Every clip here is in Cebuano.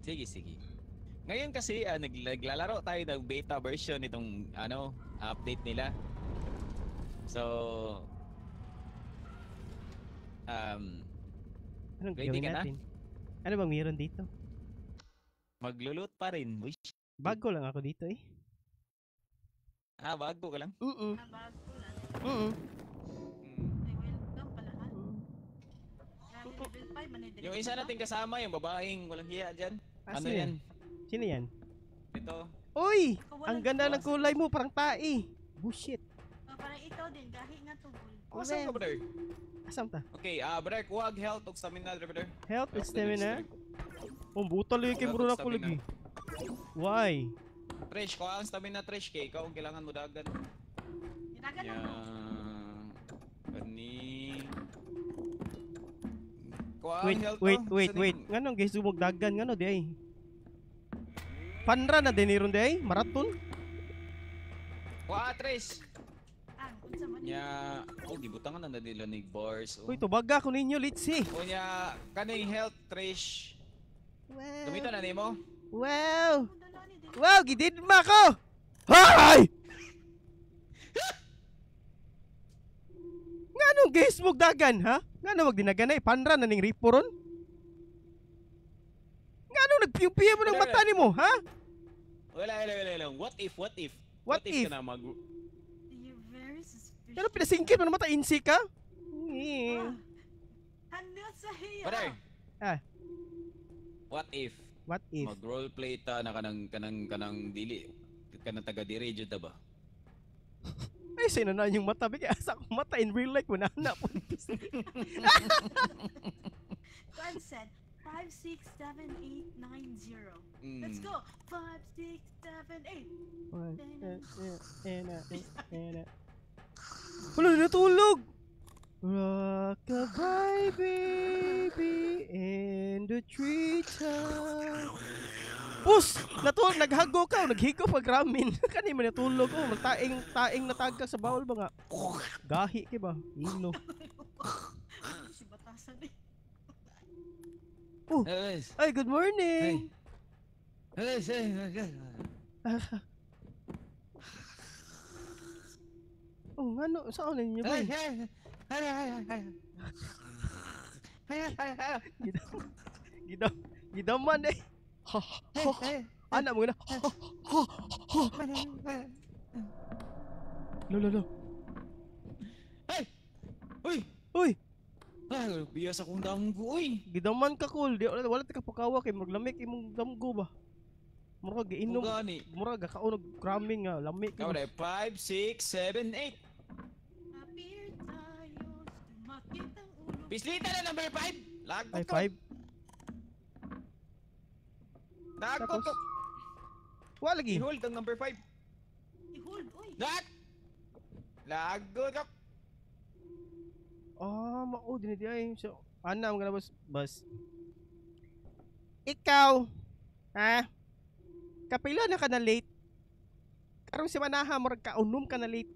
Sige, sige. Ngayon kasi naglalaro tayo ng beta version nitong ano, update nila. So Anong ready gawin ka na? Natin? Ano bang meron dito? Maglulot pa rin. Uy. Bago lang ako dito eh. Ah, bago ka lang? Mm. Ah, bago lang. Ay, welcome pala ha. Grabe, level 5, manidiri Yung isa ba? nating kasama, yung babaeng walang hiya dyan. Ah, Ano sino yan? Sino yan? Ito. Uy! Ikaw Ang walang ganda ng gawas. kulay mo, parang tae. Bullshit. Oh, parang ikaw din, gahi nga to, bull. Oh, saan ka, brother? Asam ta? Okay, brother, kuwag health ug stamina, brother. Health and Health and stamina. Oh, buta lagi kay Health muro ug na ko stamina. lagi. Why? Trish, kuha ang stamina, Trish, kay ikaw ang kailangan mo dagan. Ginagan Ya, na ko. kani. Kuha ang Wait, health, wait, oh. wait, Sa wait. Nganong guys sumog dagan ngano di ay? Panra na din ron di ay? Marathon? Kuha, Trish. Ah, unsa man? Nya, oh, gibutangan na nila ni bars. Oh. Uy, tubaga ko ninyo, let's see. O nya, kaning health, Trish. Wow. Gamitan na nimo. Wow. Ang dala ni dili. Wow, gididma ko. Hay! Nganong guys mog dagan, ha? Ngano wag dinaganay panra na ning ripo ron? Ngano nagpiyong-piyo mo ng mata nimo, ha? Wala, wala, wala, wala. What if, what if? What if? Ka na mag You're very suspicious. Ngano pinasingkit mo ng mata insi ka? Eh. Ah, Ano sa hiya? Brother. Ah. What if? What if? Mag roleplay ta na kanang kanang kanang dili kanang taga diri jud ta ba? Ay, sino na yung mata? Bigay, asa akong mata in real life mo na na po. God said 5, 6, 7, 8, 9, 0. Let's go. 5, 6, 7, 8. Wala, natulog! Rockabye baby in the treetop. Pus! Natulog, naghago ka, naghigo pag ramen. Kani man natulog, oh, magtaing taing natagka sa bawol ba nga? Gahi ki ba? Ino. Si batasan eh. Ay, good morning. Oh, ngano saan ninyo ba? Gidam gidaman eh. Ha, ha, anak mo na. Ha, ha, ha. Lo, lo, lo. Hey! Uy! Uy! Ay, biyas akong damgo, uy! Gidaman ka cool. Di wala, wala ta ka pakawa kay murag lamig imong damgo ba. Murag giinom, Gani. Murag gakaon og cramming nga lami kay. Kaw 5, 6, 7, 8. Appear tayo, sumakit ang ulo. Pislita na number 5. Lagot Ay ko. 5. Lagot Tapos ko. Wa lagi. I-hold ang number 5. I-hold, uy. Lag! Lagot ka. Ah, mao din di ay. So, ana mga bas bas. Ikaw, ha? Kapila na ka na late? Karong si Manaha, murag kaunom ka na late.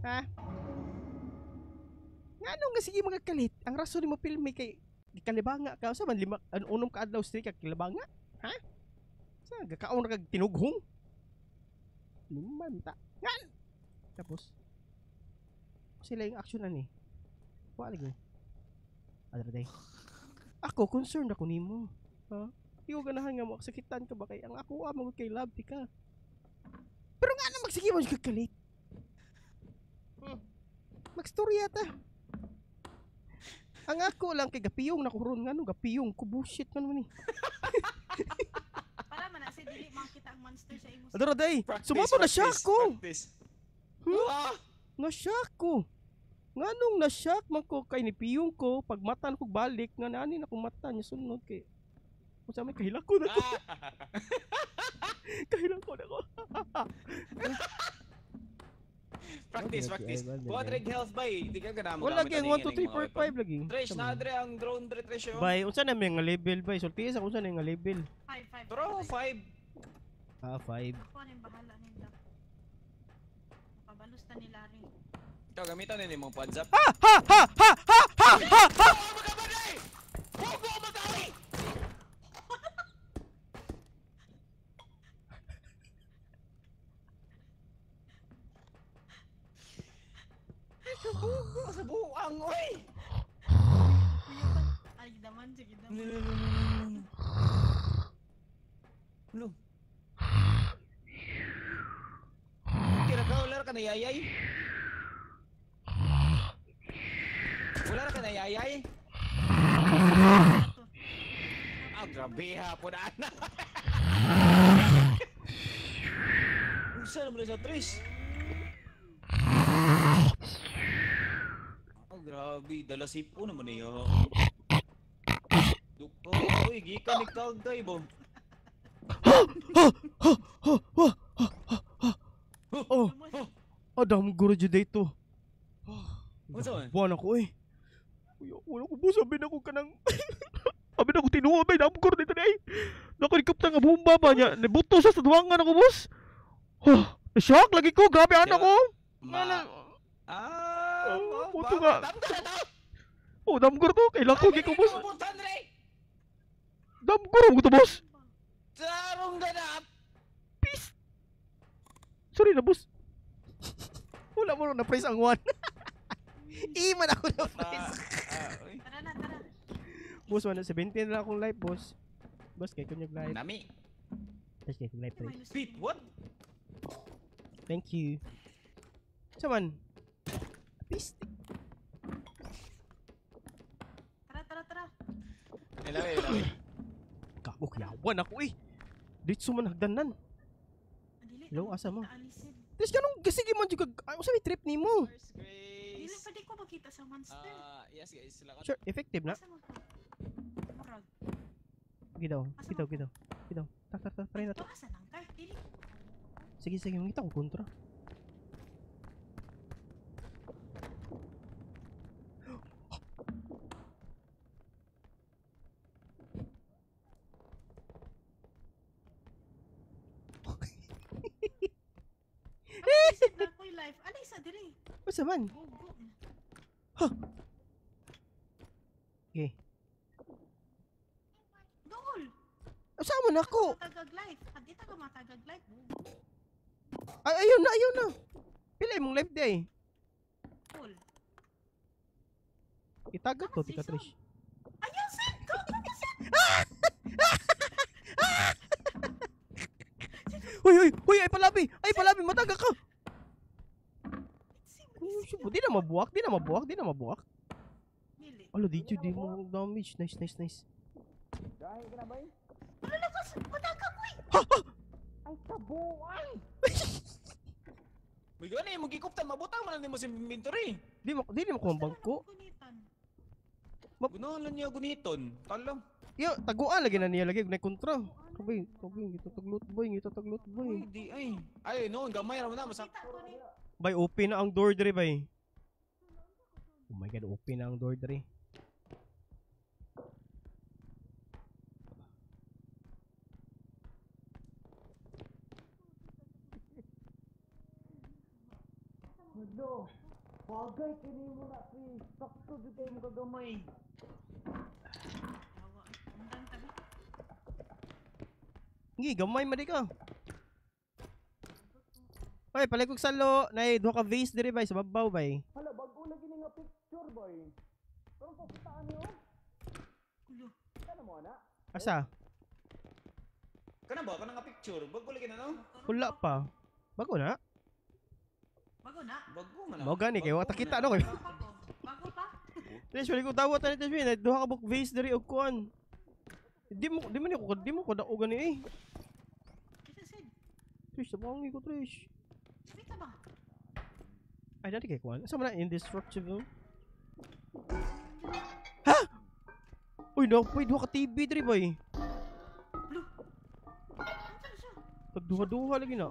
Ha? Ngano nga sige mga kalit? Ang rason nimo pilmi kay gikalibanga ka. Usa man lima an unom ka adlaw straight ka kilibanga? Ha? Sa gakaon ra kag tinughong? Lima ta. Ngan. Tapos sila yung action ani. Wa lagi. Adra day. Ako concerned ako nimo. Ha? Di ko ganahan nga mo sakitan ka ba kay ang ako mo kay love di ka. Pero nga na magsige mo ka kalit. Magstorya ta. Ang ako lang kay gapiyong na ko ron ngano gapiyong ko bullshit man man ni. Para man na si dili makita ang monster sa imo. Adra day. Practice, Sumato na siya practice, ko. Practice. Hmm? Ah! Na-shock ko. Nganong na-shock man ko kay ni piyong ko pag mata ko balik nga nani na akong mata niya sunod kay unsa may kahilak ko na ko. Kahilak ko na ko. Practice, practice. Quadrig health bay. Di ka gana mo. Wala lagi ang 1 2 3 4 5 lagi. Trish, naadre ang drone dre Trish. Oh. Bay, unsa na may nga level bay? Sulti sa unsa na nga level? 5 5. Pero 5. Ah, 5. Ako na yung bahala nila. Mapabalos na ni Larry. Ikaw gamitan ni mong pads up. Ha ha ha ha ha ha ha ha. Hugo magkabay! Bugo sa buang, oy! Ay, daman, sige, daman. Lo. Tira ka, wala ka nayayay. Wala ka nayayay. Ah, grabe ha, po na anak. Usa naman sa Trish. Oh, grabe, dala sipo naman niya. Duko, oy, gikan ni Kagday bo. Oh, adam guro jud dito. Unsa man? Buwan ako eh. Uy, wala ko boss, sabi na ko kanang sabi na ko tinuod bay damgor dito ni ay. Nakalikop nga bomba ba niya. Nibuto siya sa duwangan ako boss. Oh, shock lagi ko, grabe anak ko. Ah, puto nga. Oh, damgor to, kailan ko gi ko boss. Damgor mo to boss. Tarong ganap. Peace. Sorry na boss. Wala mo na press ang 1. Iman ako na press. Tara na, tara. Boss, 117 na akong live, boss. Boss, kay kunyog live. Nami. Boss, kay kunyog live. Pete, what? Thank you. Saman? Peace. Tara, tara, tara. Hello, hello. Gago, kiyawan ako eh. Dito man hagdanan. Hello, asa mo? Tapos ganun, sige man juga. Ay, usa may trip nimo. Dili pa di ko makita sa monster. Yes guys, sila. Sure, effective na. Gidaw, gidaw, gidaw. Gidaw. Tak, tak, tak, try na to. Sige, sige, mangita ko kontra. Unsa man? Huh. Okay. Dool. Unsa man ako? Matagag life. Adi ta matagag life. Ay, ayaw na, ayaw na. Pila imong life day? Dool. Itagag to tika Trish. Ayaw sit. Go, go, sit. Uy, uy, uy, ay palabi. Ay palabi, matagag ka. Di na mabuwak, di na mabuwak, di na mabuwak. Alo, dito, di mo damage. Nice, nice, nice. Dahil ka na ba eh? Ano na ko? Matagag ko eh! Ha! Ha! Ay, kabuang! May gani, magikuptan, mabutang man lang mo sa inventory. Di mo, di mo kumbang ko. Gunoon lang niya guniton. Talo. Yo, taguan lagi na niya lagi, gunay kontra. Kabay, kabay, ngito taglot boy, ngito taglot boy. Uy, di ay. Ay, no, gamay ra man na masak. Bay, open na ang door dre bay. Oh my god, open na ang door dre. Hello. Bagay kini mo na, please. Sakto jud kayo mo kagamay. Ngi, gamay man di ka. Oy, palay kog salo, nay duha ka vase diri bay sa babaw bay. Hala, bag-o lagi ni nga picture bay. Karon pakitaan niyo. Kulo. Kana mo ana? Asa? Kana ba kana nga picture? Bag-o lagi na no? Wala pa. Bago na? Bago na. Bago man na. Mao gani kay wa ta kita no kay. Bago pa. Trish, wala ko dawat ani Trish, nay duha ka book vase diri og kuan. Di mo di man ko di mo ko daog gani eh. Trish, tabangi ko Trish. Wait ba? Ay, dati kay kuan. Asa man na indestructible? Ha? Uy, no, uy, duha ka TV diri boy. Pagduha-duha lagi na.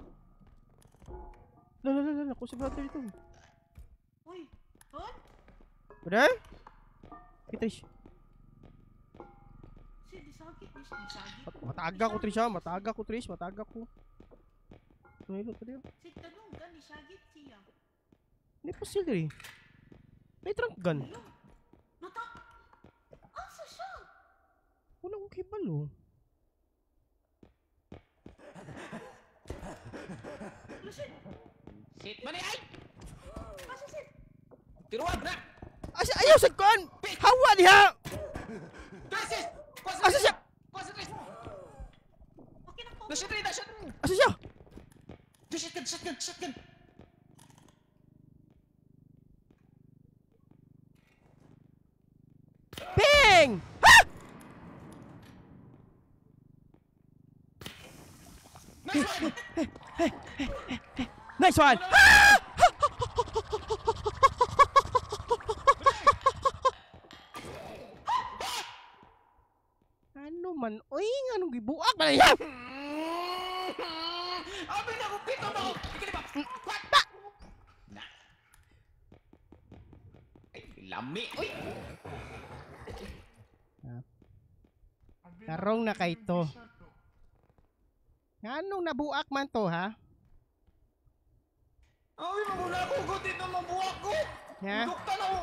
La la la la, ako sa brother dito. Uy, tol? Brother? Okay, Trish. Si, disagi, disagi. Mataga ko, Trish ha. Mataga ko, Trish. Mataga ko. Ano ito dito? Si tanong gan, nisagit siya. Hindi pa sila eh. May trunk gun. Nata! Asa siya? Wala akong kibalo. Lusin! Sit! Mani ay! Asa sit? Tiruan na. Asa ayaw sa kuan. Hawa diha. Tres! Asa siya? Tres! Okay na po. Nasa tres, nasa tres. Asa siya? Shotgun, shotgun, shotgun. Ping! Ha! Nice one! Nice one! Ha! Ano man? Uy, anong gibuak ba niya? Abi na ko, pito na ko! Ikalipa! Na. Ay, lami! Uy! Tarong na kay to. Nganong nabuak man to, ha? Ay, magula ko! Gutin na mabuak ko! Ha? Dukta na ko!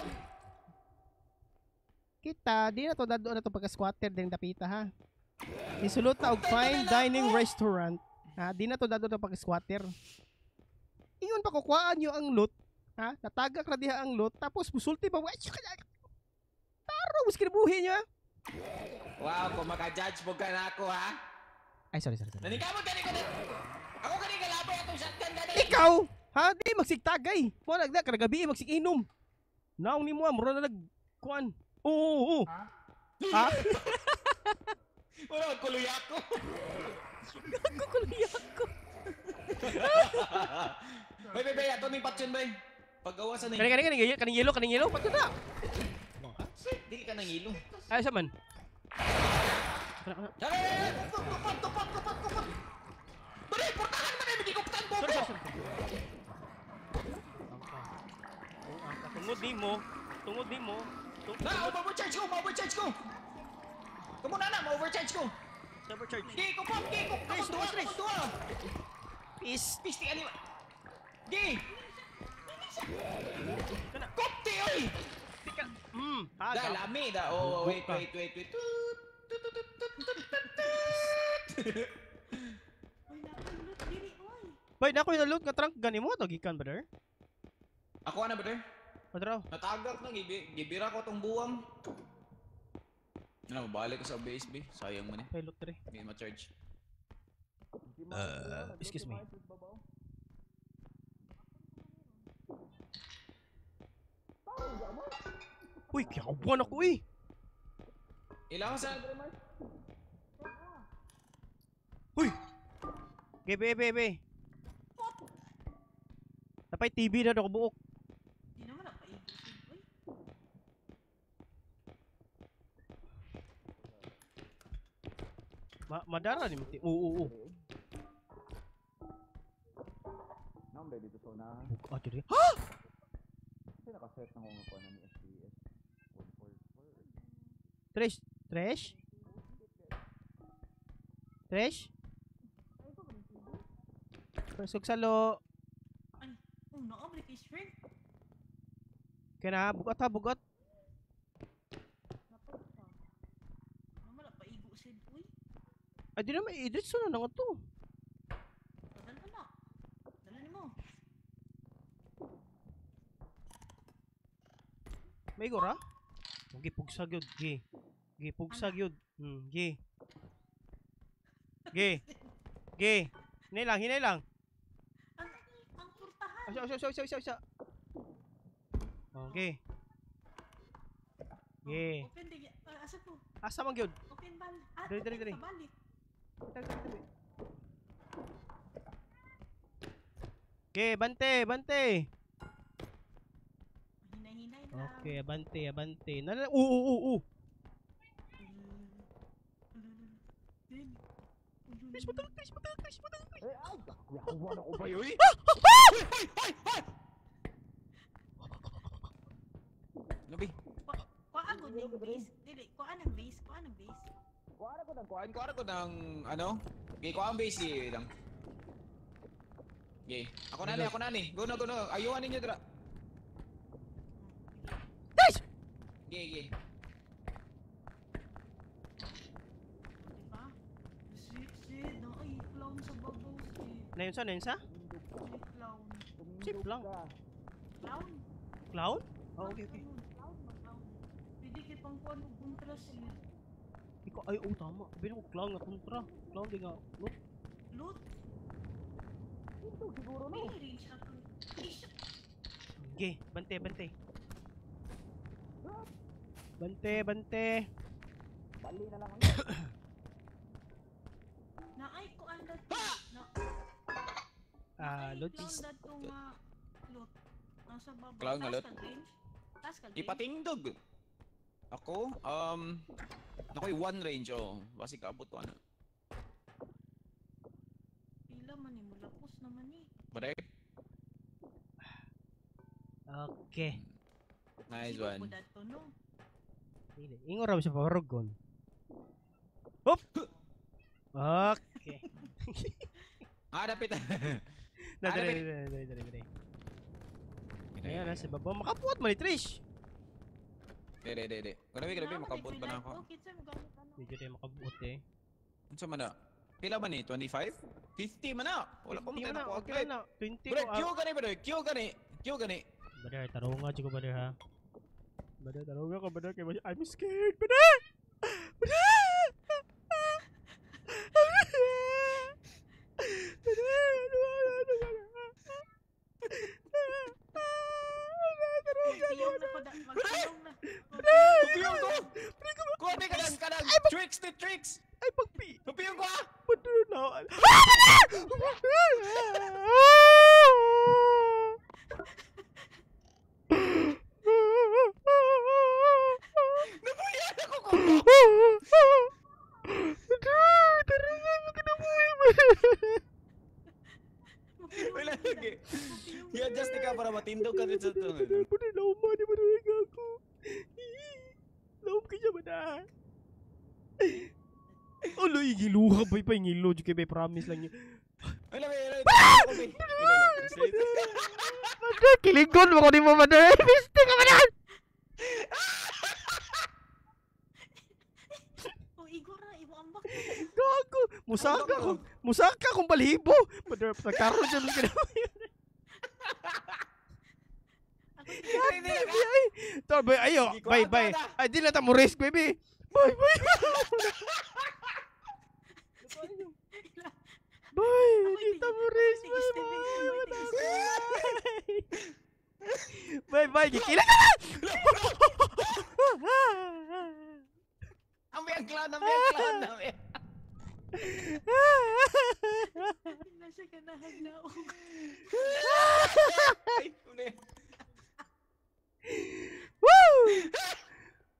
Kita, di na to dadto na to pagka-squatter din dapita, ha? Isulot na og fine dining restaurant. Ha? Di na to dadto na pagka-squatter. Ingon pa ko kuhaan nyo ang loot, ha? Natagak ra diha ang loot, tapos musulti pa. Taro, mas kinabuhi nyo, ha? Wow, kung maka-judge mo ka na ako, ha? Ay, sorry, sorry, sorry. Naningkamot gani ko na! Ako gani kalabay atong shotgun gani! Ikaw! Ha? Di, magsigtagay! Mo nagda, karagabi, magsiginom. Naong ni mo, mura na nag... Kuan. Oo, oo, oo. Ha? Wala, magkuloy ako. Magkuloy ako. Bay, bay, bay, ato ning patyon, bay. Paggawa sa ning. Kaning, kaning, kaning, kaning yelo, kaning yelo, patyon na! Dili ka nang ilo. Ay, sa man? Ay, tupad, tupad, tupad, tupad! Bali, portahan man eh, giguptan ko! Sorry, sorry, sorry. Tungod di mo, tungod di mo. Na, overcharge ko, overcharge ko! Kamu na na, ma-overcharge ko! Overcharge. Gi, kupot, gi, kupot, duha, duha! Peace! Peace, ti, anima! Gi! Kupti, oy! Tika! Da, lami, da. Oh, wait, wait, wait, wait. Tut, tut, tut, tut, tut, tut, tut. Uy, nakulot diri, oy. Bay, nakoy na loot nga trunk gani mo to gikan, brother. Ako na, brother. Brother. Natagak na, gibira ko tong buwang. Ano, balik ko sa base, B. Sayang man eh. May loot diri. Hindi ma-charge. Excuse me. Uy, kiyawan ako eh. Ilang sa... Uy! Gebe, be, be. Napay TV na ako buok. Di naman ako paigusig, uy. Madara ni mati. Oo, oo, oo. Nambe dito sa unahan. Buka diri. Ha? Kasi nakaset na ko nga kuha na ni FPS. 144. Trash, trash. Trash. Pasok sa lo. Ay, oh, naabli kay shrink. Kaya na, bugat ha, bugat. Napag pa. Naman na paigo sid, uy. Ay, di naman, i-diretso na nga to. Dala na. Dala ni mo. May gora? Gi pugsag yun, gi. Gi pugsag yun. Gi. Gi. Gi. Hinay lang, hinay lang. Ang purtahan. Asa, asa, asa, asa, asa. Okay. Gi. Open di, asa po? Asa man gyud? Open bal. Ah, Dali, dali, dali. Balik. Okay, bante, bante. Hinay-hinay lang. Okay, abante, abante. Nala, oo, oo, oo. Chris, matang, Chris, matang, Chris, matang, Chris. Ay, yawan ako ba yun? Labi. Kuhaan ko ng base. Dili, kuhaan ng base, kuhaan ng base. Kuhaan ko ng kuhaan, kuhaan ko ng ano? Okay, kuhaan base eh, lang. Okay, ako na ni, ako na ni. Go na, go na. Ayuhan ninyo dra. Nice! Okay, okay. Diba? Si, na ay clown sa babaw si. Na yun sa, na yun sa? Si clown. Si clown. Clown? Clown? Oh, okay, okay. Pwede kay pang kuan og kontra siya. Ikaw ay oh tama. Abi ko clown nga kontra. Clown di nga. Loot. Loot. Ito siguro no. Range ako. Okay, bante, bante. Bante, bante. Bali na lang ang. Naay ko ang dat. Ah, loot. Clown dat nga loot. Nasa baba. Clown nga loot. Taas ka range. Ipatingdog. Ako, nakoy one range oh. Basi kaabot ko ano. Pila man ni mulapos naman ni. Bare. Okay. Nice one. Dili. Ingon ra sa parugon. Hop. Okay. Ah, dapit. Na dali dali dali dali. Ayan na sa baba. Makabuot man ni Trish. Dili dili. Grabe grabe makabuot pa na ako. Medyo tayo makabuot eh. Unsa man na? Pila man ni? 25? 50 man na. Wala ko mo tayo ko. Okay na. 20 ko. Q gani ba? Q gani. Q gani. Brother, tarunga jud ko brother ha. Brother, tarunga ko brother kay I'm scared brother. Brother. Pupiyong ko! Kuha ni kanan kanan! Tricks ni tricks! Ay pagpi! Pupiyong ko ah! Brother na! Nabuyan ako ko! Wala lagi. I-adjust ka para matindog ka dito sa ito. Brother, lauma di ba talaga ako? Laum ka siya ba na? Ulo, igiluha ba pa yung ilo? Kaya may promise lang yun. Wala, wala, wala. Brother, kiligon mo ko di mo, brother. Piste ka ba na? Oh, igor na, ibo ambak. Gago! Musaka ko! Musaka kong balhibo! Brother, nagkaroon siya ng ginawa. Tor, boy, ayo. Bye, bye. Ay, di na ta mo risk, baby. Bye, bye. Bye, di ta mo risk. Bye, bye. Bye, bye. Gikila ka na! Ang may clown, ang may clown. Nasa ganahan na ako. Ay, uli. Woo!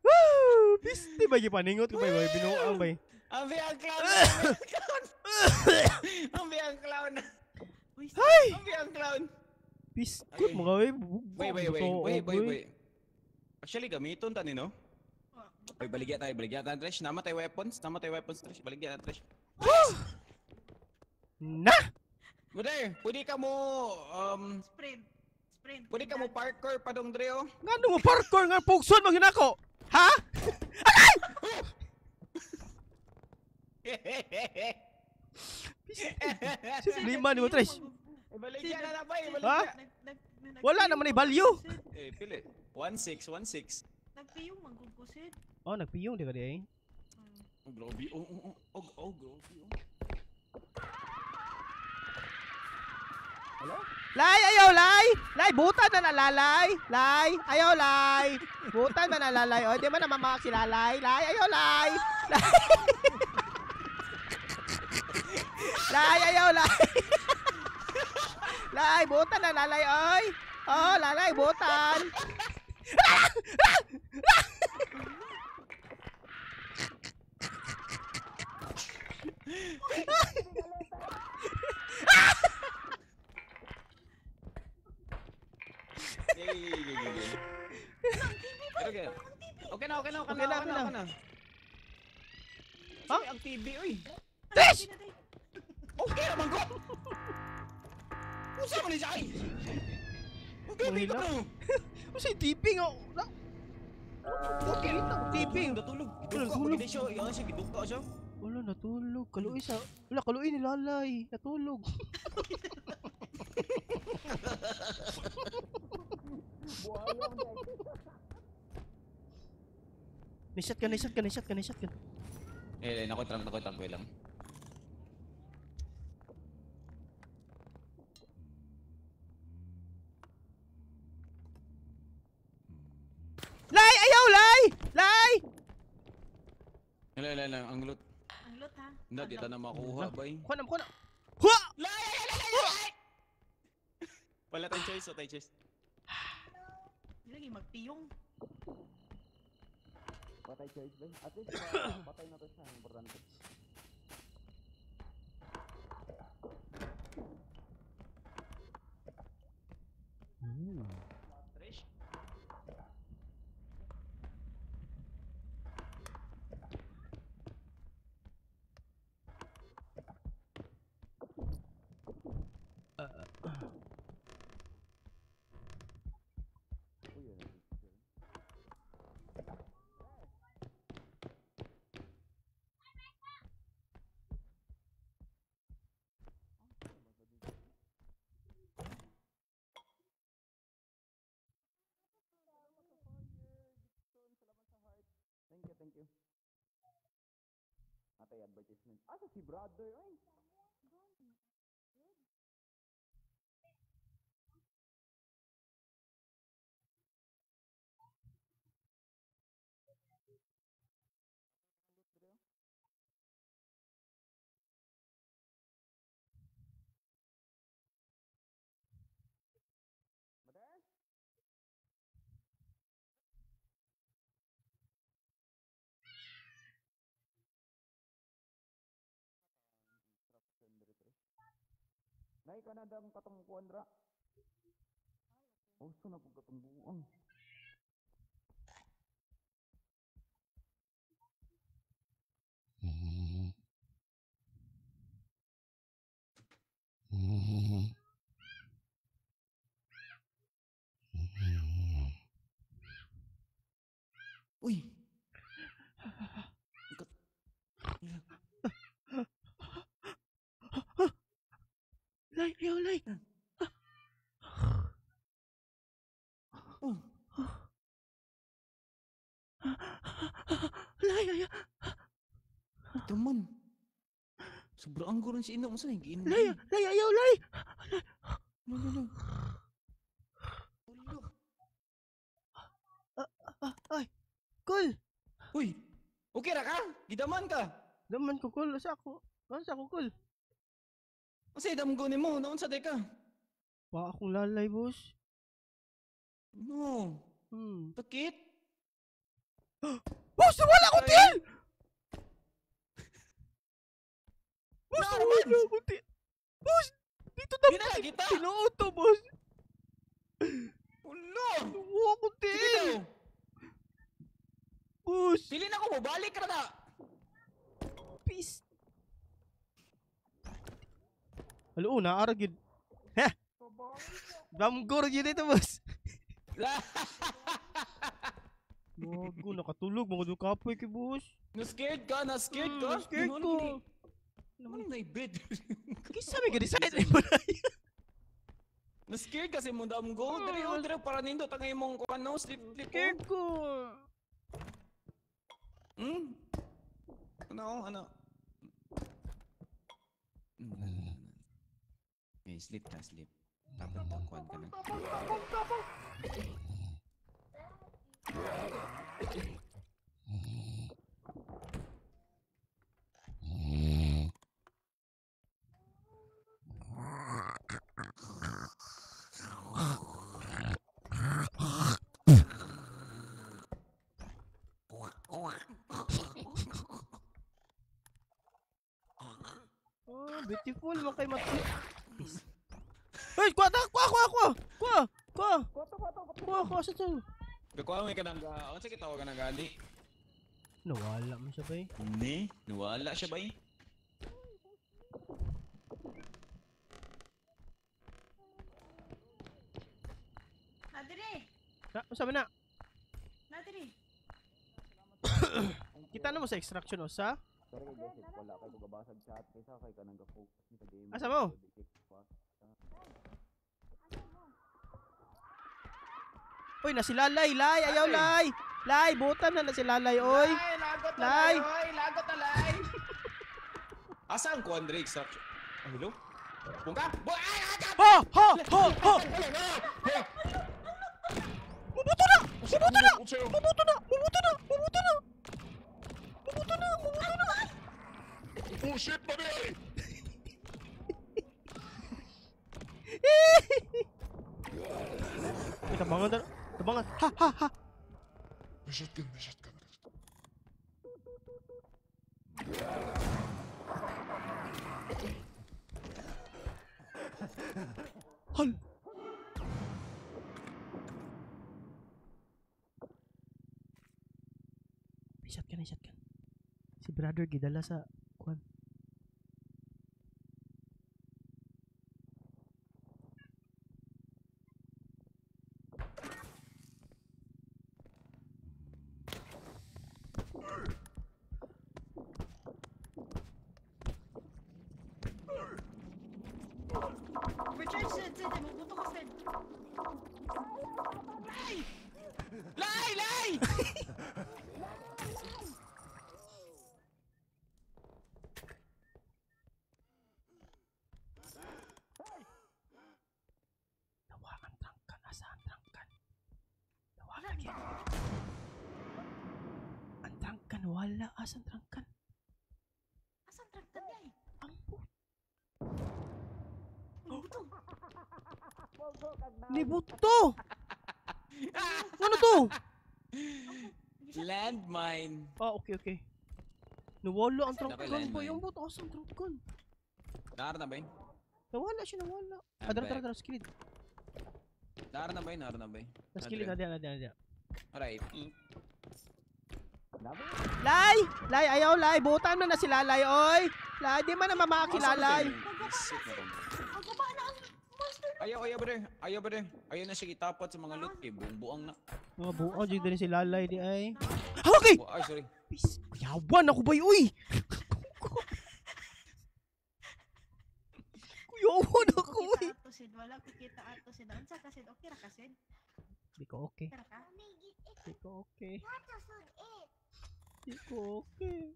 Woo! Piste ba gipaningot ko bay binuang bay. Ang biyang clown! Ang biyang clown! Hay! Ang biyang clown! Piskot mga bay. Wait, wait, wait, wait, wait, wait. Actually, gamiton ta ni no? Oy, baligya tayo, baligya tayo, Trish. Nama tayo weapons, Trish. Baligya tayo, Trish. Na! Brother, pwede ka mo sprint. Sprint. Pwede ka mo parkour pa dong Dre oh. Ngano mo parkour nga pugson man ginako? Ha? Aray! Simplima ni mo, Trish. Baligya na na bay, Ha? baligya. Wala naman ay value. Eh, pili. 1-6, 1-6. Nagpiyong manggugusit. Oh, nagpiyong di ka di ay. Oh, grabe. Oh, oh, oh, oh, oh, grabe. Oh. Hello? Lay, ayaw, lay! Lay, butan na nalalay! Lay, ayaw, lay! Butan na nalalay. O, di man na mamak si lalay. Lay, ayaw, lay! Lay! Lay, ayaw, lay! Lay, butan na lalay, oy! Oh, lalay, butan! Okay. Okay na, okay na, okay na, okay na, okay na. Ha? Ang TV, uy. Trish! Okay naman ko! Usa man ni siya, ay! Okay, ka bro! Usa yung TV nga! Okay, TV! Natulog. Natulog. Hindi siya, yan siya, giduka siya. Wala, natulog. Kaluoy sa... Wala, kaluoy ni Lalay. Natulog. Buhayan day. Ni shotgun, ni shotgun, ni shotgun, ni shotgun. Eh, nakoy trank, nakoy trank lang. Lay! Ayaw! Lay! Lay! Lay, lay, lay, ang loot. Ang loot ha? Hindi, di ta na makuha, bay. Kuha na, kuha na. Huwa! Lay! Lay, lay, lay, lay! Wala tayong choice, wala tayong choice. Lagi magpiyong. Wala tayong choice, bay. At least, patay na to siya. Importante. Trish? Thank you, thank you. Atay advertisement. Asa si brother ay? Nay Canada ang katong kuan ra. Oh, na pud katong buang. Uy. Lay! Ayaw! Lay! Oh. Lay! Ayaw! Taman. Sobrang anggo rin si Ino. Unsa na giinom? Lay! Lay! Ayaw! Lay! No, no, no. Ulo. Ay! Kul! Uy. Okay ra ka? Gidaman ka. Daman ko, Kul. Asa ako? Asa ako, Kul? Unsa damgo nimo? Naunsa day ka? Pa akong lalay, boss. No. Bakit? Boss, wala akong tiil! Boss, wala akong tiil! Boss! Dito na Di na kita! Tinuod to, boss! Ulo! Wala akong tiil! Boss! Pili na ko mo, balik ra na! Peace! Halo, naarag yun. Heh! Damgor yun dito, boss! Gago, nakatulog. Mga kapoy kay boss. Na-scared ka? Na-scared ka? Na-scared ko. Ano na i-bed? Kisa may ga-decide mo na yun. Na-scared kasi mo damgo. Dere, oh, dere, para nindot ang imong kuan no, sleep sleep. Scared ko. Hmm? Ano, ano? Eh, sleep ta, sleep. Tapos kuan ka na. Oh, beautiful man kay Matthew. Hey, kuha ta, kuha, kuha, kuha. Kuha, kuha. Kuha, kuha sa to. Kuha mo ka nang unsa kita ka nang gali? Nawala man siya bay. Ne, nawala siya bay. Nadiri. Na, unsa man na? Nadiri. Kita na mo sa extraction o sa? Sorry guys, wala kay gabasag chat kaysa kay kanang ga-focus sa game. Asa mo? Uy, nasilalay, lay, ayaw lay. Lay, butan na nasilalay, oy. Lay, lagot na Lay. lay, oy, lagot na lay. Asa ang kuan Drake sa? Oh, hello? Bungka? Ay, ay, ay! Ha, ha, ha, ha. Mubuto na! Mubuto na! Mubuto na! Mubuto na! Mubuto na! Mubuto na! Mubuto na! Oh shit, mami! Uy, tabangan na. Tabangan. Ha, ha, ha. May shotgun, may shotgun. Hal. May shotgun, may shotgun. Si brother gidala sa kuan. Richard, Sid, Sid, mabuto ka, Sid. Lay, lay! Nawa ang trangkan. Asa ang trangkan? Nawa lagi. Ang trangkan wala. Asa ang trangkan? Asan trangkan niya eh? Ang pu- Mabuto. Nibuto! Ano to? Landmine. Ah, okay, okay. Nawala ang trangkan ba? Landmine. Yung buto, asa ang trangkan? Nara na ba yun? Nawala siya, nawala. I'm Ah, dara, dara, back. dara, skilid. Nara na ba yun? Nara na ba yun? Skilid, Andrea. na, na, na, na. Alright. Lay! Lay, ayaw, lay. Butan na na sila, lay, oy! Lay, di man na mamakilalay. Magbaba na ang monster. Ayaw, ayaw, brother. Ayaw, brother. Ayaw na siya itapot sa mga loot. Eh, buong buang na. Mga buang, dyan din si Lalay, di ay. Okay! Ay, sorry. Peace. Kuyawan ako ba'y, uy! Kuyawan ako, uy! Kita ato, Sid. Wala kikita ato, Sid. Unsa ka, Sid? Okay ra ka, Sid? Di ko okay. Okay ra ka? Di ko okay. Di ko okay.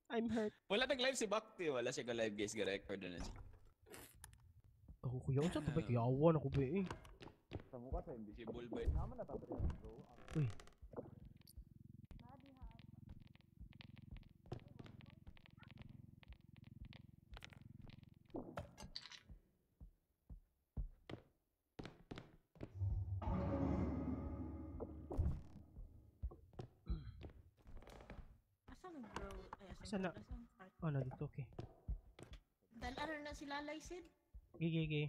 I'm hurt. Wala nag-live si Bakti. Wala siya ka-live, guys. Ga-record na siya. Ako, kuya, unsa to ba? Kuyawan ako ba, eh. Sa mukha sa invisible ba? Naman na bro. Uy. Asan ang bro? Ay, Asan na? Asan ang part? Oh, na dito, okay. Dala na si Lalay, Sid. Gigi, gigi.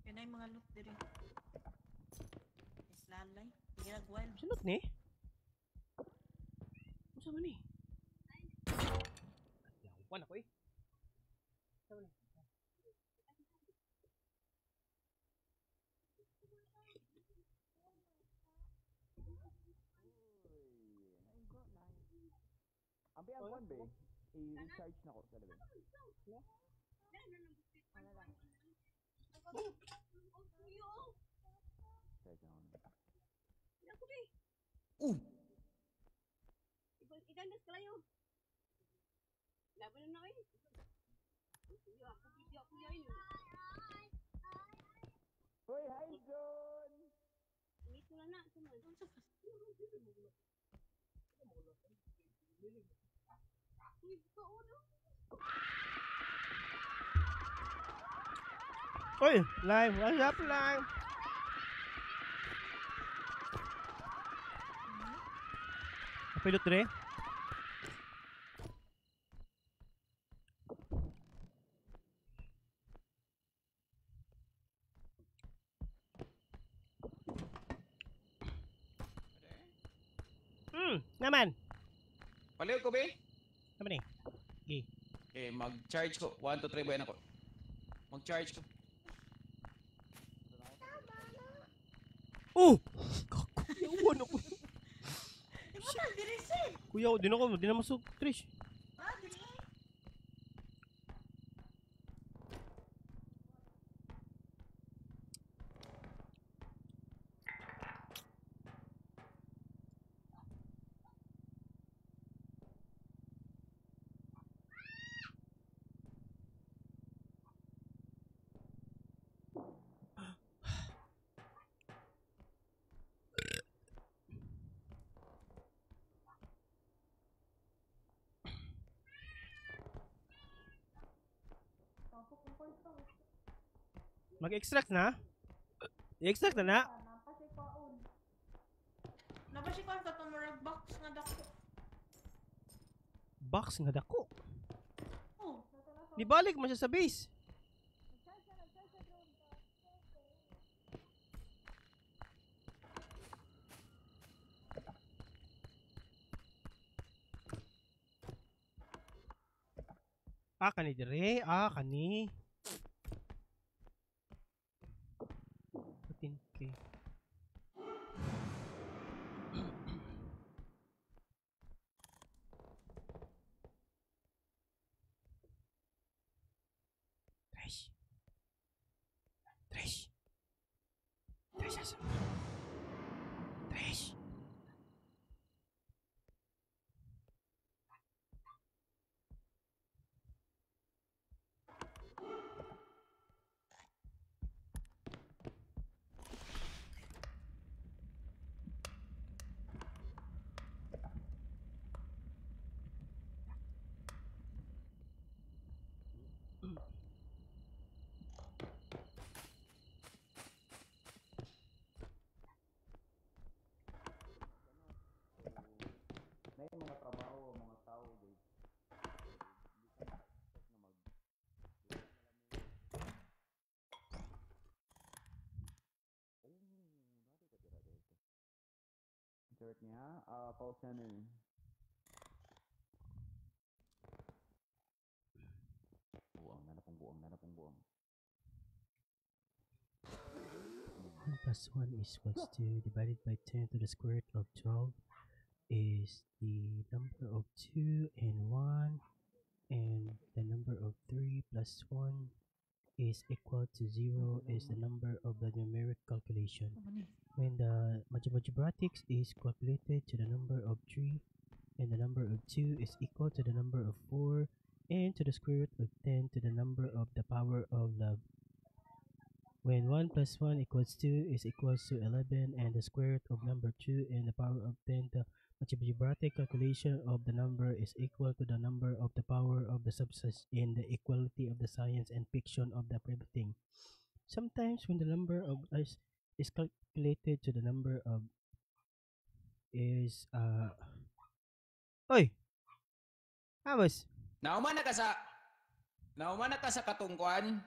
Yun na yung mga loot diri. Is Lalay. Tigirag wild. Sunod ni? Unsa man ni? Yawan ako eh. Unsa man ni? Ambi ang one, be. I-recharge na ko sa labi. Charge na ako. Igandas kalayo. Laban na eh. Ako yun. Hoy, hi, John! Ngito na na. Suman. Unsa ka? Oy, live. What's up, live? Kapilot dire. Naman. Paliw ko, be. Naman eh. Okay. Okay, mag-charge ko. 1, 2, 3, buwan ako. Mag-charge ko. Oh! Kuyawan ako. Ibutang diri, Sid. Kuya, di na ako. Di na masuk, Trish. Ah, diri. Mag-extract na? I-extract na na? Napa siya kuan katong murag box nga dako. Box nga dako. Oh. Nibalik man siya sa base. Ah, kani dire. Ah, kani. 14K. Trish. Trish. Trish, asa? Trish. Mga trabaho, mga tao, guys. Insert niya, call center. Buang na na pong buang na na pong buang. 1 plus 1 is equals 2 divided by 10 to the square root of 12 is the number of 2 and 1, and the number of 3 plus 1 is equal to 0 is the number of the numeric calculation. When the algebraics is calculated to the number of 3 and the number of 2 is equal to the number of 4 and to the square root of 10 to the number of the power of love. When 1 plus 1 equals 2 is equals to 11 and the square root of number 2 and the power of 10, the algebraic calculation of the number is equal to the number of the power of the substance in the equality of the science and fiction of the everything. Sometimes when the number of is calculated to the number of is Oy! Amos! Nauman na ka sa katungkuan.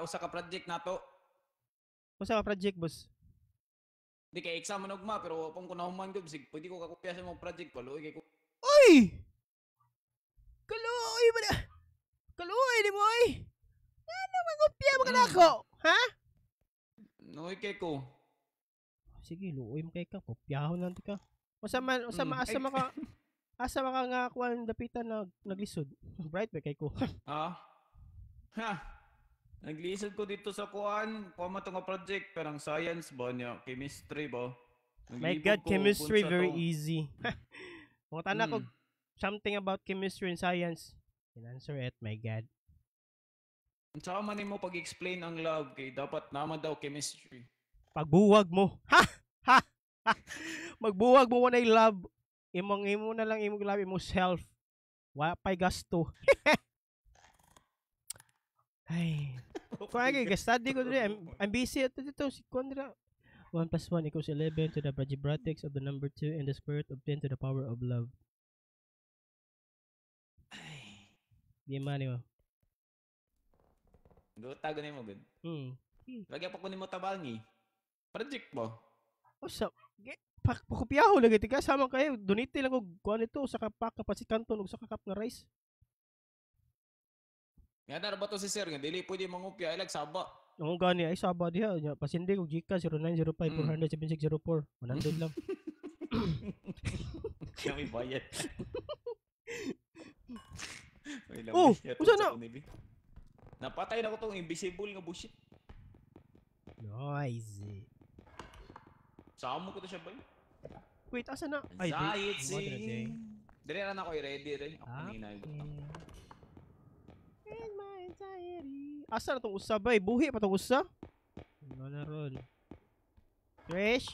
Usa ka project nato. Usa ka project, boss? Di kay exam man ugma pero pong ko nahuman gud sig pwede ko kakopya sa imong project paluoy kay ko. Oy! Kaluoy ba na? Kaluoy ni mo oy. Ano mangopya mo kanako? Ha? Luoy kay ko. Sige, luoy mo kay ka, kopyahon lang ka. Usa man, usa man asa maka asa maka nga kuan dapitan na naglisod. Bright ba kay ko? Ha? Ha. Naglisod ko dito sa kuan, kuan man to nga project perang science ba niya, chemistry ba? My God, ko, chemistry very tong easy. Kung tana ko something about chemistry and science, can answer it, my God. Unsa man nimo pag-explain ang love kay dapat naman daw chemistry. Pagbuwag mo. Ha! Ha! Ha! Magbuwag mo walay love. Imong imo na lang imong love imong self. Wa pay gasto. Ay. Kung ay study ko diri, I'm busy at dito si Kondra. 1 plus 1 equals 11 to the algebraics of the number 2 and the square root of 10 to the power of love. Ay. Di man mo. Gota gani mo gud. Lagi pa ko nimo tabangi. Project mo. Usa pakopyaho lagi tika sama kayo donate lang og kuan ito sa kapak ka pasit kanton ug sa ka cup nga rice. Nga na ba to si sir nga dili pwede mangopya ilag saba. Oo gani ay saba diha nya pasindi og GCash 0905 400 7604 100 lang. Kami bayad. Oh, usa na. Napatay na ko tong invisible nga bullshit. Nice. Samo ko to siya bay. Wait, asa na? Ay, di. Dili ra na ko i-ready rin. Ako kanina. In my anxiety. Asa na tong usa bay? Buhi pa tong usa? Ano na ron? Trish?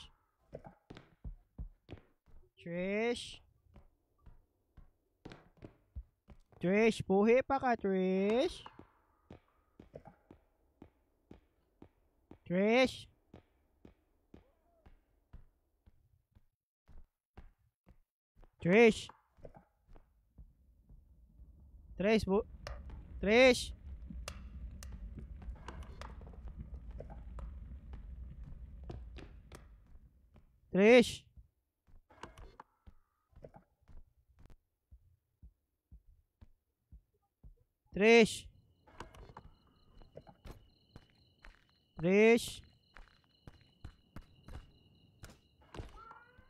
Trish? Trish, buhi pa ka, Trish? Trish. Trish. Trish, bu. Trish. Trish. Trish. Trish.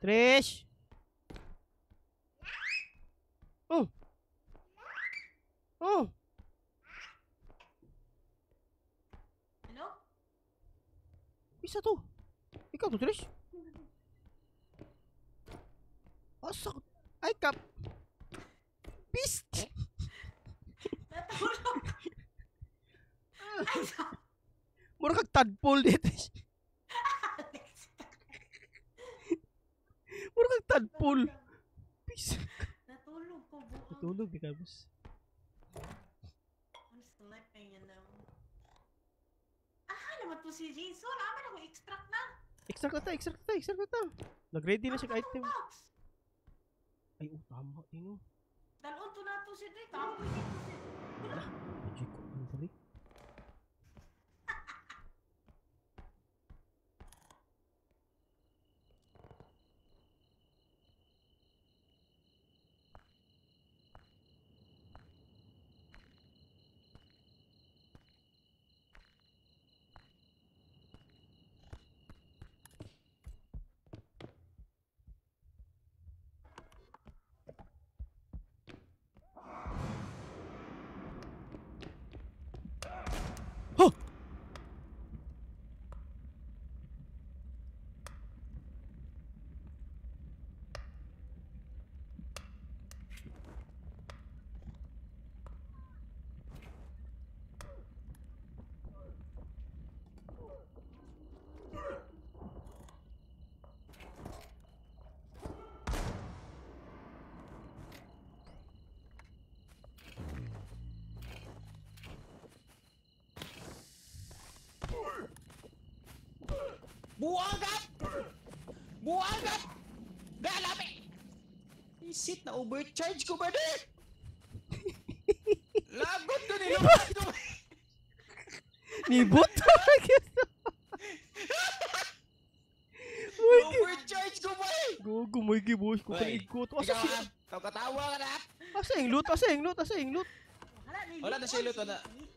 Trish. Oh. Oh. Hello? Isa to. Ikaw to, Trish. Asa? Ay, kap. Beast. Natulog. Ay, sa... Mura kag tadpole dito. Mura kag tadpole. Peace. Natulog ko buong. Natulog di ka, boss. I'm sleeping, you know. Ah, naman to si Jason. Aman ako extract na. Extract na ta, extract na ta, extract na ta. Nag-ready na siya ka item. Box. Ay, oh, tama din, oh. Dalon to na to si Drake. Tama dito si... Wala. Medyo ko, ano dali? Buwagat! Buwagat! Galabi! Isit na overcharge ko ba di? Lagot ko nila! Nibot! Overcharge ko ba eh? Gogo, may gibos ko kay ikot. Asa siya? Katawa ka na! Asa yung loot? Asa yung loot? Asa yung loot? Wala na siya loot.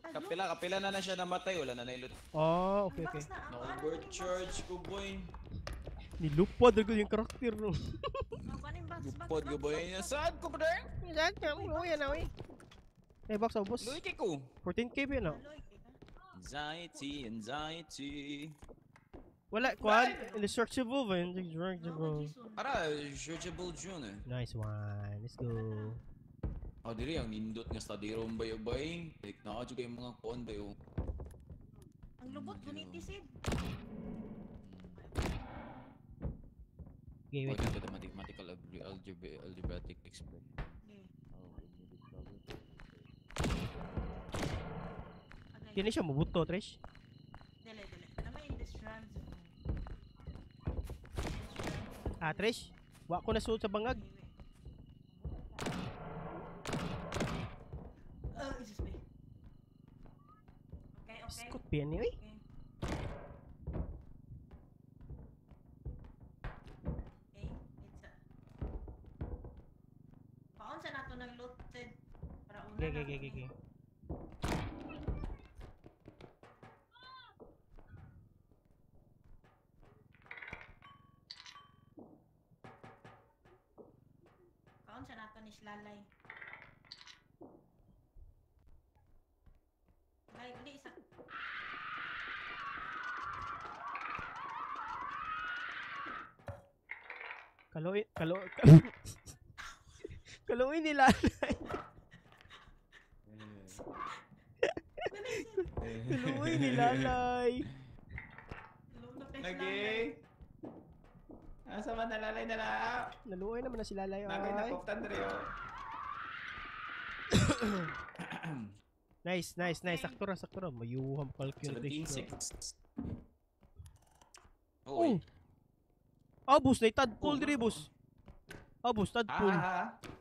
Kapila na na siya namatay. Wala na na yung loot. Ah, okay, okay. Na-overcharge ko, boy. Nilupad ko yung karakter, no? Lupad ko, boy. Nasaan ko, brother? Nasaan ka? Uy, yan na, uy. Eh, box, ubos. Luwi kay ko. 14k ba yun, no? Anxiety, anxiety. Wala, kuhan. Indestructible ba yun? Indestructible. Para, searchable June, eh. Nice one. Let's go. Oh, diri ang nindot nga study room ba bay? Like naa jud kay mga kuan ba yo. Ang lubot guniti sid. Okay, wait. Ito mathematical algebraic expression. Kini siya mubuto, Trish. Dili, dili. Nama indestructible. Ah, Trish. Wa ko na suod sa bangag. Okay. Biskot pa yan, eh. Okay, it's a... Paon sa nato ng loot, Ted. Para una Okay, okay, okay, okay. Paon sa nato ni Slalay. Ay, uli isa. Kaluoy ni Lalay. Kaluoy ni Lalay. Lagi. Asa man nalalay na la? Naluoy naman na si Lalay. Nagay na koftan diri. Nice, nice, nice. Sakto ra, sakto ra. Mayuham calculation. 17.6. Oh. Ah, boss, na tadpole diri, boss. Ah, boss, tadpole.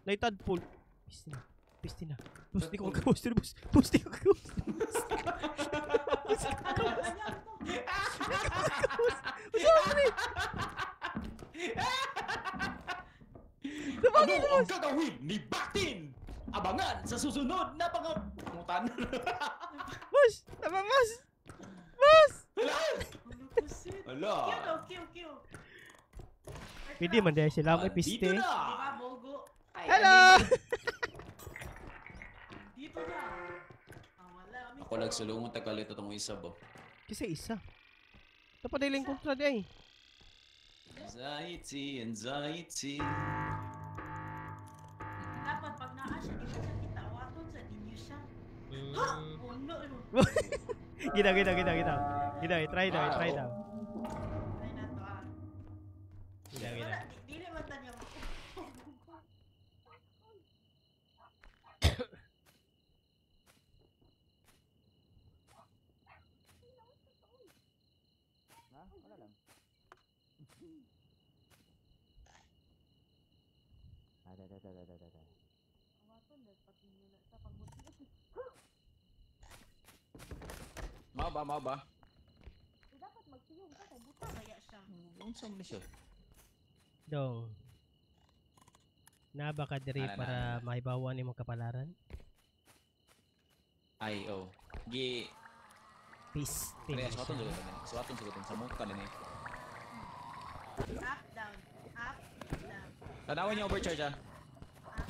Na tadpole. Piste na. Piste na. Boss, di ko kagos diri, boss. Boss, di ko kagos. Boss, di ko kagos. Ano ang gagawin ni Baktin? Abangan sa susunod na pangamutan. Boss! Tama, boss! Boss! Ala! Q. Pwede man dahil sila may piste. Dito na! Hello! Dito na! Ako nagsulungon tagalito itong isa ba? Kasi isa. Ito pa dahil yung kontra di ay. Anxiety, anxiety. Dapat pag naa siya, di mo siya kita. Awaton sa ninyo siya. Ha! Uno. Gita. Gita, try daw. Try na to ah. Gita. Dili man tanya mo. Ha? Wala lang. Da. Mao ba? Dapat magsiyong ka kay buta kaya siya. Unsa man siya? Dong. Naba ka diri para maibawan imong kapalaran? Ay, oh. Gi piste. Suwaton sugoton sa mo kanin eh. Up down, up down. Tanawan niyo overcharge ah. Up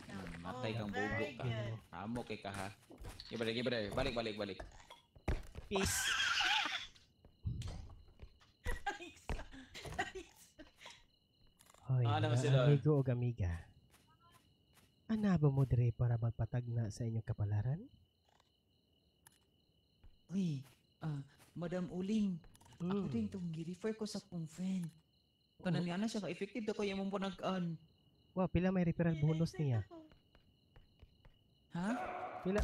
down. Matay kang bobo ka. Amo kay ka ha. Ibalik. Balik. Peace. Hoy, ano sila? Amigo o amiga. Ana ba mo diri para magpatagna sa inyong kapalaran? Uy, Madam Uling. Ako din itong gi-refer ko sa kong friend. Kanan nga na siya ka-effective daw kaya mong panag-an. Wow, pila may referral bonus niya. Ha? Pila?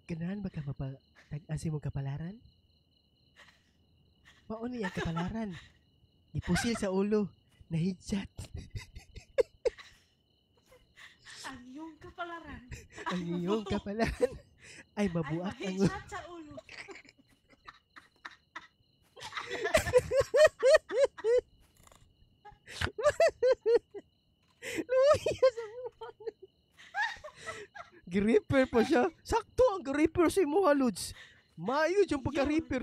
Ganahan ba ka mapatag-an sa imong kapalaran? Mao ni ang kapalaran. Gipusil sa ulo. Nahidjat. Ang iyong kapalaran. Ang iyong kapalaran ay mabuak ay ang mahidjat sa ulo. Luya sa buwan. Gripper pa siya. Sakto ang gripper sa imuha, Lods. Maayo yung pagka-reaper.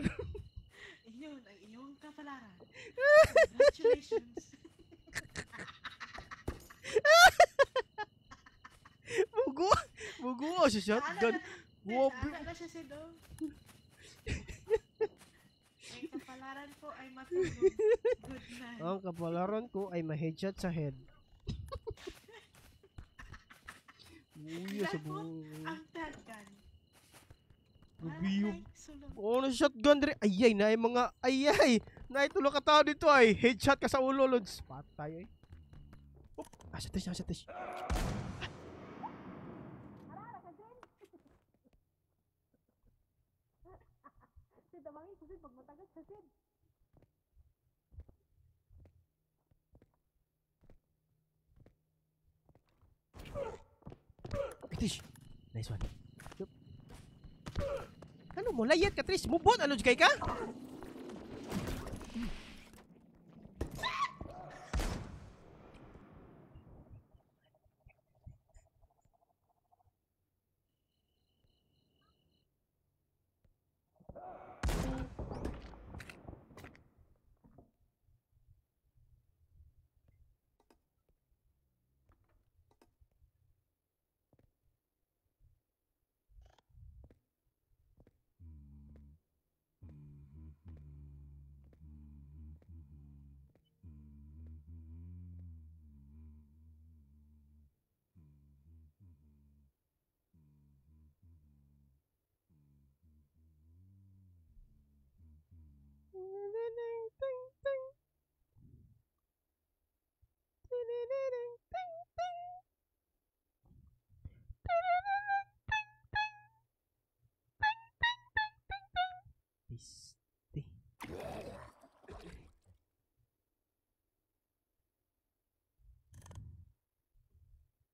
Iyon ang iyong kapalaran. Congratulations. Mugo. Mugo siya shotgun. Wala na siya si Dong. Ang kapalaran ko ay matulog. Good night. Ang kapalaran ko ay ma-headshot sa head. Uy, sa buong. Ang shotgun. Oh, na shotgun dire. Ayay, na ay mga ayay. Na tulo ka tao dito ay. Headshot ka sa ulo, Lods. Patay ay. Op, asa tis, asa tis. Trish. Nice one. Yup. Ano mo? Layat ka, Trish. Mubot. Ano kay ka?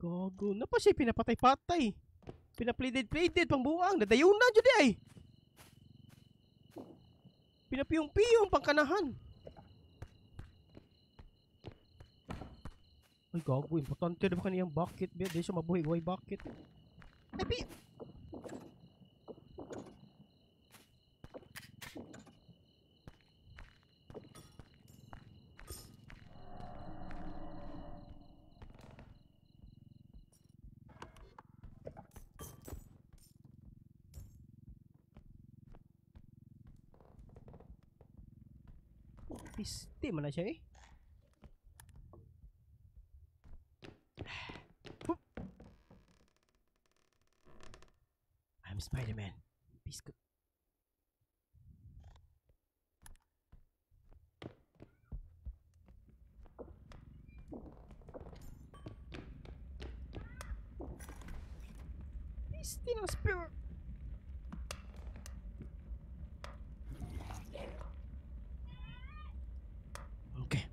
Gago. Napa siya pinapatay-patay. Pinaplayded-playded pang buang. Nadayuna dyan di ay. Pinapiyong-piyong pang kanahan. Ay gago, importante na ba kaniyang bucket? Di siya mabuhi, why bucket? Ay pi... Piste man na siya eh. I'm Spider-Man. Biscuit. Piste ng spirit. Okay.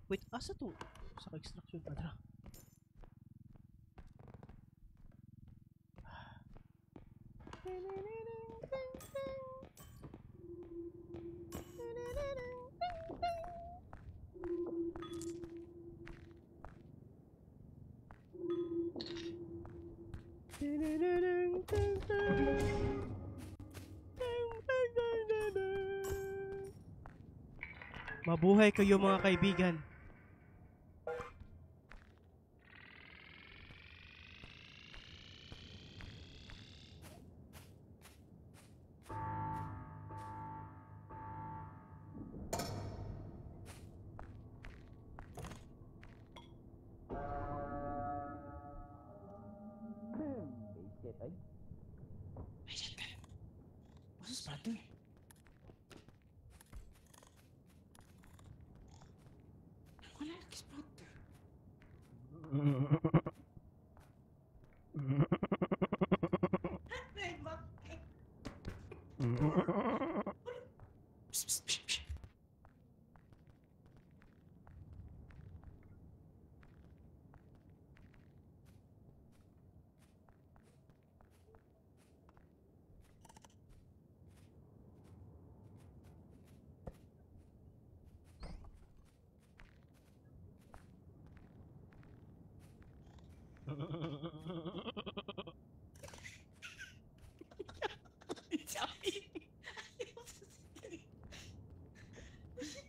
Wait, asa to? Sa extraction pa. Mabuhay kayo mga kaibigan. Ay, shotgun. What's brother? Wala kis brother. Psst, psst, psst, psst.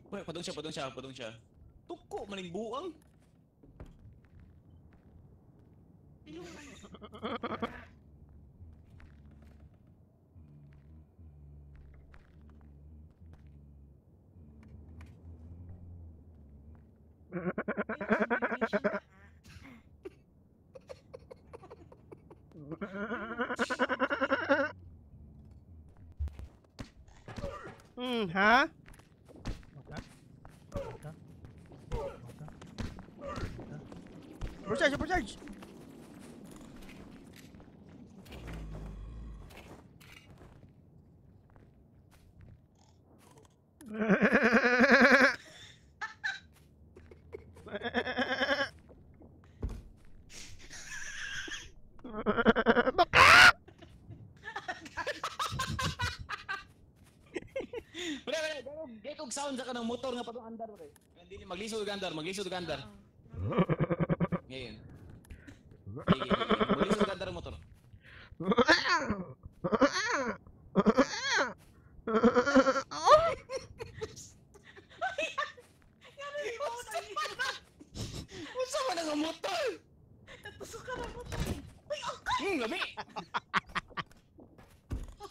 Wait, padung siya, padung siya, padung siya. Tuko, maning buang. Ha? Supercharge, supercharge! Wala, wala, gay kog sound sa kanang motor nga patong andar pre. Dili maglisod og andar, maglisod og andar. Ngayon. Sige, maglisod og andar ang motor. Unsa man ang motor? Natusok ka ng motor. Uy, ang Lami.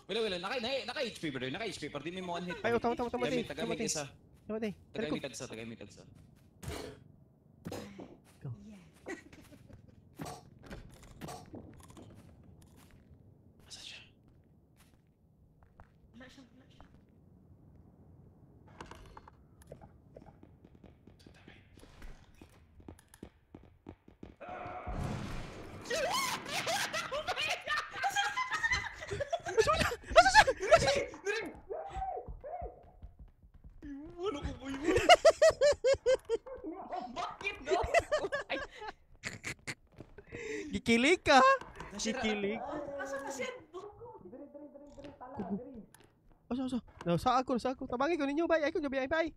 Wala, wala, naka HP bro, naka HP pero di mo one hit. Ay, tama, tama, tama, tama. Tama. Tagay tagsa, tagay tagsa. Go. Asa siya? Wala siya, wala siya. Gikilig ka. Gikilig. Asa ka sir? Asa asa. No, sa ako, sa ako. Tabangi ko ninyo bay. Ay ko bay bay.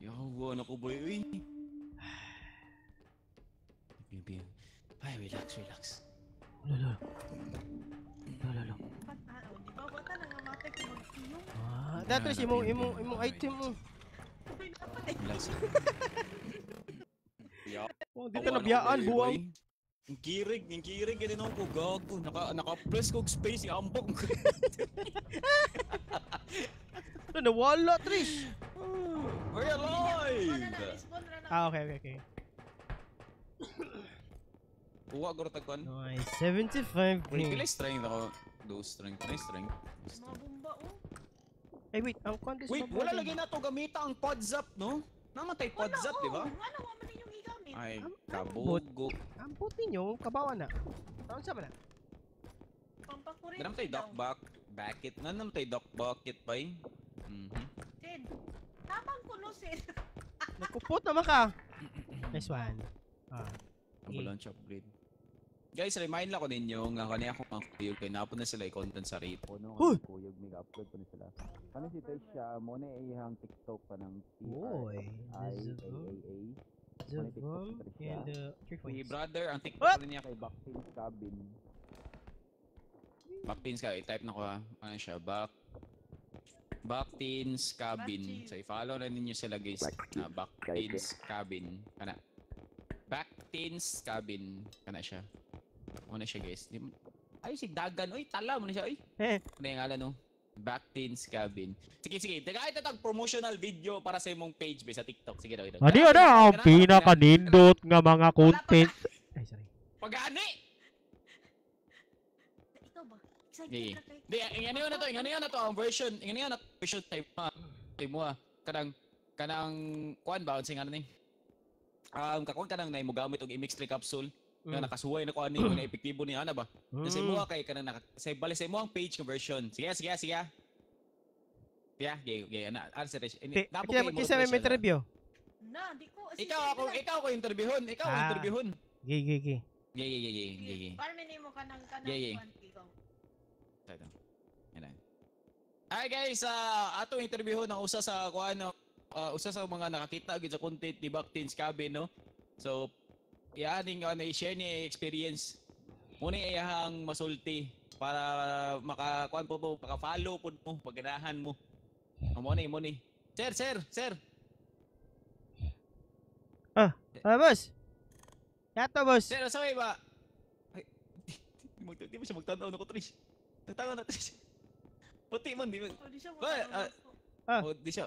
Yawa na ko boy uy. Bibi. Ay, relax, relax. Lolo. Lolo. Lolo. Di ba wala na nga matay kung magpiyong? Ah, datos imong imong imong item mo. Relax. Oh, dito na biyaan buwang. Ang kirig ganun ako gago. Naka-press kog space ambok. Nawala Trish. We're alive. Ah, okay, okay, okay. Uwa guro tagkuan. Nice, 75. Pila strength ako. Do strength, nice strength. Mga bumba oh. Ay wait, ang contest. Wait, wala lagi na to gamita ang pods up, no? Namatay pods up, di ba? Ano wa man ninyong gigamit? Ay, kabugo. Ang puti nyo, kabawa na. Taon sa ba na? Pampakurin. Ganam tay duck back, bucket. Nanam tay duck bucket pa eh. Sid, tamang kuno sid. Nagkupot naman ka. Nice one. Ah. Ambulance upgrade. Guys, remind lang ko ninyo nga kani ako mga kuyog kay napon na sila i-content sa repo no. Huy! Kuyog may upload pa na sila. Kani si Trisha mo na iyang TikTok pa ng T Oy, R I A A A. The bomb and the three Si points. brother, ang TikTok niya kay Backpins Cabin. Backpins ka, i-type na ko ha. Ano siya? Backpins Cabin. So i-follow na ninyo sila guys. Na Backpins Cabin. Kana. Backpins Cabin. Kana siya. Ano siya guys? Ay si Dagan. Oy, tala mo na siya. Oy. Eh. Ano yung ngalan no? Backpins Cabin. Sige, sige. Tagay tatag promotional video para sa imong page ba sa TikTok. Sige daw. Ani ana ang pinakanindot nga mga content. Ay, sorry. Pagani! Ikaw ba? Excited Sige. na kay. Di, ingano na to, ingano na to ang version, ingano na version type mo. Type mo ah. Kanang kanang kuan ba unsay ngano ni? Kakuan kanang nay mo gamit og MX3 capsule. Nga nakasuway na kuan ni na epektibo ni ana ba? Sa imo kay kanang naka sa bali sa imo ang page conversion. Sige, sige, sige. Yeah, gay gay ana. Answer is. Kisa may interview. Na, di ko. Ikaw ako, ikaw ko interviewon, ikaw ako interviewon. Gay gay gay. Gay gay gay gay gay. Parang nimo kanang kanang kuan ikaw. Ito. Yan. Hi guys, atong interviewon ang usa sa kuan usa sa mga nakakita gyud sa content ni Backpins Cabin no. So yaning ano i-share niya experience. Muna iyahang masulti para makakuan po po, maka-follow po mo, paganahan mo. Mo ni, mo ni. Sir, sir, sir. Ah, boss. Yato boss. Sir, sa may ba? Ay, di mo siya magtanaw nako Trish. Nagtanaw na Trish. Puti man di man. Oh, di siya Ah. Oh, di siya.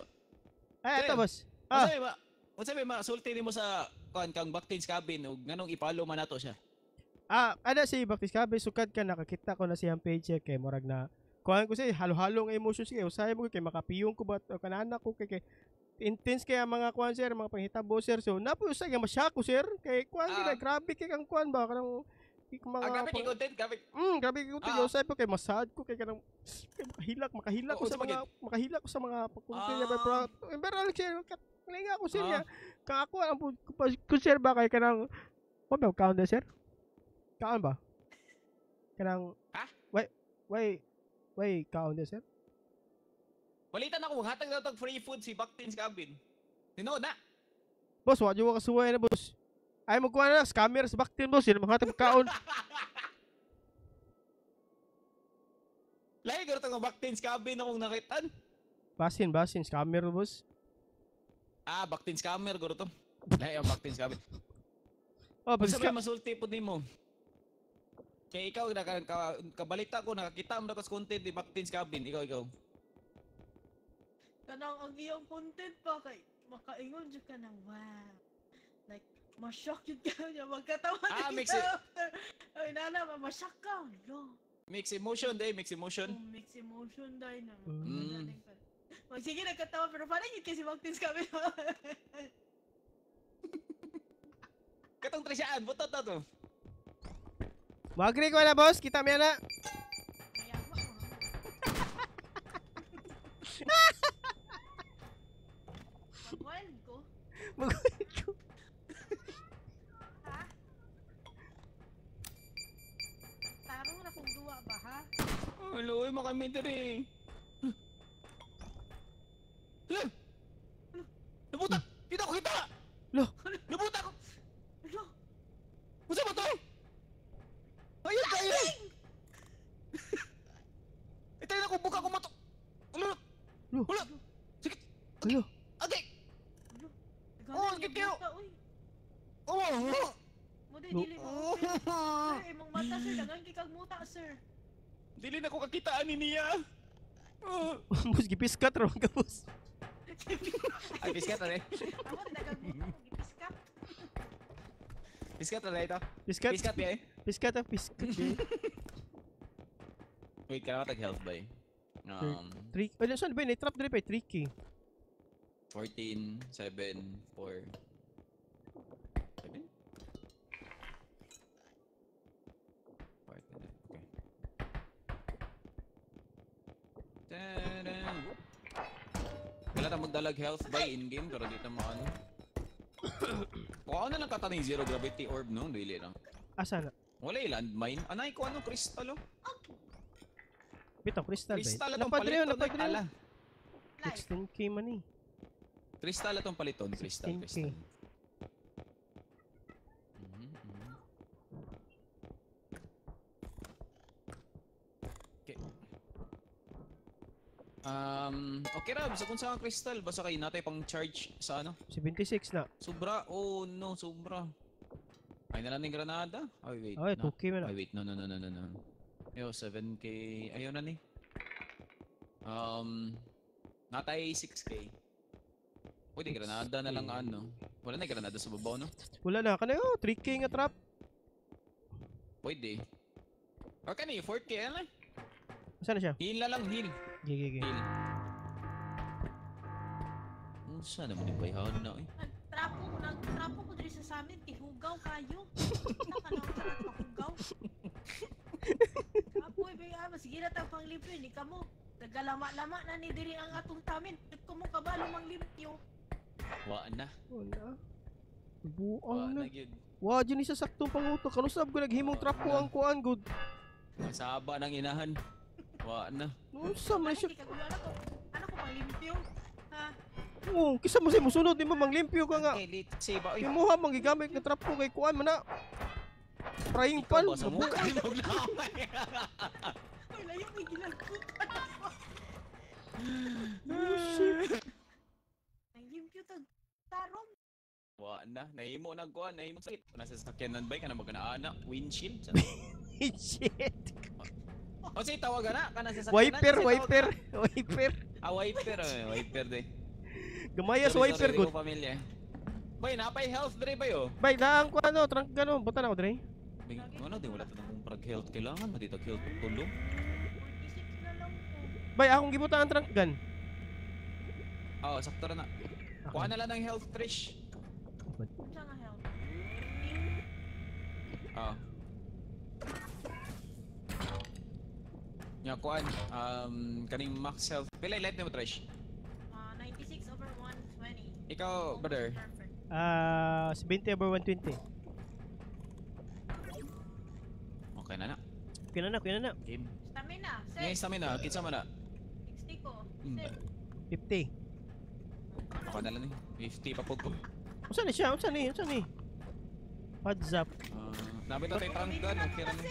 Ay, ato boss. Ah. Unsa may ba? Unsa may masulti nimo sa kuan kang Backpins Cabin ug nganong i-follow man nato siya? Ah, ana si Backpins Cabin sukad ka nakakita ko na siyang page kay murag na kuan ko siya halo-halo nga emotions kay usahay mo kay makapiyong ko ba kanana ko kay intense kay ang mga kuan sir, mga panghitabo sir. So napo usay nga masyak ko sir kay kuan gid grabe kay kang kuan ba kanang mga grabe kay content, grabe. Grabe kay content. Usay po kay masad ko kay kanang kay makahilak ko sa mga makahilak ko sa mga content niya pero pero sir kalinga ko sir ya. Kang ako ang ko sir ba kay kanang wa ba kaon da sir? Kaon ba? Kanang ha? Way way way kaon da sir? Balitan ako hatag daw tag free food si Backpins Cabin. Tinuod na. Boss, wa jud ka suway na boss. Ay mo kuha na scammer sa Backpins boss, sino mga kaon. Lahi garo tong Backpins Cabin akong nakitan. Basin, basin scammer boss. Ah, Backpins scammer garo to. Lahi ang Backpins Cabin. Oh, basta may masulti pud nimo. Kay ikaw kabalita ko nakakita mo na kas content ni Backpins Cabin, ikaw ikaw. Kanang ang iyong content pa kay makaingon jud ka nang wow. Like ma-shock jud ka niya magkatawa ah, mix it. Ay nana, ma-shock ka. Lo. Mix emotion day, mix emotion. Oh, mix emotion day na. Magsige nagkatawa pero parang yun kasi Backpins Cabin. Katong Trishaan, butot na to. Mag-agree ko na boss, kita mo na. kami diri. Hala! Nabuta! Kita ko kita! Lo. Nabuta ko! Ano? Unsa ba to? Ayun kayo! Itay na ko buka ko mato. Ulo. Lo. Ulo. Sige. Alo. Okay. Ano? Oh, sakit kayo. Oh. Mo di dili mo. Sir, imong mata sir, daghan kay kag muta sir. Dili na ko kakitaan ni niya. Oh. Bus gipiskat ro ka bus. Ay, piskat na eh. Amo di daghang muta ko gipiskat. Piskat na ito. Piskat. Piskat eh. Piskat ah, piskat. eh. Wait, kailangan tag health ba eh? 3. Ano saan ba yun? Trap diri pa 3K. 14, 7, 4, 7? 4, okay. Ta-da! Wala tayong magdalag health by in-game pero dito mo ano. Kuha na lang kataning zero gravity orb no? Dili lang. Asa na? Wala yung landmine. Anay ko ano, crystal oh. Bitaw crystal ba? Crystal atong Napadre paliton. napadre. Ala. 16K man eh. Crystal atong paliton. Crystal, 16K. crystal. Mhm, mhm. Okay. Okay ra, bisa kung saan ang crystal, basta kay natay pang charge sa ano. 76 na. Sobra, oh no, sobra. Ay na lang ng granada. Ay wait. Ay, no. 2K man na. Ay wait, no no no no no no. Yo, 7K. Ayaw na ni. Natay 6K. Pwede granada na lang 6K. ano. Wala na granada sa babaw no? Wala na kanay oh, 3K nga trap. Pwede. Or kani 4K ano? Saan na siya? Heal na lang, heal. Gigi gigi. Heal. Unsa naman yung bayhan na eh. Nagtrapo ko diri sa summit kay hugaw kayo. Naka hugaw. Apoy ba ah, sige na tag panglimpyo ni kamo. Nagalama-lama na ni diri ang atong tamin. Ko mo kabalo manglimpyo. Wa na. Wala. Wa Buang na na. gyud. Wa dyan isa saktong pangutok. Kano sab ko naghimong trap ko ang kuan good. Ang saba ng inahan. Wa na. Unsa man Ano siya? kay kagulo ano ko? Ano ko panglimpyo? Ha? Oh, kisa mo sa musunod nimo manglimpyo ka nga. Okay, litse ba? Uy, Imuha man gigamit nga trap ko kay kuan man na. Frying ikaw pan. ba sa mukha mo lamay? Uy, layo kay gilagkutan. Oh, shit. Nanglimpyo tag tarong. Wa na. Nahimo na kuan, nahimo sakit. Nasa sasakyanan ba ka na magana windshield? Shit. O say tawagan na kana sa sasakyanan. Wiper, Unsay tawag wiper, na? wiper. Ah, wiper, eh, wiper de. Gamaya sa Sorry, wiper sorry, di good. ko pamilya. Bay, napay health dre ba yo? Bay, daang ko ano, trunk gano, butan ako dre. Bing, ano di wala ta nang prag health kailangan maditag health tulong. 46 na lang ko. Bay, akong gibutan ang trunk gun. Oh, sakto ra na. Kuha na lang ng health Trish. Unsa nga health? Ah. Nya kuan, kaning max health. Pila life nimo Trish? 96 over 120. Ikaw, brother. Perfect. Ah, 70 over 120. Okay na na. Okay na na, okay na na. Game. Stamina, Ngay sir. stamina, kinsa man na. 60 ko. Mm. Sir. 50. Okay na lang ni. 50 pa pud ko. Unsa ni siya? Unsa ni? Unsa ni? What's up? Ah, nabi ta tay trunk gun, okay ra ni.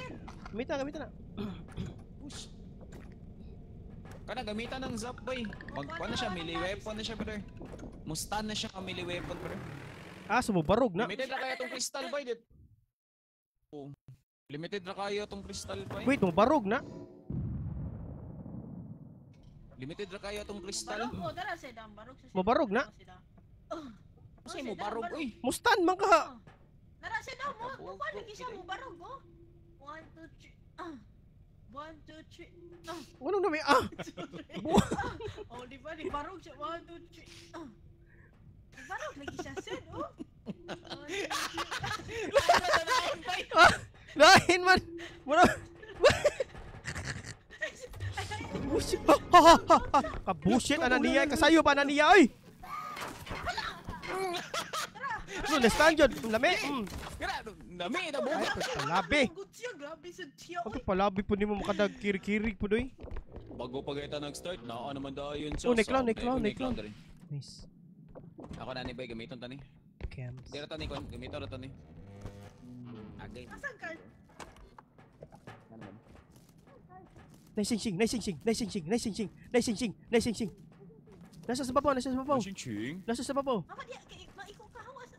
Gamita, gamita na. Push. Kana gamitan ng zap boy. Magkuan na siya melee weapon na siya brother. Mustan na siya ka melee weapon brother. Ah, sumubarog na. Limited ra kaya tong crystal boy dit. Oh. Limited ra kayo tong crystal boy. Wait, mubarog na. Limited ra kayo tong crystal. Barog ko, dara sir, dang barog sa sir. Mabarog na? Oh, Kasi mo barog uy. Mustan man ka. Nara sir, daw mo, Barog, mo lagi siya gid. mo barog oh. 1 2 3. Ah. 1 2 3. Ah. Ano na may ah? Oh, di ba di barog siya 1 2 3. Ah. Di barog lagi siya sir, oh. 1 2 3. Ah, lain man. Mura. Bullshit. Kabullshit ana niya kasayo pa ana niya oy. No, na-stand yun. Lami. Lami na buga. Palabi. Grabe sa siya. Ako palabi po nimo makadag kiri-kiri po doy. Bago pa kita nag-start, naa naman dayon siya. Oh, neklan. Nice. Ako na ni boy, gamiton ta ni. Cams. Dira ta ni kon, gamiton ra ta ni. Agay. Asan ka? Nice sing, nice sing, nice sing, nice sing, nice sing, nice sing. Nasa sa babaw, nasa sa babaw. Nasa sa babaw. Mama diya kay maiko ka hawas.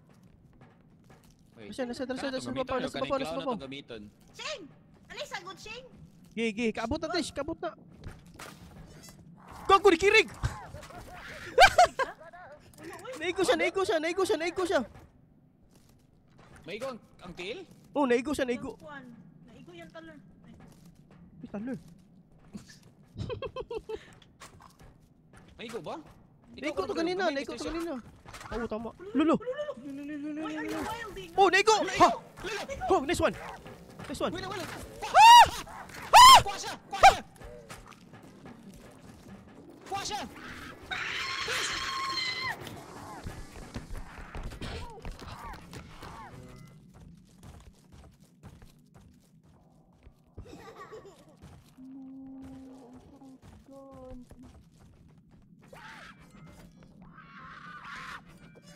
Nasa sa babaw, nasa babaw, nasa babaw. Shing! Alay sagot Shing. Gi, kaabot na Trish, kaabot na. Gago ni kirig. Naigo siya, naigo siya, naigo siya, naigo siya. Maigo ang tail? Oh, naigo siya, naigo. Naigo yan taler. Uy, taler. Maigo ba? Naigo to kanina, naigo to kanina. Oo, tama. Lolo. Why are you wilding? Oh, naigo! Ha! Oh, nice one. Nice one. Wala, wala. Ah! Ah! Kuha siya! Kuha siya! Kuha siya!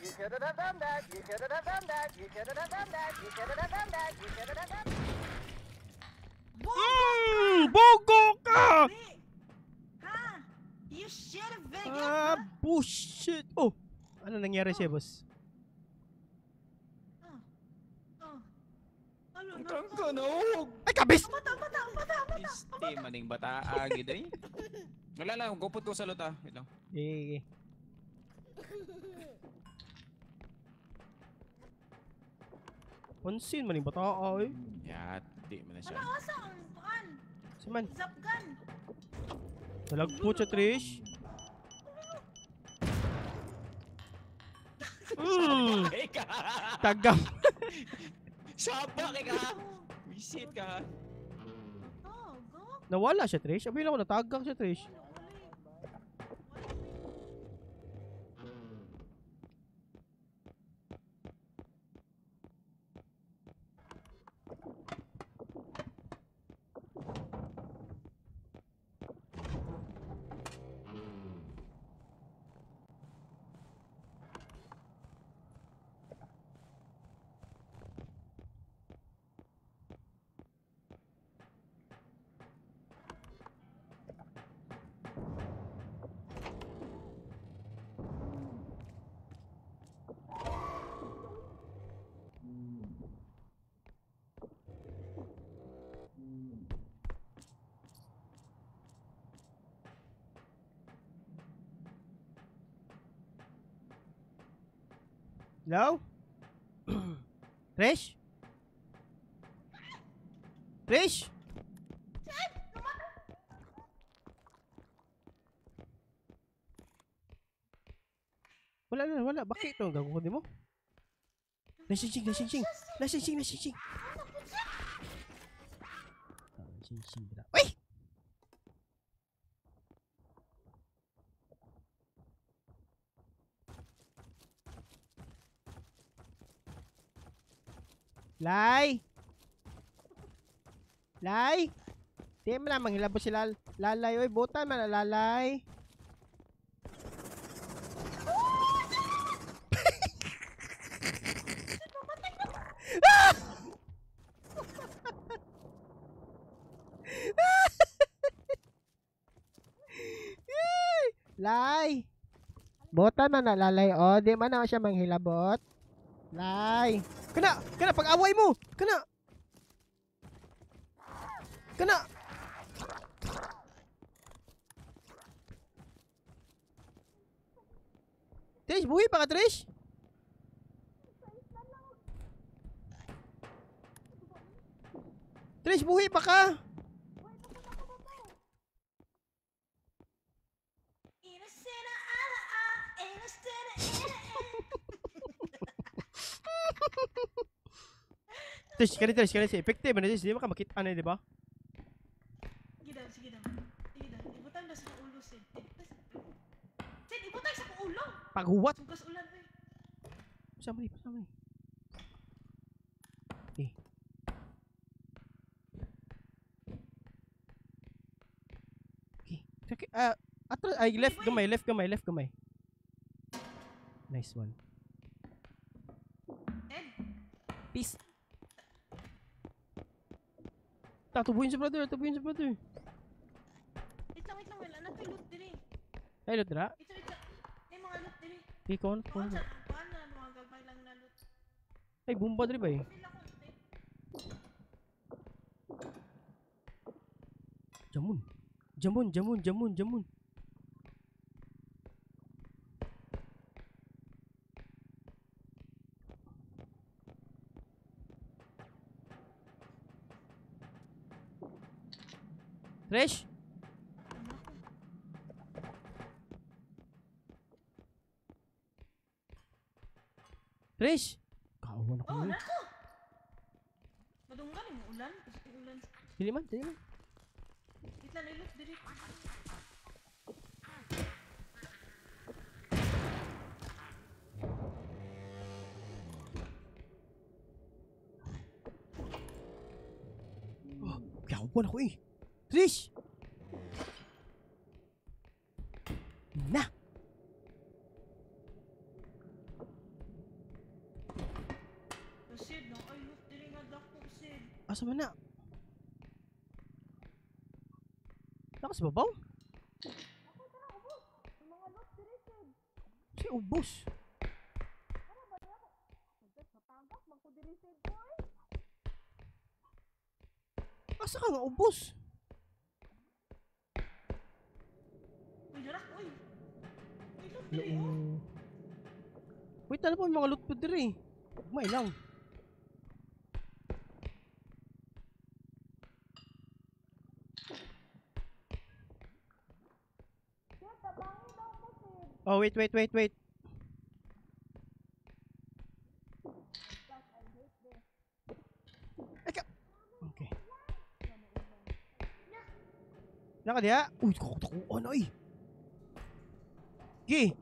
You shouldn't have done that. You shouldn't have done that. You shouldn't have done that. You shouldn't have done that. You shouldn't have done that. Bogo ka! Ha? You should have been. Ah, bullshit. Oh, ano nangyari siya, boss? Ano na? Kang Ay, kabis! Bata, bata, bata, bata. Este, maning bata, agid ay. Wala lang, gupot ko sa luta. Wait lang. Eh. Pansin maning bata ay. Yati man na siya. Wala asa ang kuan. Siman. Zap gun. Nalagpo siya, Trish. Tagam. Saba kay ka. Wisit ka. Nawala siya, Trish. Abi lang ako natagak siya, Trish. Hello? Trish? Trish? Wala na, wala. Bakit ito? Gagawin mo? Nasising, nasising. Nasising, nasising. Nasising. Uy! Lay! Lay! Di mo na manghilabot si Lalay. Oy, buta man na Lalay. Lay! Buta man na Lalay. O, di man na siya manghilabot. Lay! Kana! Kana! Pag-away mo! Kana! Kana! Trish! Buhi pa ka, Trish! Trish! Buhi pa ka! Trish, kani Trish, kani si effective man Trish, di ba ka makita na, di ba? Sige daw, sige daw. Sige daw, ibutang na sa ulo, Sid. Sid, ibutang sa ulo. Paghuwat. Sugas ulan, eh. Pasama ni, pasama ni. Okay. Okay. Okay. Atras, ay, left gamay, left gamay, left gamay. Nice one. Peace. Tatubuhin sa brother, tatubuhin sa brother. Wait lang, wala na to'y loot diri. Ay, loot dira? Ito, ito. Ay, mga loot diri. Okay, kaon, kaon. Paano na mga gagmay lang na loot? Ay, bomba diri ba eh? Jamun. Jamun, jamun, jamun, jamun. Trish? Trish? Kaawan ako. Oh, nako! Madunggan yung ulan. Ulan. Dili man, dili man. Wait lang, ilot, dili. Oh, kaawan ako eh. Trish! Na! Sid, no? Ay, look, dili nga dako, Sid. Asa man na? Naka sa babaw? Ako, tara, ubos. Yung mga loot, dili, Sid. Si ubos. Ano ba niya ako? Matagak, man ko dili, Sid, boy. Asa ka nga ubos? Uy, darak, uy. Uy, loot, dili, oh. Wait, ano po yung mga loot po diri? May lang. Oh, wait, wait, wait, wait. Eka. Okay. Naka diha? Uy, katakuan ay. Gi.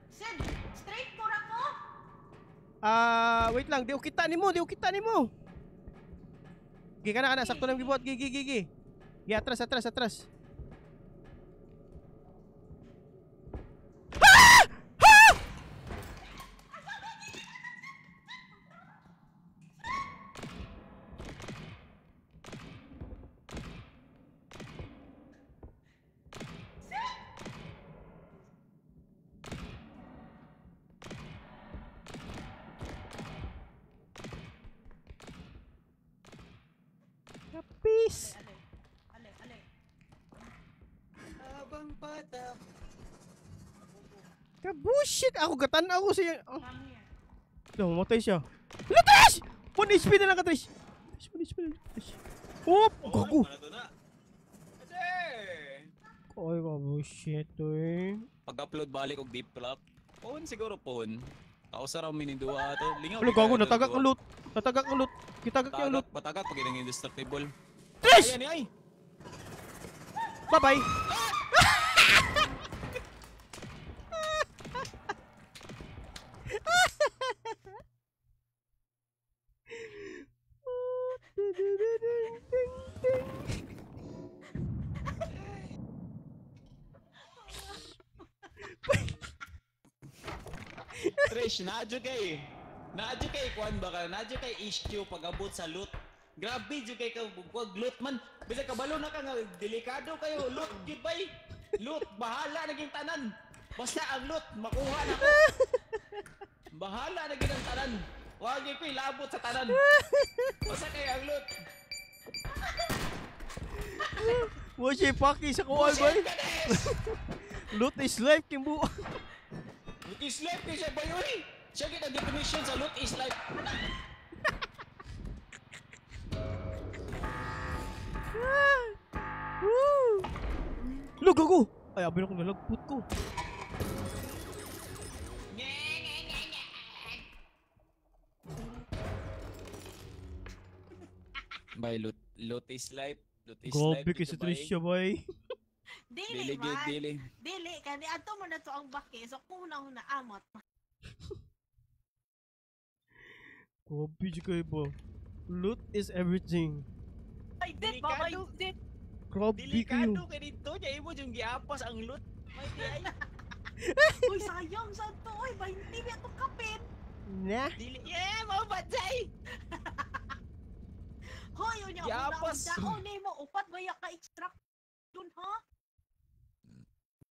Sid, straight ko ra ko. Ah, wait lang, di ko kita nimo, di ko kita nimo. Gi kana kana sakto lang gibuhat, gi gi gi gi. Gi atras atras atras. Ah! Ah! Peace. Ale, ale, ale. Habang bata. Kabushit! Ako gatan ako siya. Oh. Come here. Namatay siya. Hala, Trish! 1 HP na lang ka, Trish! Trish, 1 HP na lang, Trish. Oh! Gago! Ay, kabushit, eh. Pag-upload balik og deep clock. Phone siguro phone. Ako sa raw minindua ato. Lingaw. Hala, gago! Natagak ang loot! Natagak ang loot! Kitagak yung loot! Patagak pag inang indestructible. Trish! Ayan, ay! Bye-bye! Trish, naadyo kay. Naadyo kay kuan ba ka? Naadyo kay issue pag-abot sa loot. Grabe jud kay ka wag loot man. Bisag kabalo na ka nga delikado kayo loot gyud bay. Loot bahala na gyud tanan. Basta ang loot makuha na ko. Bahala na gyud ang tanan. Wag gyud ko'y labot sa tanan. Basta kay ang loot. Wa siya paki sa kuan bay. Loot is life kimbu. Loot is life kay siya bay oy. Siya gyud ang definition sa loot is life. Woo! Lo gago. Ay abi na ko nalagpot ko. Bay loot, loot is life. Loot is life. Grabe kay si Tricia bay. Dili, Dili gyud man. dili. Dili, kani ato mo na to ang baki. So, kung na amot. Grabe jud kayo ba? Loot is everything. Ay, dit ba? Ay, dit. Grabe kayo. Delikado kay dito, niya imo yung giapas ang loot. May di ay. Uy, sayang sa to. Uy, 20 ba itong kapin? Nah. Dili. Yeah, mao ba jay? Hoy, unya ako na Giapas. daon nimo upat ba ya ka extract dun ha?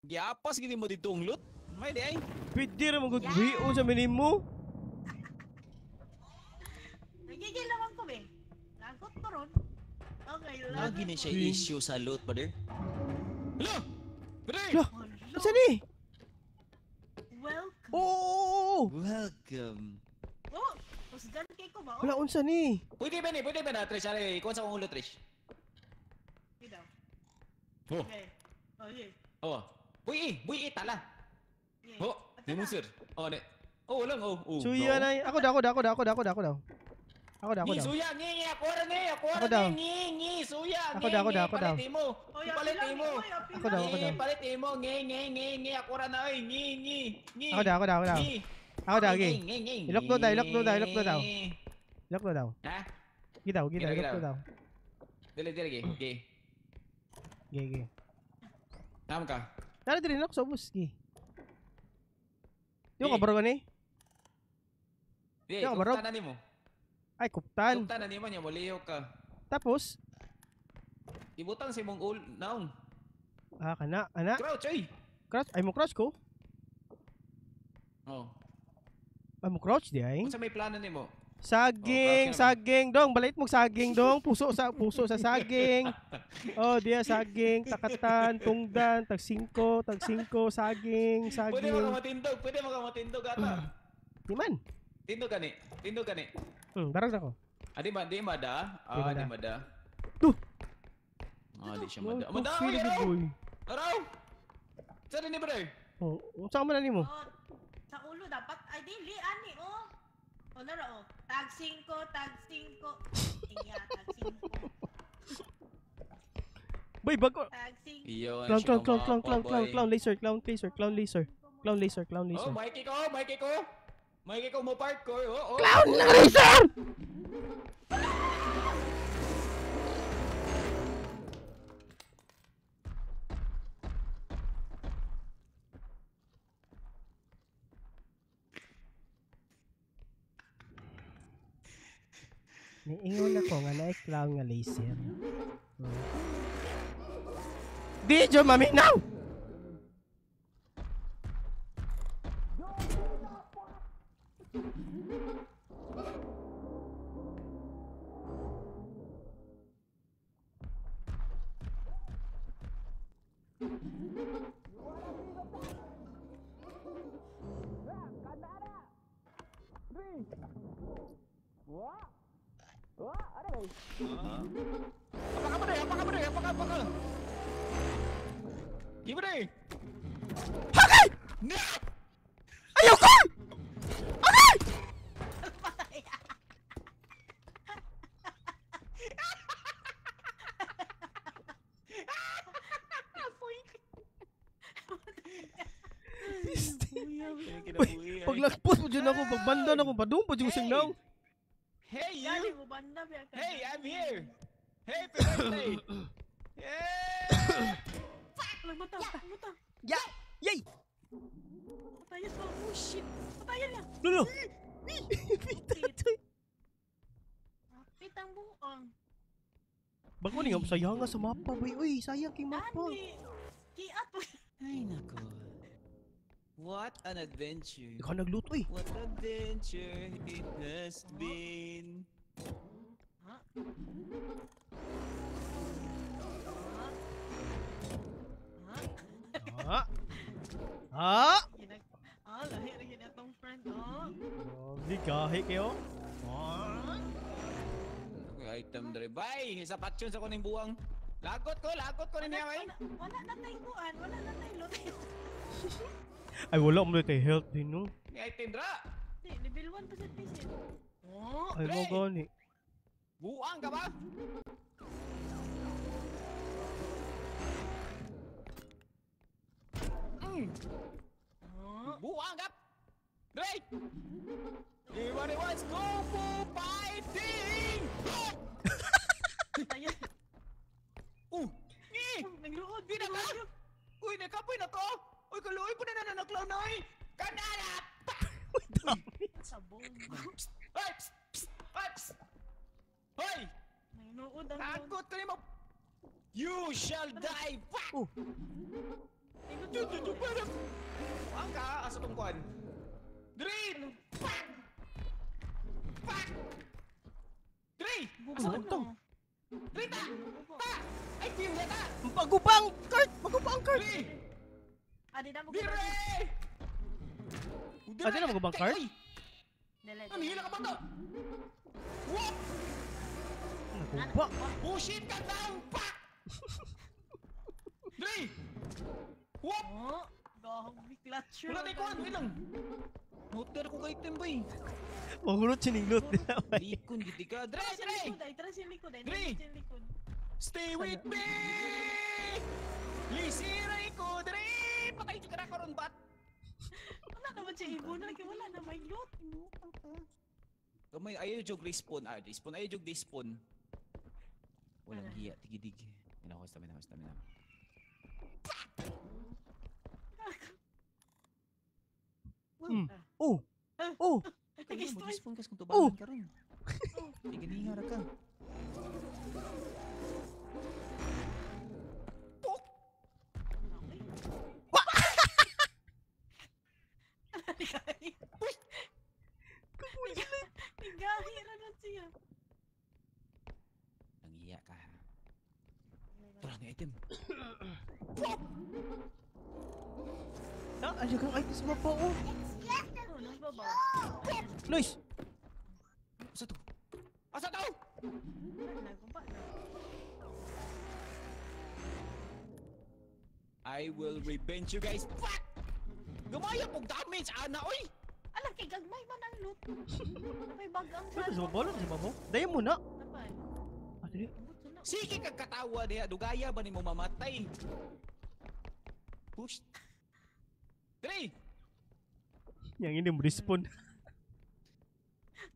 Giapas gid mo dito ang loot. May di ay. Pwede ra mo gud yeah. sa minimo. Nagigil naman ko be. Lagot to ron. Okay, lagot. Lagi ni siya issue sa loot, brother. Hello! Brother! Lah, Asa ni? Welcome. Oo! Welcome. Oh, husgan kay ko ba? Wala unsa ni? Pwede ba ni? Pwede ba na, Trish? Ari, ikaw sa akong ulo, Trish. Sige daw. Oh. Okay. Oh, yeah. Oh. Buy, buy, tala. Yeah. Oh, ni mo sir. Oh, ne. Oh, lang, oh. Oh. Suya na. Ako daw, ako daw, ako daw, ako daw, ako daw, ako daw. Ako daw, ako Ngi, daw. suya, ngi, ngi, ako ra ni, ako Ako ra daw. ni, ngi, ngi, suya, Ako daw, ako daw, ako daw. Palit mo. Oy, Palit apilang, mo. oy, apilang. Ako daw, ako Ngi, daw. palit mo, ngi, ngi, ngi, ngi, ako ra na, oy, ngi, ngi, ngi. Ako daw, ako daw, ako daw. Ngi. Ako daw, Ngi, okay. ngi, ngi, Ilok do daw, ilok do daw, ilok do daw. ngi. Ilok do daw. Ha? Gitaw, gitaw, Gitaw, ilok do gitaw. daw. Dili, dili, gi, gi. Ge, ge. Tama ka. Tara diri na ako sa ubos, ge. Di ko Ge. kabaro ni? Di, Di ako barog. kuptan na nimo. Ay, kuptan. Kuptan na nimo niya, molihok ka. Tapos, Ibutang sa imong ul, naong. ah, kana, ana. Crouch, oy. Crouch, ay mo crouch ko. Oh. Ay mo crouch di ay. Unsa may plano nimo? Saging, Oh, crouch ka naman. saging dong, balit mo saging dong, puso sa saging. Oh, diya saging, takatan, tungdan, tag 5, tag 5, saging, Pwede mo saging. ka matindog, pwede mo ka matindog ata. Di man. Tindog ka ni, tindog ka ni. Barang na ko. Ah, di ba, di ba da? Di Ah, ba di da? ba da? Duh! Ah, di siya mada. Oh, Mada, feel oy, good araw! boy. Araw! Saan ni brother? Oh, unsa man na nimo? Oh, sa ulo dapat ay dili ani oh. Oh, nara oh. Tag 5, tag 5. Iya, tag 5. Boy, bago. Tag 5. Iyo, Clown, clown, clown, clown, clown, clown, clown, laser, clown, laser, clown, laser. Clown laser, clown Oh, laser. Mikey ko, Mikey ko. Mikey ko mo parkour. Oh, oh. Clown laser! Niingon ako nga naay clown nga laser. Di jud maminaw! Apa ka brother? Apa ka brother? Apa ka, apa ka? Di brother. Hakay! Ayaw ko! Agay! Paglagpos mo dyan ako, pagbanda na ako, padung pa dyan ko siyang naong. Hey Dali you. mo banda biya ka. Hey, I'm here. Hey, happy birthday. Yeah! Mata, mata. Ya! Yay! Patayan sa. Oh shit. Patayan na. Lolo! Kapit ang buong. Bago ni nga, sayang nga sa mapa, boy. Uy, sayang kay mapa. Dani. Kiat po. Ay nako. What an adventure. Ikaw nagluto, uy. What adventure it has been. Ha? Ha? Ah! Ah! Ah, lahi ra gid atong friend oh. Grabe, gahi kayo. Ah! Okay, item dre. Bye! Isa patsyon sa kuning buwang. Lagot ko niya, bay. Wala na tay kuan, wala na tay lot. Ay, wala mo tayo health din, no? May item dra. Di, level 1 pa sa pisit. Oh, Ay, mo gani. Buwang ka ba? Oh. Buwang ka! Dre! Everybody wants Kung Fu fighting! Ayan. Ni! Nagluod. Di na ka! Uy, nakapoy na ko! Uy, kaluoy po na na clown oy! Kanala! Uy, dami. Sabong. Psst! Ay! Psst! Psst! Ay! Psst! Hoy! Nagluod ang Takot ka nimo! You shall die! Fuck! Oh. Ang ka, asa tong kuan? Dre! Fuck! Fuck! Dre! Asa to? Dre ta! Ta! Ay, piyong na ta! Bago pa ang cart! Bago pa ang cart! Dre! Ah, di na mo Dre! Ah, di na mo bang cart? Ay, Dili. Ang hila ka ba to? What? Naguba. Bullshit ka down! Fuck! Dre! What? Oh, gabi clutcher. Wala na ikuan, wait lang. Noter ko kay item boy. Mahulot siya ning loot nila. bay. Likon gidi ka. Dre, Tara sa dre! likod ay, tara sa likod ay, Dre! tara sa likod. Stay with me! Lisiray ko, dre! Patay ka na karon bat. Wala naman siya ibon, lagi wala na may loot. Gamay ayaw jog respawn, ah, respawn ayaw jog despawn. Walang Ano? hiya, tigidig. Stamina ko, stamina ko, stamina. Oh! Oh! Kaya mo Nag-stoy. respawn kas kung Oh! tubangan karon. Tiganiha ra ka. Tigahi ra na siya. Ang hiya ka. Tara na item. Ah, ayaw kang items mo pa, oh! Oh, nasa baba. Nice! Asa to? Asa to? Wala na, guba na. I will revenge you guys. Fuck! Gamaya pog damage ana oy. Ala kay gagmay man ang loot. Napay bag ang Wala sa baba, wala sa baba. Dayon mo na! Napay. Ah, dili. Abot sa na. Sige kag katawa diha dugaya ba nimo mamatay? Push. Dre! Yang ini mo respawn.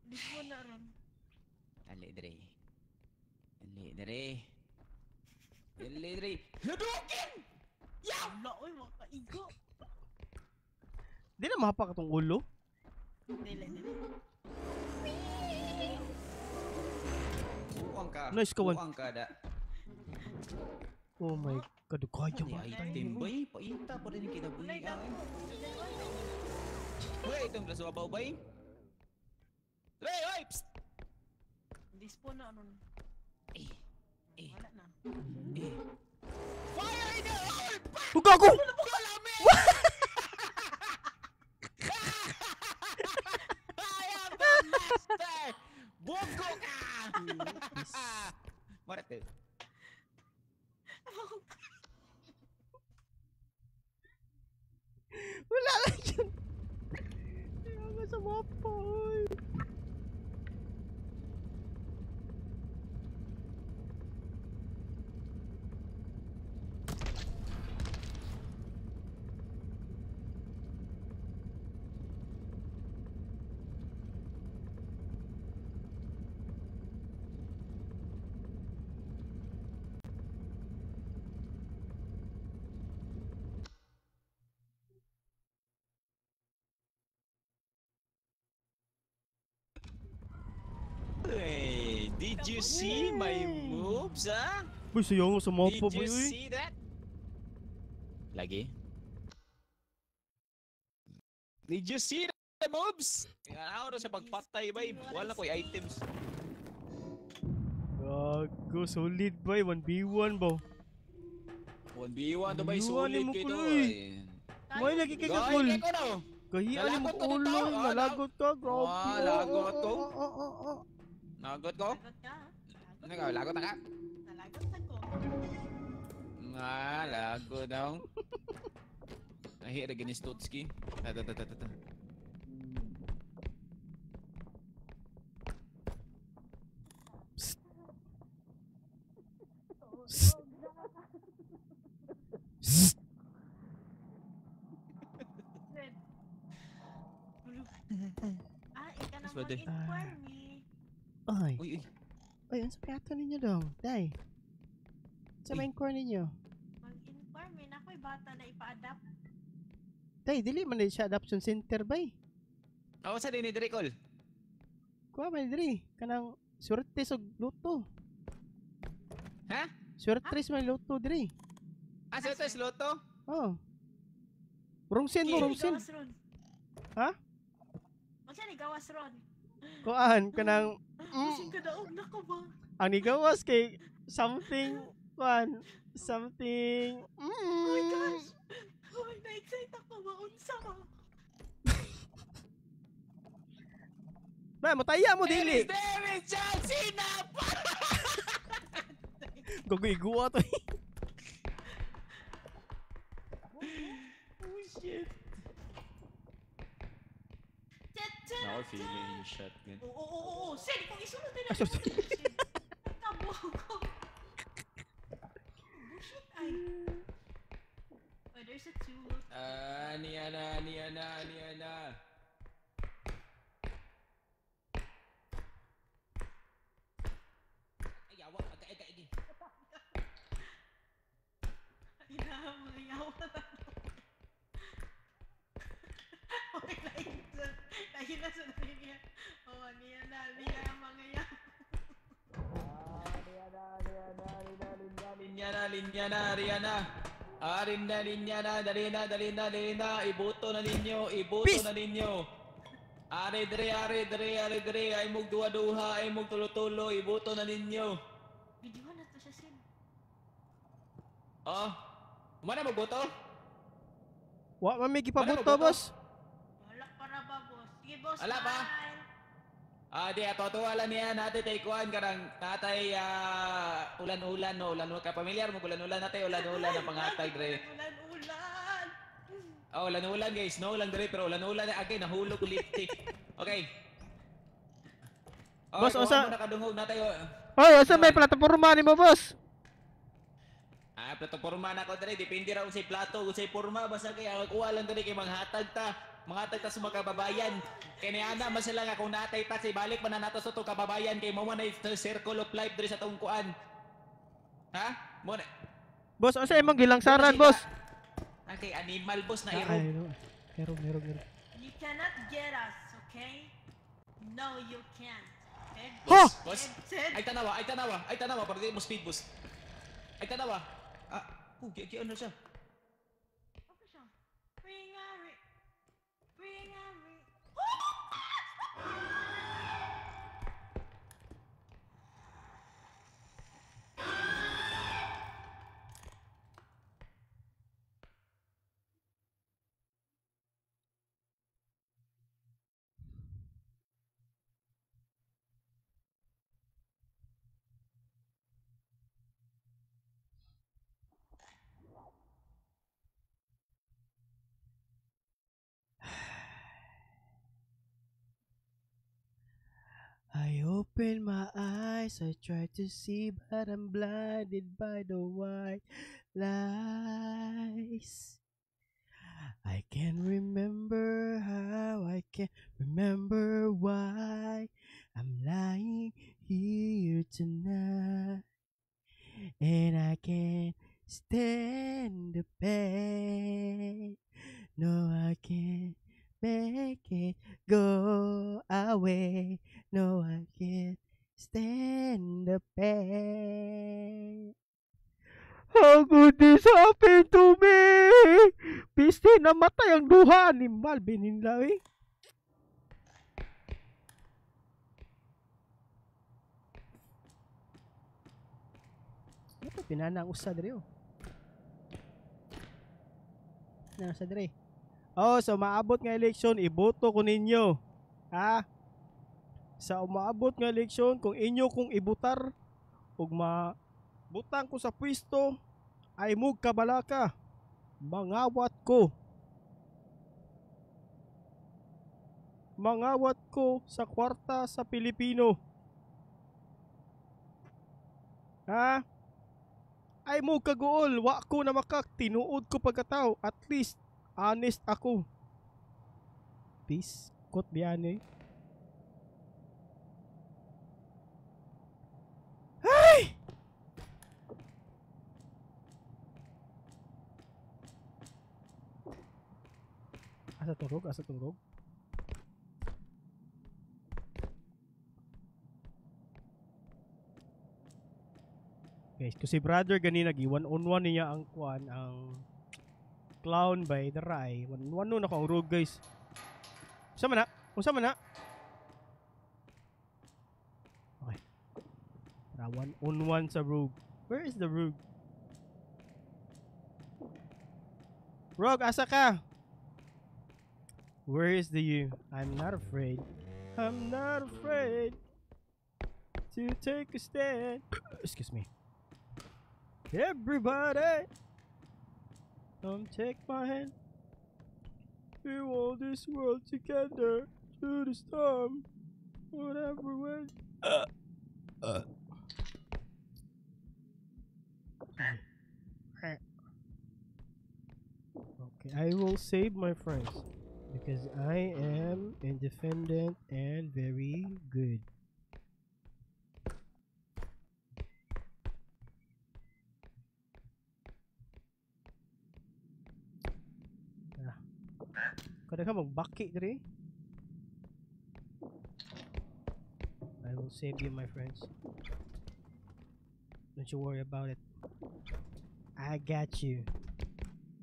Di ko na ron. Dali dre. Dali dre. Dali dre. Hadouken! Ya! Wala oy makaigo. Di na mahapak atong ulo. Dili, dili. Buang ka. Nice kawan. Buang ka da. Oh my God, kaya Ano ba? item bay? Paita pa rin yung Walay kinabuhi. dako. Wala item sa babaw bay. Dre, oy! Psst! Dispo na ron. Eh, eh, Wala na. eh. Fire in the hole! Pak! Oh, gago! Kalami! I am the master! Bugo ka! Marate. Wala lang yun. Kaya nga sa mapa, oy. Hey, did you see my moves, ah? Boy, sayaw nga sa mapa, Did boy, you oy. see that? Lagi. Did you see the moves? Ako sa pagpatay, bay. Wala ko'y items. Gago, solid, boy. 1v1, bo. 1v1 to bay, 1v1 solid mo kay to. kuloy. May lagi kay kakul. Gay ko no. Kahiyan mo Nalagot ko dito. ulo, Ah, nalagot ka, grabe. Ah, lagot ko. Oh. Nagot ko? Lagot ka. Ano ka? Lagot na ka? Nalagot na ko. Ah, lagot daw. Nahi ra gini Stotski. Ta ta ta ta ta. Psst. Psst. Psst. Red. Ah, ika na Thanks, brother. Mag-inquire me. Ay. Uy, uy. Uy, unsa may ato ninyo dong? Day. Sa may inquire ninyo? Mag-inquire me. Nako'y bata na ipa-adapt. Day, dili man siya adoption center bay. Oh, sa din ni Dricol? Kuha man diri kanang swerte og luto. Ha? Swerte man luto diri. Ah, swerte sa luto? Oh. Rungsin mo, rungsin. Ha? Unsa ni gawas ron? Kuan kanang Kasing kadaog na ko ba? Ang nigawas kay something kuan something. Oh my gosh. Oh, na-excite ako ba? Unsa ba? Ba, mataya mo dili. There is John Cena! Gago to. Oh shit. Ako feeling yung shotgun. Oo, oo, oo. Sen, kung isunod din Ah, sorry. Tabo ko. Bullshit ay. Oh, there's a tool. Ah, niya na, niya na, niya na. Ay, yawa, agay, agay, agay. Ina, mga yawa na. Okay, lain na sa niya. Oh, niya na, niya mga yawa. Linya na, linya na, riya na. Arin na, linya na, dali na, dali na, dali na. Iboto na ninyo, iboto Peace! na ninyo. Are dre, are dre, are dre. Ay mog duha-duha, ay mog tulo-tulo. Iboto na ninyo. Videohan na to siya, Sin. Oh, mana magboto? Wa man may gipabuto, Wala, boss. Wala para ba, boss? Sige, boss. Wala pa? Smile. Ah, di ato ato wala niya natin tay kuan karang natay ulan-ulan no, ulan ka pamilyar mo ulan-ulan natay ulan-ulan ang pangatag dre. Ulan-ulan. Oh, ulan-ulan guys, no lang dre pero ulan-ulan agay nahulog ulit. Okay. Okay, Boss, kuha unsa- mo nakadungog natay. Oh. Hoy, unsa may plataporma nimo, boss? Ah, plataporma na ko dre, depende ra unsay plato, unsay porma basta kay ang kuha lang dre kay manghatag ta. Manghatag ta sa mga kababayan. Kay niana man sila nga kung natay tax ibalik man na nato sa itong kababayan kay mo man na circle of life dre sa tong kuan. Ha? Mo na. Boss, unsa imong gilangsaran, boss? Ah, kay animal boss na Ah, iro. ay, no. Meron, meron, meron. You cannot get us, okay? No, you can't. Okay? Ha! Boss. Sid. Ay tanawa, ay tanawa, ay tanawa para di mo speed boost. Ay tanawa. Ah, oh, gi ano siya? Okay siya. Ring a ring. Ring a ring. I open my eyes, I try to see, but I'm blinded by the white lies. I can't remember how, I can't remember why I'm lying here tonight. And I can't stand the pain. No, I can't make it go away. No, I can't stand the pain. How could this happen to me? Piste, namatay ang duha ni Malvin Hinlawi. Ano pa pinana ang usa diri oh. Na sa diri. Oh, so maabot nga eleksyon, iboto ko ninyo. Ha? Sa umaabot nga eleksyon, kung inyo kong ibutar ug mabutang ko sa pwesto, ay mug kabalaka. Mangawat ko. Mangawat ko sa kwarta sa Pilipino. Ha? Ay mo kaguol, wa ko na makak, tinuod ko pagkatao. At least, honest ako. Peace. Kot biyane. Asa tong rogue? Asa tong rogue? Guys, kasi brother ganina gi 1 on 1 niya ang kuan ang clown by the rai. 1 on 1 nun ako ang rogue, guys. Unsa man na? Unsa man na? Okay. Tara, 1 on 1 sa rogue. Where is the rogue? Rogue, asa ka? Where is the you? I'm not afraid. I'm not afraid to take a stand. Excuse me. Everybody, come take my hand. We hold this world together through the storm. Whatever way. Okay, I will save my friends because I am independent and very good. Kada ka magbaki diri. I will save you, my friends. Don't you worry about it. I got you.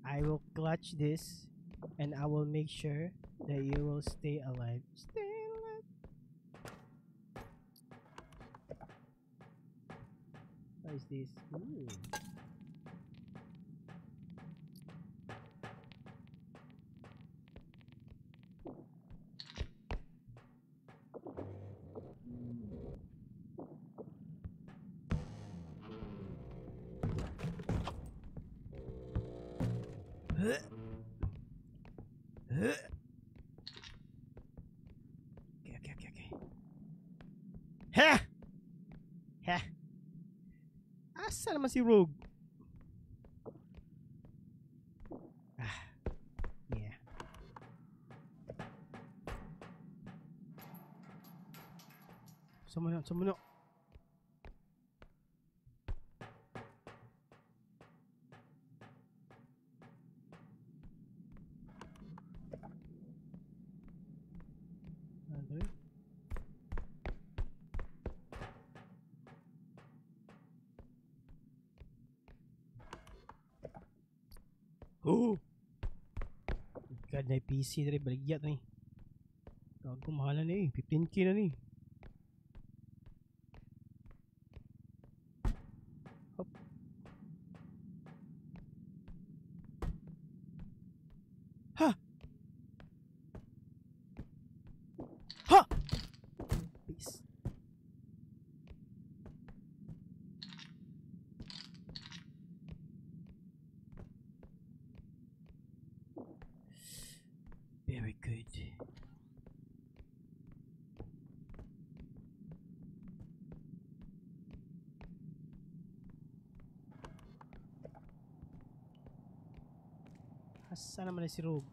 I will clutch this and I will make sure that you will stay alive. Stay alive. What is this? Ooh. Okay. Ha! Ha! Asa naman si Rogue? Ah. Yeah. Sama na, sama na. Oh! God, na PC na rin. Baligya na eh. Gago, mahal na eh. 15K na ni. Hop. Ha! Ha! Peace. Very good. Asa naman na si Rogue?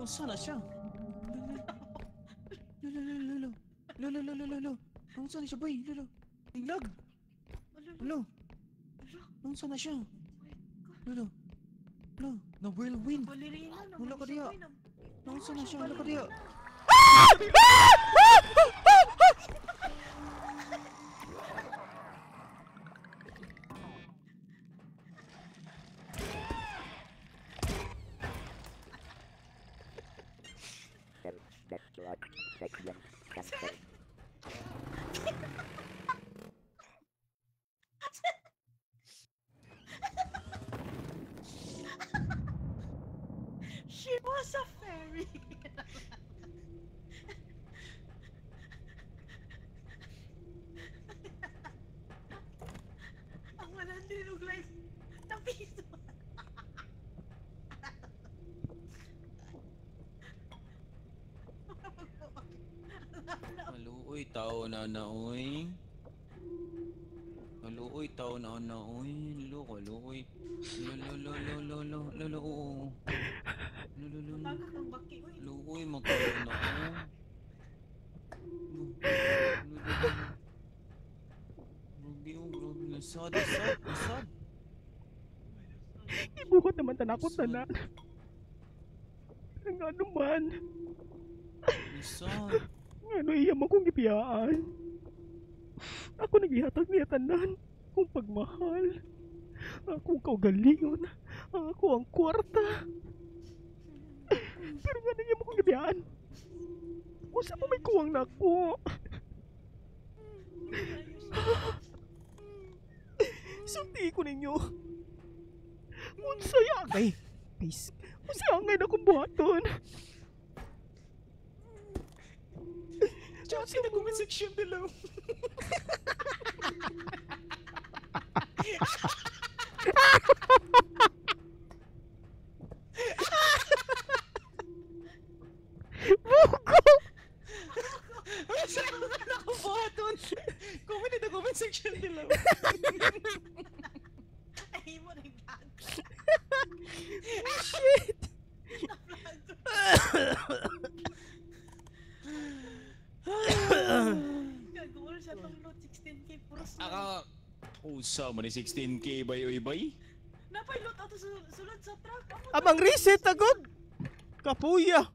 Naunsa na siya? Lolo, lolo, lolo, lolo, lolo. Naunsa na siya, boy? Lolo. Tinglag. Lolo. Naunsa na siya? Lolo. Lolo. Na whirlwind. Wala ka diya. Naunsa na siya? Wala ka diya. She was a fairy. Ang 100 og life na piso. Tao na na oy. Kaluoy tao na na oy. Lo kaluoy. Lo lo lo lo lo lo lo lo oo. Lo lo lo. Taga kang baki uy. Luoy magkaroon na ako. Grabe oh, grabe. Nasad, nasad, nasad. Ibuhat naman tanakot tanan. Ang ano man. Nasad. Ano iya mo kong gibiyaan. Ako nagihatag niya tanan. Kung pagmahal. Akong kaugalingon. Ako ang kwarta. Pero nga niya mo kong gibiyaan. Usa pa may kuwang nako. Sulti ko ninyo. Unsay angay. Guys, unsay angay na kong buhaton. Chat in the comment section below. Bugo! Unsay angay na kong buhaton. Comment in the comment section below. Ay mo rin vlog. Shit! Gagawin sa tong loot 16K puros. Aka usa man ni 16K bay oy bay. Napay loot ato sulod sa truck. Amang reset agad. Kapuya.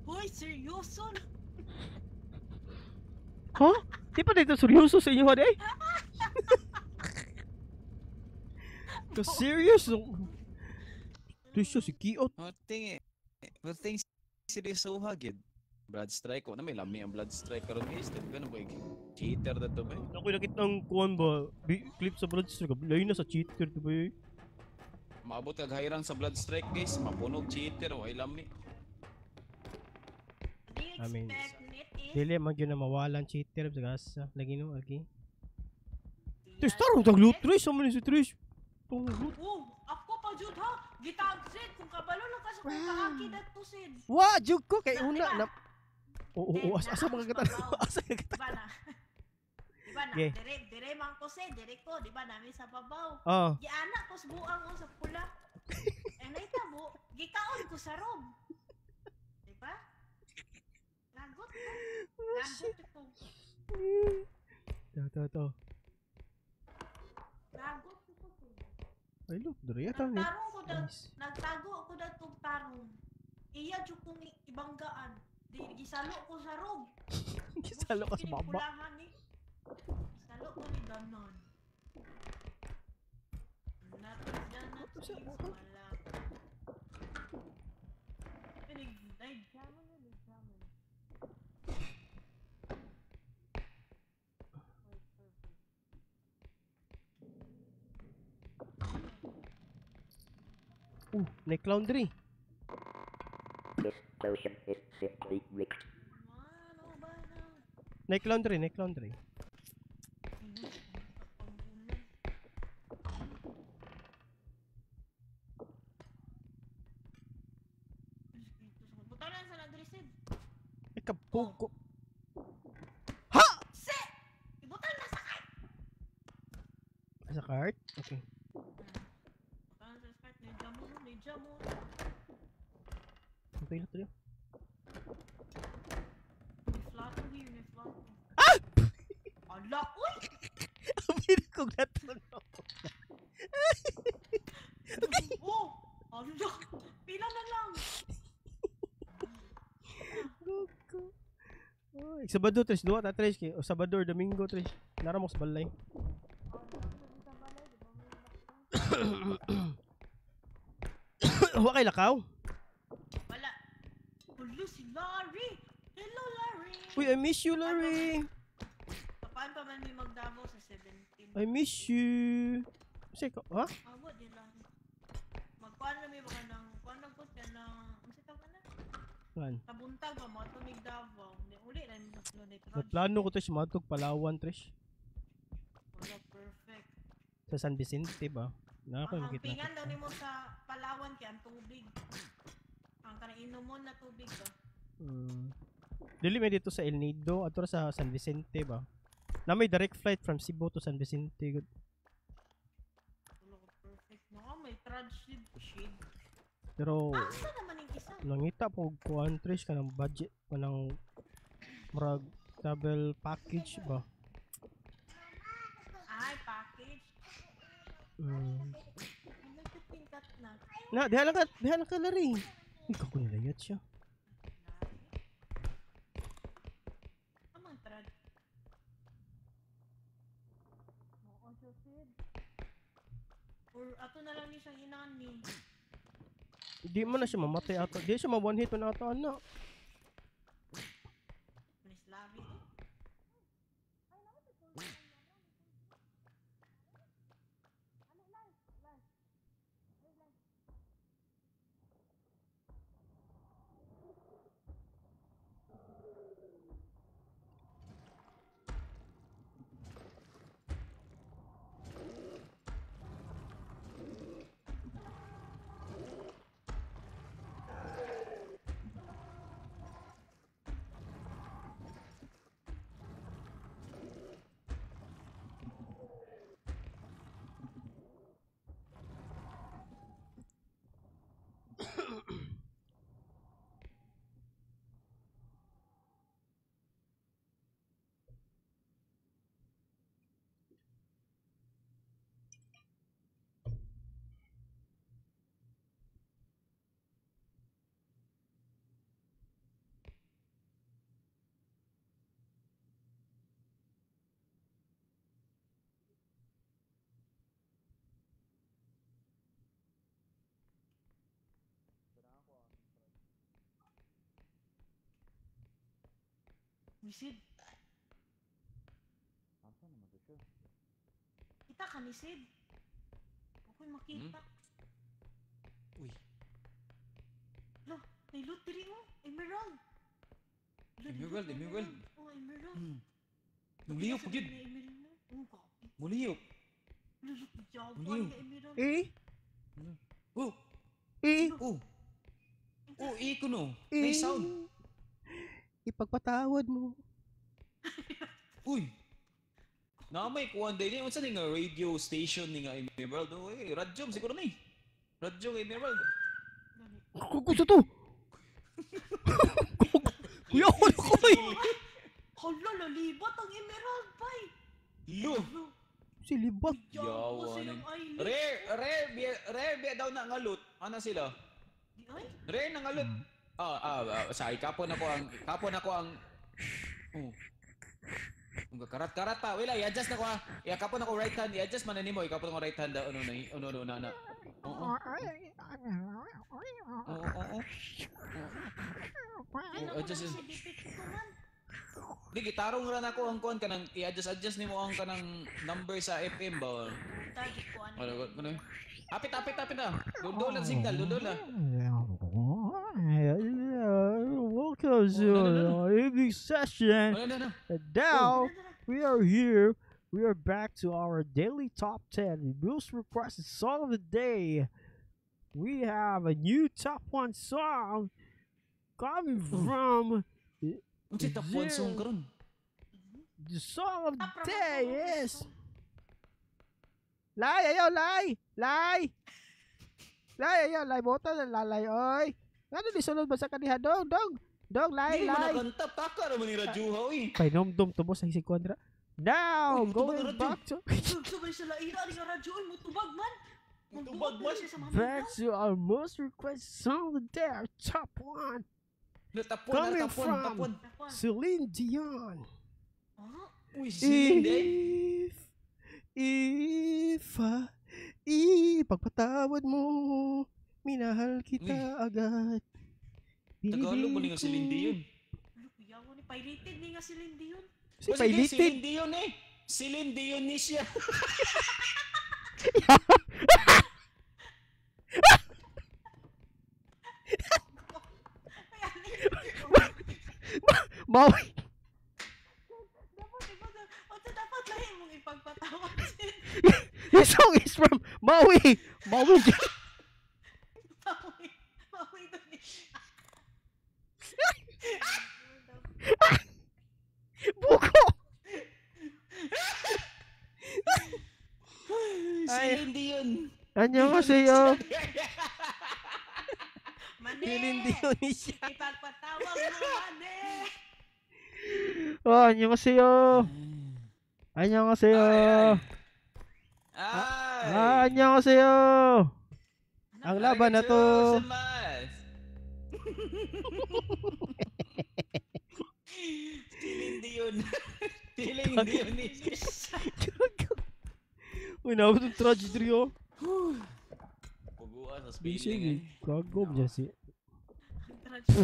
Hoy, seryoso na. Ha? Di pa dito seryoso sa inyo, eh? Ka serious? Trish, si Kiot. But thing seryoso ha, gid. Blood strike, wala may lami ang blood strike karon guys. Di ba ba cheater na to ba? Ako nakita ang kuan ba, clip sa blood strike. Layo na sa cheater to ba eh? Maabot kag hayrang sa blood strike guys, mapunog cheater o ay lami. I mean, dili man gyud na mawalan cheater sa gasa. Lagi no, lagi. Trish, tarong tag loot Trish, amo ni si Trish. Tong loot. Oh, ako pa jud ha. Gitag Sid kung kabalo lang ka sa kung kaaki dadto Sid. Wa jud ko kay una na. Oo, asa mga kata. Asa ka. Diba na? Diba na? Dire dire man ko Sid, dire ko, diba nami sa babaw. Giana ko sa buang o sa pula. Eh naitabo, gikaon ko sa room. Diba? Lagot ko. Lagot ko. To. Lagot ko. Ay, look, diri ata. Nagtago ko datong tarong. Iya jud kong ibanggaan. Di gisalo ko sa room. Gisalo ka sa baba. Gisalo ko ni Danon. May clown diri. This potion is simply rigged. May clown diri, may clown diri. Ikapugo. Ha! Se! Ibutan na sa cart. Sa cart? Okay. Okay na to. Flower. Ah! Ala, uy! Abi na kong natunog. Okay. Oh! Ala! Pila na lang! Goko. Oy, Sabado tres duha ta tres kay o Sabado or Domingo tres. Nara mo sa balay. Wa kay lakaw? Wala. Hulo si Larry! Hello, Larry! Uy, I miss you, Larry. Paano pa man may mag-Davao sa 17? I miss you. Kasi ko, ha? Abo, di lang. Magkuhan na may mga ng... Kuhan na ko siya ng... Ano sa tawag na? Kuan. Tabuntag ba? Mga tumig Davao. Hindi, uli na yung May plano ko to siya matug Palawan, Trish. Wala, perfect. Sa San Vicente ba? Na ako Ang makita. pingan daw nimo sa Palawan kay ang tubig. Ang kanang inomon na tubig ba? Dili may dito sa El Nido ato sa San Vicente ba? Na may direct flight from Cebu to San Vicente. Good. Wala ko perfect. No, may trudge shade. Pero Asa naman yung isa? nangita po og kuan Trish kanang budget kanang murag travel package ba? Ay, package. Nagpipinkat na. Na, diha lang ka Larry. Ikaw ko nilayat siya. Amang trad. Oo, siya, Sid. Or ato na lang ni siyang inani. Di mo na siya mamatay ato. Di siya ma one hit na ato ana. Miss Larry. Uy, Sid. Asa naman to siya? Kita ka ni Sid. Ako'y makita. Uy. Lo, may loot diri oh. Emerald. Lo, Emerald, dili, emerald. Oh, emerald. Nung liyok gyud. May emerald na. Oh, grabe. Muliyok. Lo, lo, jago Muliyok. ang emerald. Eh? Oh. Eh? Oh. Oh, eh kuno. May Eh? sound. Ipagpatawad mo. Uy. Na may kuan din unsa ni nga radio station ni nga Emerald? Oh, eh, radyo siguro ni. Radyo nga Emerald. Gusto to. Kuya, ako na ko eh. Hala, lalibot ang emerald, bay. Lo. Si Libak. Jago Yawa silang ni. eyelid. Rare rare biya daw na nga loot. Ana sila? Di ay? Rare na nga loot. Say kapon ako ang Oh. Ang karat-karat pa. Wala, i-adjust na ko ha. I kapon ako right hand, i-adjust man na nimo, ikapon ako right hand ano na, ano ano na na. Oo. Oo, oo. Ano Oh, adjust. ko na si BP man. Di gitarong ra nako ang kuan kanang i-adjust adjust nimo ang kanang number sa FM ba. Target ko ano. Ano ano? Apit apit apit na. Dundol ang signal, dundol na. Welcome to our evening session. No. And now we are here. We are back to our daily top 10 most requested song of the day. We have a new top 1 song coming from Unsay top 1 song karon? The song of the day is Lay, ayaw, lay! Lay! Lay, ayaw, lay. Bota na lalay, oy. Ano di sulod ba sa kaniha? Dong, dong! Dog, lay, Dili man lay. nakanta taka ra man ni radyoha oy. Painomdom to boss ay si Quandra. Now, Uy, going tubag back to Subay sa laira ni nga radyo oy mutubag man. Mutubag man. siya sa mga back to our most requested song of the day, our top one, Tapon, Coming tapon, from- tapon. Celine Dion. Uy, Celine eh. If pagpatawad mo, minahal kita agad. Tagalog mo ni nga Celine Dion. Ano kuya ni pirated ni nga Celine Dion. Si O, sige, pirated. Celine Dion eh. Celine Dion ni siya. Maui. Dapat ipag dapat lahi mong ipagpatawad sin. This song is from Maui. Maui. Maui. Maui doon ni. Buko. Ay. Celine Dion. Annyeonghaseyo. Mane. Celine Dion ni siya. Ipagpatawad mo mane. Oh, annyeonghaseyo. Annyeonghaseyo. Ay. Ah, annyeonghaseyo. Ang laban na to. Celine Dion. Celine Dion ni siya. Uy, naabot ang tragedy oh. Puguan sa Busy, spelling eh. gago dyan si.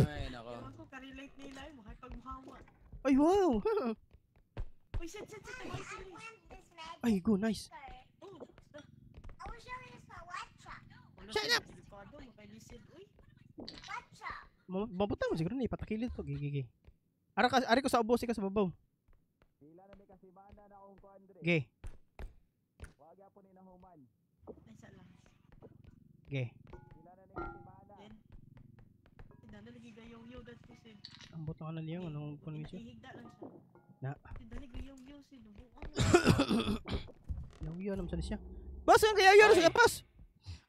Ay, nako. Ewan ko, ka-relate nila eh. Makipagmuhawa. Ay, wow. Uy, sit, sit, sit. Ay, sit. Ay, go, nice. Oh, Shut up! Delikado, makalisid. Uy, Mabuta mo siguro na ipatakilid to. Gigi, gigi. Ara ka, ari ko sa ubos, ikaw sa babaw. Ge, ay, sa lang. ge. Then, dala lagi gayong-yo dat ko sin. Ambot na ka na niya, anong puno siya? Ihigda lang siya. Na. Dali gayong-yo sin. Buang. Yaw, naman sana siya. Boss, ang kaya yun, Oy. sa boss!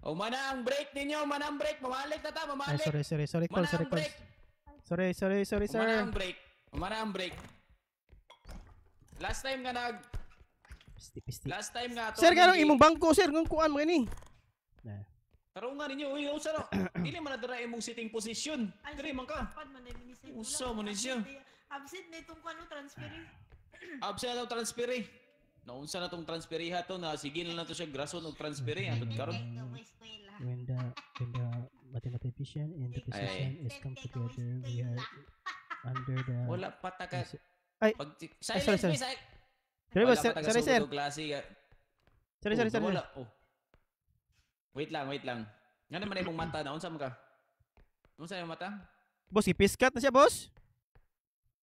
Oh, mana ang break ninyo, mana ang break. Mamalik na ta, Ay, mamalik. sorry, sorry, sorry, call, Mana sorry, ang call. break. Sorry, sorry, sorry, sir. Mana ang break. Mana ang break. Last time nga nag Pisti, pisti. last time nga Sir, ganong imong bangko, sir, ngang kuan mga ni. Tarungan ninyo, uy, usa no. Dili man na dira imong sitting position. Ay, Diri man ka. Pad man na minisend. Usa man ni siya. Absent na itong kano transfer. Absent na tong transfer eh. Naunsa na tong transferiha to na sige na lang to siya grason og transfer eh antud karon. When the mathematician and the physician is come together, we are under the... Wala pa ta ka Ay, pag ay, sorry, silence sorry. mi silence. Sorry, Wala boss, pa sir, taga sorry, sir. sugod og klase ka. Sorry, sorry, Oh, sorry. Wala. Oh. Wait lang, wait lang. Nga naman imong mata na unsa man ka? Unsa imong mata? Boss, gipiskat na siya, boss.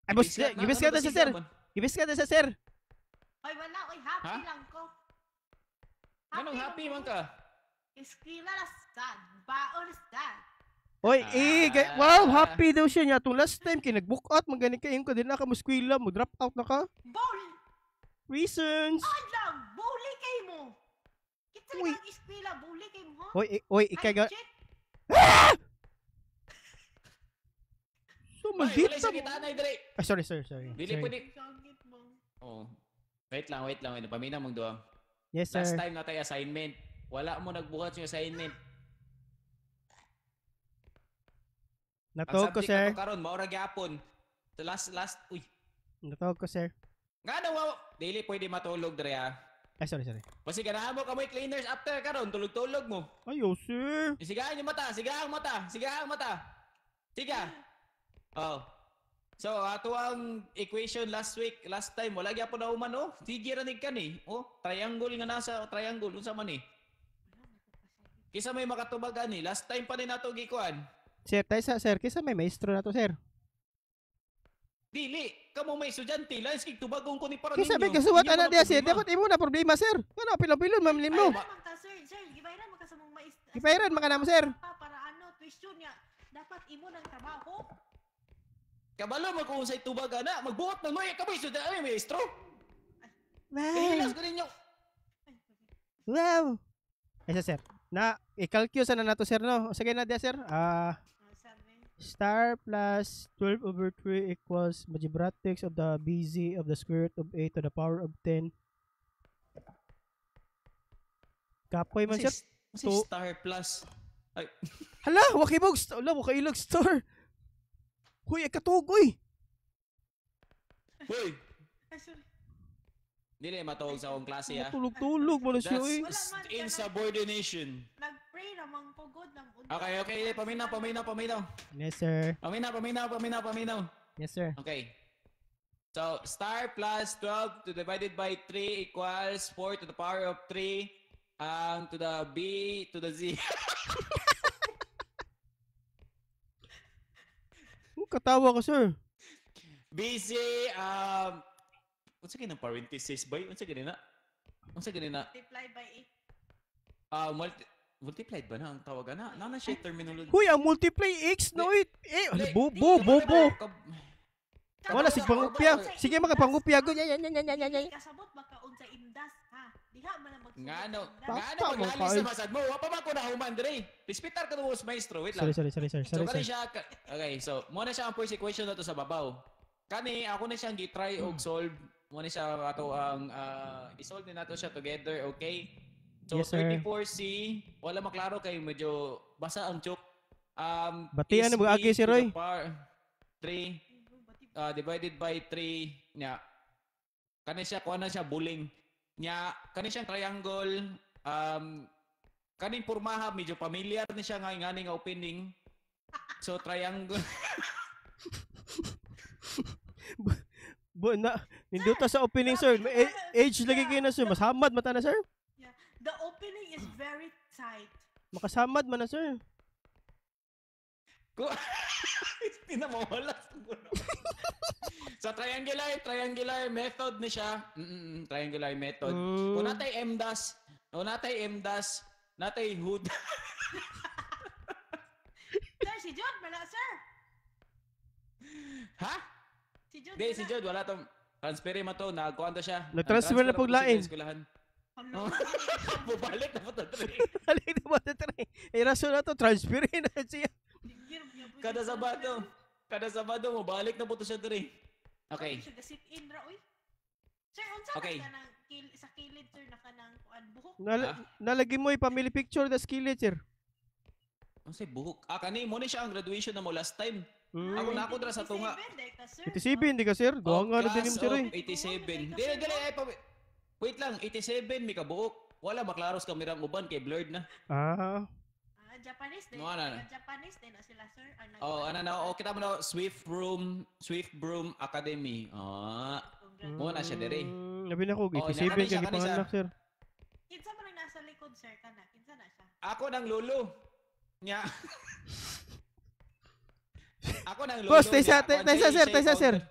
Ay, boss, gipiskat na siya, sir. Gipiskat na siya, sir. Ay, wala. Uy, happy Ha? lang ko. Nganong happy man ka? Eskwela na sad. Baon sad. Oy, eh, wow, happy daw siya niya. Itong last time, kay nag-book out, magaling kayo ka din na ka mo eskwela, mo drop out na ka. Bowl! Reasons. Ay lang! Bully kay mo! Kita Uy. lang eskwela, bully kay mo, ha? Oy, eh, oy, ikay ga... Ay, shit. So, Ay, walay maldita sakit mo. anay diri. Ay, sorry, sorry, sorry. Dili Sorry. pwede. Sakit mo. Oh. Wait lang, wait lang. Wait, pamina mong duha. Yes, sir. Last time natay assignment. Wala mo nagbuhat yung assignment. Ang Natawag ko, subject sir. ato karon mao ra gyapon. So last last uy. Natawag ko, sir. Ngano wa dili pwede matulog dre ha. Ay, sorry, sorry. Basi ganahan mo kamoy cleaners after karon tulog-tulog mo. Ayo, sir. Sigahan yung mata, sigahan ang mata, sigahan ang mata. Siga. Oh. So, ato ang equation last week, last time, wala gyapon na human, oh. Sige ra ni kan eh. Oh, triangle nga nasa, triangle, unsa man eh. Kisa may makatubag ani, last time pa ni nato gikuan. Sir, tayo sa, sir. Kisa may maestro na to, sir. Dili, kamo may estudyante, lains kig tubagong ko ni para Kisa ninyo. may kasuwat Inyo ana man diya, ang sir. problema. Dapat imo na problema, sir. Ano, pilon-pilon, ma'am Ay, mo. Man ka, sir. Sir, gibayaran man ka sa mong mais. Gibayaran man ka namo, sir. Pa, para ano, tuition niya. Dapat imo ng trabaho. Kabalo man kung unsay tubag ana, magbuhat man mo eh, kamo estudyante, ay maestro. Wow. Kailas ko ninyo. Wow. Ay, sir, sir. Na, i-calculate sana nato, sir, no? Sige na diya, sir. Ah, Star plus 12 over 3 equals algebraics of the BZ of the square root of 8 to the power of 10. Kapoy man sir. Kasi star plus. Ay. Hala, wakibog. Hala, wakailag star. Huy, ay katugoy. Huy. Ay, sorry. Dili matuog sa akong klase ah. Tulog-tulog mo na siya oy. That's insubordination. Nag-pray ramang pugod ng unta. Okay. Paminaw. Yes, sir. Paminaw. Yes, sir. Okay. So, star plus 12 to divided by 3 equals 4 to the power of 3 to the B to the Z. Katawa ko, sir. BC, unsa kini ang parenthesis boy? Unsa gani na? Multiply by 8. Multiplied ba na ang tawag na? Na siya terminology. Huy, ang multiply x no it. Eh, bo. Wala sig pangupya. Sige makapangupya go. Yan. Kasabot baka unsa imdas ha. Diha man ang magsulod. Ngano maglalis sa masad mo. Wa pa man ko nahuman dre. Respetar ka to maestro. Wait lang. Sorry sir. So kani siya, okay, so mo na siya ang first equation na to sa babaw. Kani ako na siyang gi-try og solve. Mo na siya ato ang i-solve ni nato siya together, okay? So yes, 34C, wala maklaro kay medyo basa ang joke. Batian na mag-agi si Roy. 3 divided by 3 nya. Kani siya kuha na siya buling. Nya kani siyang triangle, kaning pormaha medyo familiar ni siya nga ngani nga opening. So triangle. Bu na nindota sa opening sir. Age lagi kayo na sir. Masamad mata na sir. Yeah. The opening is very tight. Makasamad man na sir. Hindi na mawala. So triangular method ni siya. Triangular method. Kung natay MDAS, natay hood. Sir, si Jude wala sir. Ha? Si Jude. Di, si Jude wala tong transfer man to, nagkuan to siya. Nag-transfer na pug lain. Bubalik na po to tre. Balik na po to tre. Eh rason na to transfer na siya. Kada Sabado mo balik na po to siya tre. Okay. Sit in ra oy. Sir, unsa okay. ka nang sa kilid sir naka nang kuan buhok? Nalagi mo family picture das kilid sir. Unsay buhok? Ah kani mo ni siya ang graduation na mo last time. Ako na ako dra sa tunga. 87 di ka sir? Duha nga na din mo sir oy. 87. Dili ay wait lang, 87 mi kabuok. Wala maklaro sa kamerang uban kay blurred na. Ah. Japanese din. No, ano. Japanese din na sila sir. Oh, ano na okay tama na Swift Broom Academy. Ah. Mo na siya dire. Labi na ko 87 kay gipanganak sir. Kinsa man ang nasa likod sir kana? Kinsa na siya? Ako nang lolo. Nya. Ako nang lolo. Boss, taysa sir.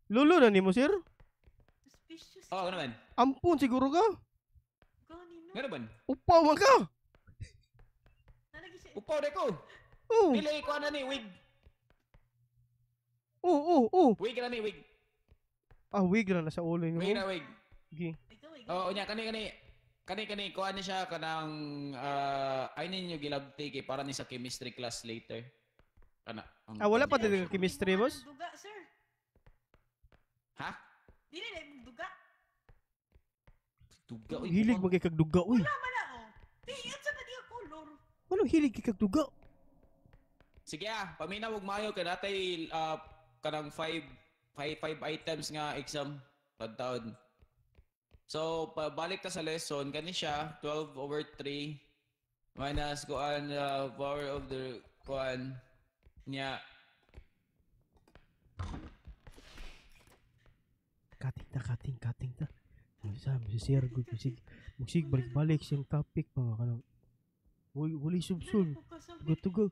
Lolo na nimo sir? Suspicious. Oh, ano man? Ampun siguro ka. Ngano man? Upaw man ka. Upaw de ko. Oh. Dili ko ana ni wig. Oh. Wig ra ni wig. Ah, wig ra na sa ulo nimo. Wig ra wig. Okay. Oh, unya kani kuan ni siya kanang ay ninyo gilabti kay para ni sa chemistry class later. Kana. Wala pa din chemistry boss? Duga sir. Ha? Dili na duga. Duga oy. Hilig man kay kag duga oy. Wala man na oh. Di unsa ba di color? Anong hilig kay kag duga? Sige ah, paminaw og maayo kay natay kanang 5 items nga exam taon. So, pabalik ta sa lesson kani siya 12/3 minus kuan power of the kuan niya. Kating ta. Sabi si sir good musig balik-balik siyang topic pa nga kanang. Uy, wali subsul. Gutugo.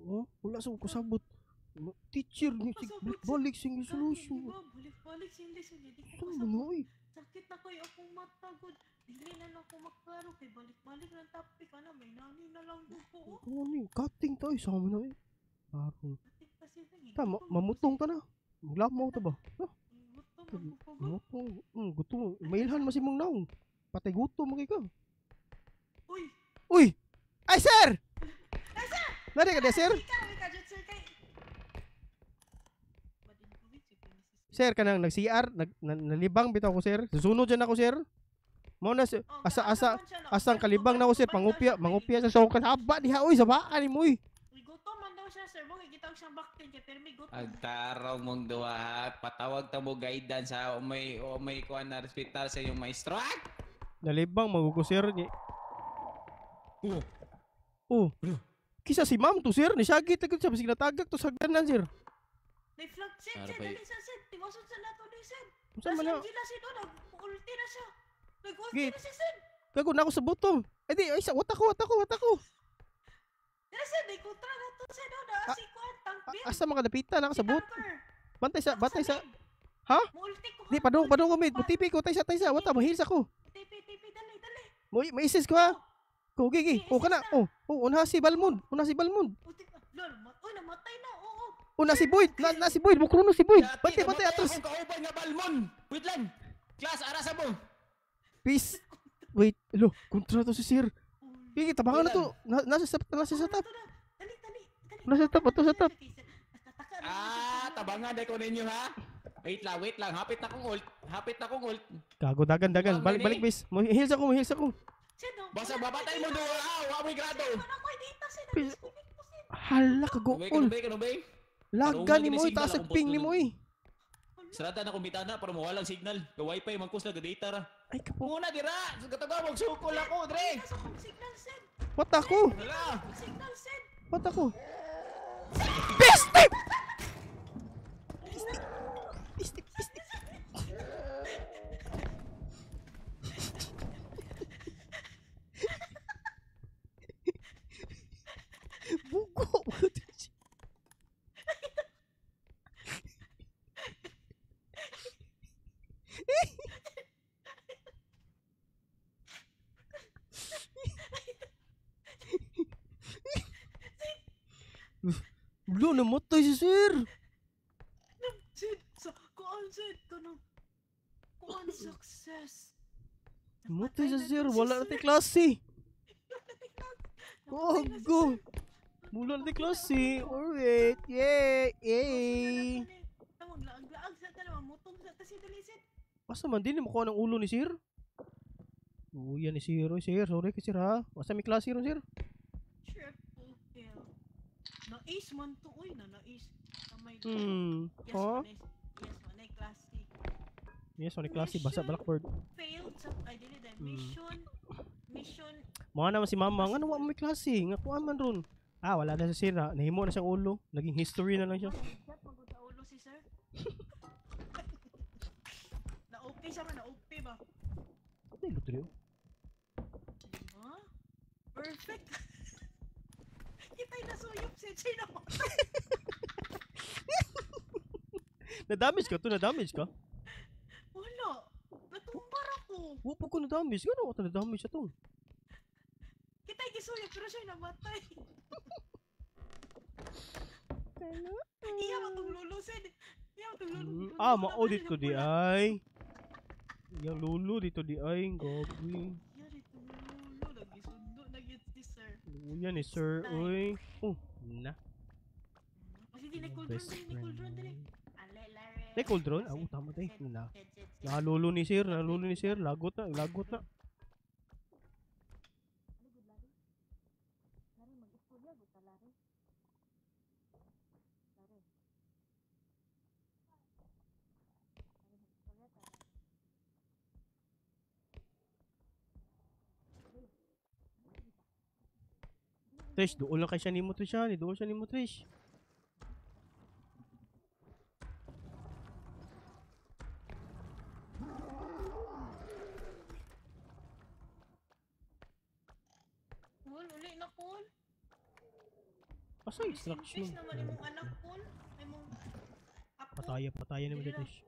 Oh, wala sa kasabot. Teacher ni sig balik-balik siyang solution. Balik-balik siyang lesson. Sakit na koy akong mata gud. Dili na lang ko maklaro kay balik-balik ng topic ana may nani na lang gud ko. Ano cutting tayo sa mo na eh. Parang. Tama, mamutong ta na. Maglamaw ta ba? Gutom. Gutom. Mailhan man si mong naong. Patay gutom man kay ka. Uy. Uy. Ay sir. Ay sir. Nari ka sir? Sir kanang nag-CR, nalibang bitaw ko sir. Susunod dyan ako sir. Mao na asa asa asang kalibang na ako sir, pangupya, mangupya sa sokad haba diha oy, sabaan nimo oy. Gutom man daw siya sir, mo gitawag siyang baktin kay permi gutom. Agtaraw mong duha ha. Patawag ta mo guidance ha. O may kuan na hospital sa inyong maestro. Nalibang magugo sir ni. Oh. Oh. Kisa si ma'am to sir, nisagit agad siya bisig natagak to sa hagdanan sir. May flag sir, sir, dali sa sir, tiwason sa nato ni sir. Unsa man na? Angela sir, nag-ulti na siya. Nag-ulti na siya sir. Gago na ako sa butong. Ay di, ay sa wata ko. Dali sir, may kontra na to sir, na si kuan tangpin. Asa mga dapitan ako sa bot? Bantay sa. Ha? Multi ko. Di padung ko mid, tipi ko taysa, wata mo heals ako. Tipi dali. Mo maisis ko ha. Ko gigi, o kana. Oh, una si Balmond. Lol, oy namatay na. Oo. Una si Boyd, na si Boyd, mukruno si Boyd. Bantay atos. Akong kauban nga Balmond. Wait lang. Class ara sa mo. Peace. Wait, lo, kontra to si sir. Gigi, tabangan na to. Nasa sa top. Dali. Nasa top, ato sa top. Ah, tabangan dai ko ninyo ha. Wait lang. Hapit na akong ult. Gago, dagan. Balik bis. Mo heals ako. Basta babatay mo duha ha, wa mo'y grado. Hala ka gool. Kanubay. Laga ni mo, taas ang ping ni mo eh. Sarada na akong bitana para mawalang signal. Ka wifi man kus na data ra. Ay kapo. Muna dira, kataga mo sukol ako dre. What ako? Signal send. What ako? Best tip. Best tip. Bugo. Blo, namatay si sir. Sir, kuan sir, kanang kuan success. Namatay si sir, wala na tay klase. Gogo. Wala na tay klase. Alright, yay, yay. Laag-laag sa dalawa, mutong sa tasi dali sir. Asa man din mo kuha ng ulo ni sir? Uya ni sir, oy sir, sorry kay sir ha. Asa may klase ron sir? Triple kill. Na-ace man to, oy, na-ace. Yes, huh? Yes, man, classic. Yes, man, classic. Basa blackboard. Failed sa, ay, dili, dahil mission, mission. Mga naman si mama, nga nawa may klase, nga kuha man ron. Ah, wala na sa sir, ha. Nahimo na siyang ulo. Naging history na lang siya. Magod sa ulo si sir. Na-OP siya man, na-OP ba? Ano yung lutri, oh? Huh? Perfect. Kita'y nasuyop si Chino. Na-damage ka to? Na-damage ka? Wala. Natumbar ako. Wala po ko na-damage. Gano'n ako na-damage siya to? Kita'y gisuyop pero siya'y namatay. Iya matong lulo, Sid. Iya matong lulo. Ah, mao dito di ay. Yang lulo dito di ay. Gabi. Iya dito lulo. Nagisundo na git si sir. Luya ni sir, oy. Oh, na. Kasi di na cool drone, di na cool drone, dali. May cool drone? Ah, tama tayo. Na. Nalulo ni sir, nalulo ni sir. Lagot na, lagot na. Trish, doon lang kay siya ni mo, Trish, ha? Doon siya ni mo, Trish. Cool, uli na cool. Asa instruction? Peace naman imong anak, cool. Imong apo. Pataya, pataya naman dito, Trish.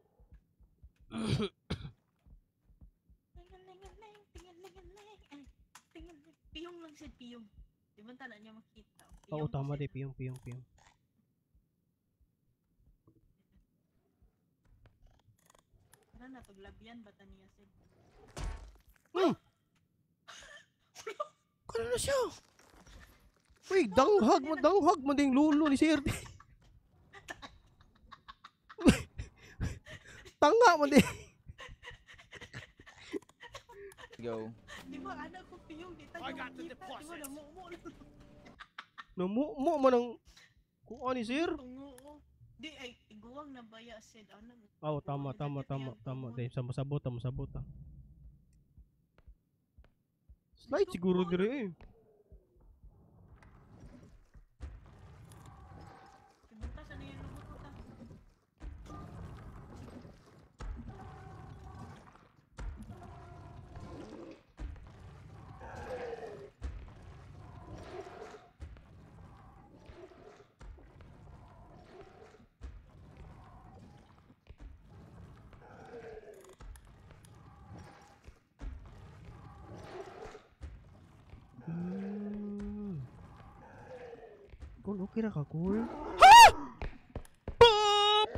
Piyong lang siya, piyong. Di ba tala niya makita? Oo, tama di. Piyong, piyong, piyong. Tara na, paglabyan ba ta niya, Sid? Hmm! Kano na siya? Uy, danghag mo ding lulo ni Sir. Tanga mo di. Go. Di ba anak ko piyong di tayo makita. Di ba namumo lang. Namumo man ang kuha ni Sir. Tungo. Di ay iguwang na baya sid ano. Oh, tama. Dahil sa masabot. Slide siguro dire eh. Kimunta sa niya lubot ta. Cool, okay ra ka, cool. Ha! Pop!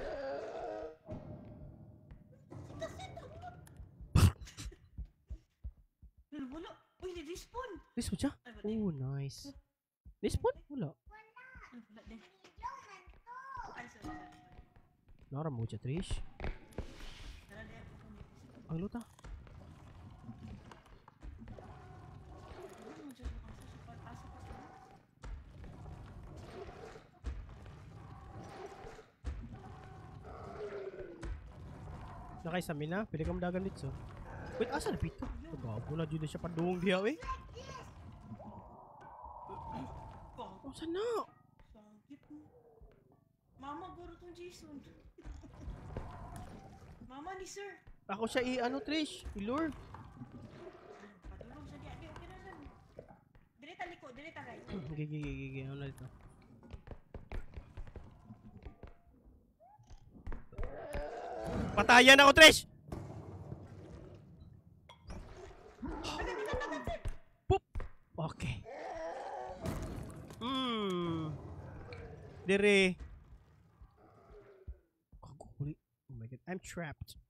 Wala. Uy, ni-respawn. Respawn siya? Oh, nice. Respawn? Wala. Wala din. Ay, sorry. Nara mo siya, Trish. Ang luta. Nakay sa mina, pwede ka madagan dito. Wait, asa na pito? Gago na dyan na siya padung diya, eh. Oh, saan na? Mama, guro tong Jason. Mama ni sir. Ako siya i-ano, Trish? I-lure. Padulong siya diya. Okay na lang. Dire ta liko, dire ta right. Gigi. Ano na dito? Patayan ako, Trish! Poop! Okay. Dire. Oh my god, I'm trapped.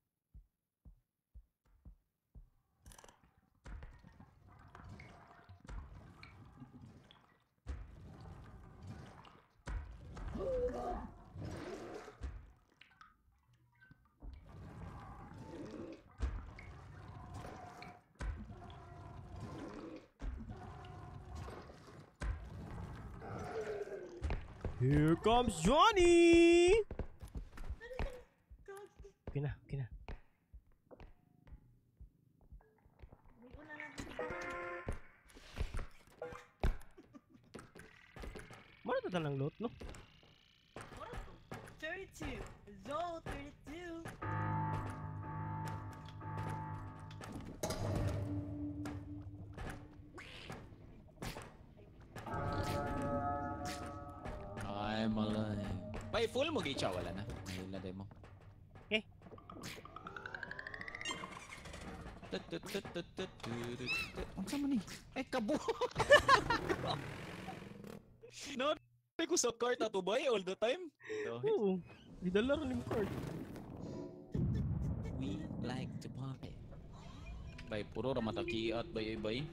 Here comes Johnny! Okay na. Mara to talang lot, no? 32. Zo, 32. I'm alive. Bay, full mo gicha, wala na. Mahil na demo. Okay. Ang sama ni? Ay, kabo! No, ko sa cart ato bay all the time. Oo. Didala rin yung cart. We like to party. Bay, puro ramatakiat, bay, bay.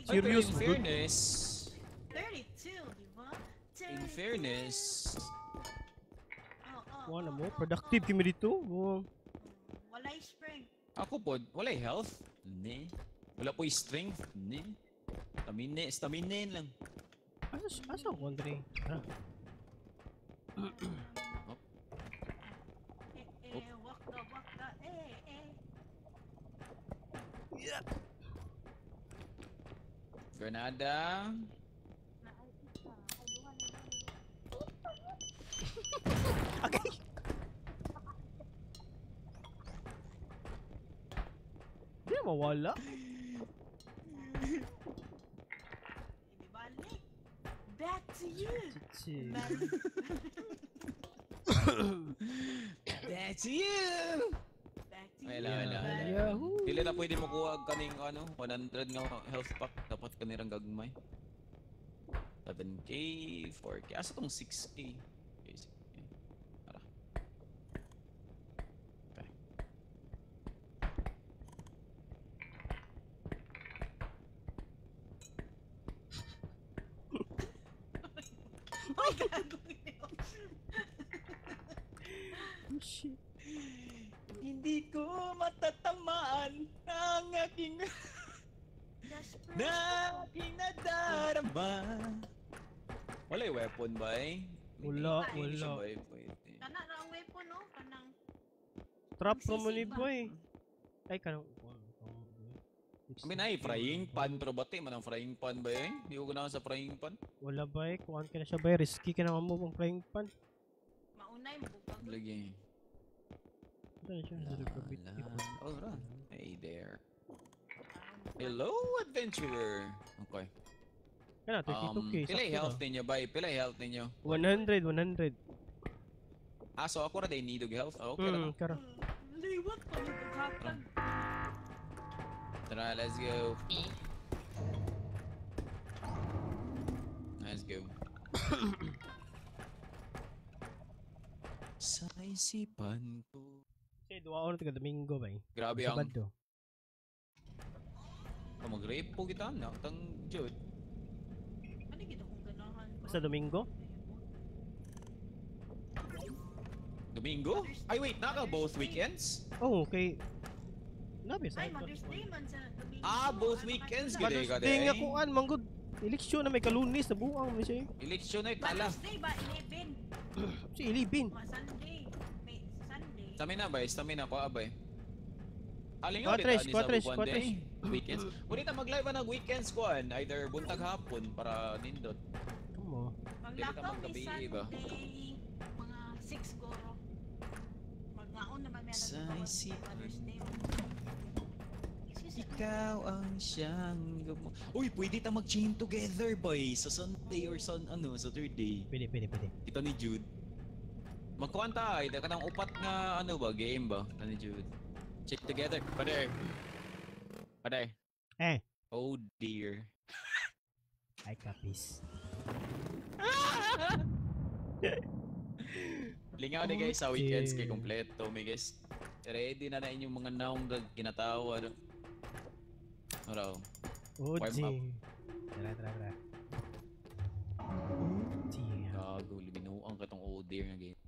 Serious, in fairness. 32, di ba? In fairness. Wala mo, productive kami dito. Walay strength. Ako po, walay health. Ne. Wala po strength. Ne. Stamina lang. Asa ako, Andre? Tara. Waka, eh. Yeah. Granada. Okay. Di na mawala. Back to you. Back to you. Back to you. Wala. Dili na pwede mo kuha kaning ano, 100 nga health pack. Dapat kanirang gagmay. 7K, 4K. Asa tong 6K? Okay, 6K. Tara. Okay. Uy, gago. Oh, shit. Hindi ko matatamaan ang aking na aking nadarama. Wala yung weapon ba eh? Wala, wala. Kana ra ang weapon no, kanang trap mo ni boy. Ay kanang I mean, ay, frying pan, pero bati man ang frying pan ba eh? Hindi ko ganahan sa frying pan. Wala ba eh? Kuhaan ka na siya ba eh? Risky ka na mo ang frying pan. Maunay mo. Lagi. Oh, hey there. Hello, adventurer. Okay. Kana, 32K. Pila health ninyo ba? Pila health ninyo? 100, 100. Ah, so ako ra day need og health? Oh, okay ra. Kara. Liwat pa nagkakatag. Tara, let's go. Let's go. Sa isipan ko. Kasi duwa oras taga Domingo ba eh? Grabe ang... Sabado. Oh, mag-rape po kita na. Tang Jude. Ano kita kung ganahan? Sa Domingo? Domingo? Ay wait, naka both weekends? Oh, okay. Nabi sa Ay, Mother's Day man sa Domingo. Ah, both weekends gid eh. Mother's Day nga kuan, manggod. Eleksyon na may kalunis na buang man siya. Eleksyon na kala. Mother's Day ba 11? Si 11. Ma Sunday. May Sunday. Stamina ba? Stamina ko abay. Alingaw dito ani sa buwan day. Weekends. Pwede ta mag-live na weekends kuan, either buntag hapon para nindot. Kamo. Maglakaw ni Sunday mga 6 goro. Magnaon naman may alas Mother's Day. Ikaw ang siyang Uy, pwede ta mag-chain together, boy. Sa Sunday or Saturday. Pwede, pwede, pwede. Kita ni Jude. Magkuan ta, ay kanang upat nga ano ba, game ba? Kita ni Jude. Chain together. Pader. Pader. Eh. Oh dear. Ay, kapis. Lingaw na guys sa weekends kay kompleto, may guys. Ready na na inyong mga naong ginatawa. Araw. Oh, G. Tara, tara, tara. G. Gago, libinuang ka tong oh dear nga game.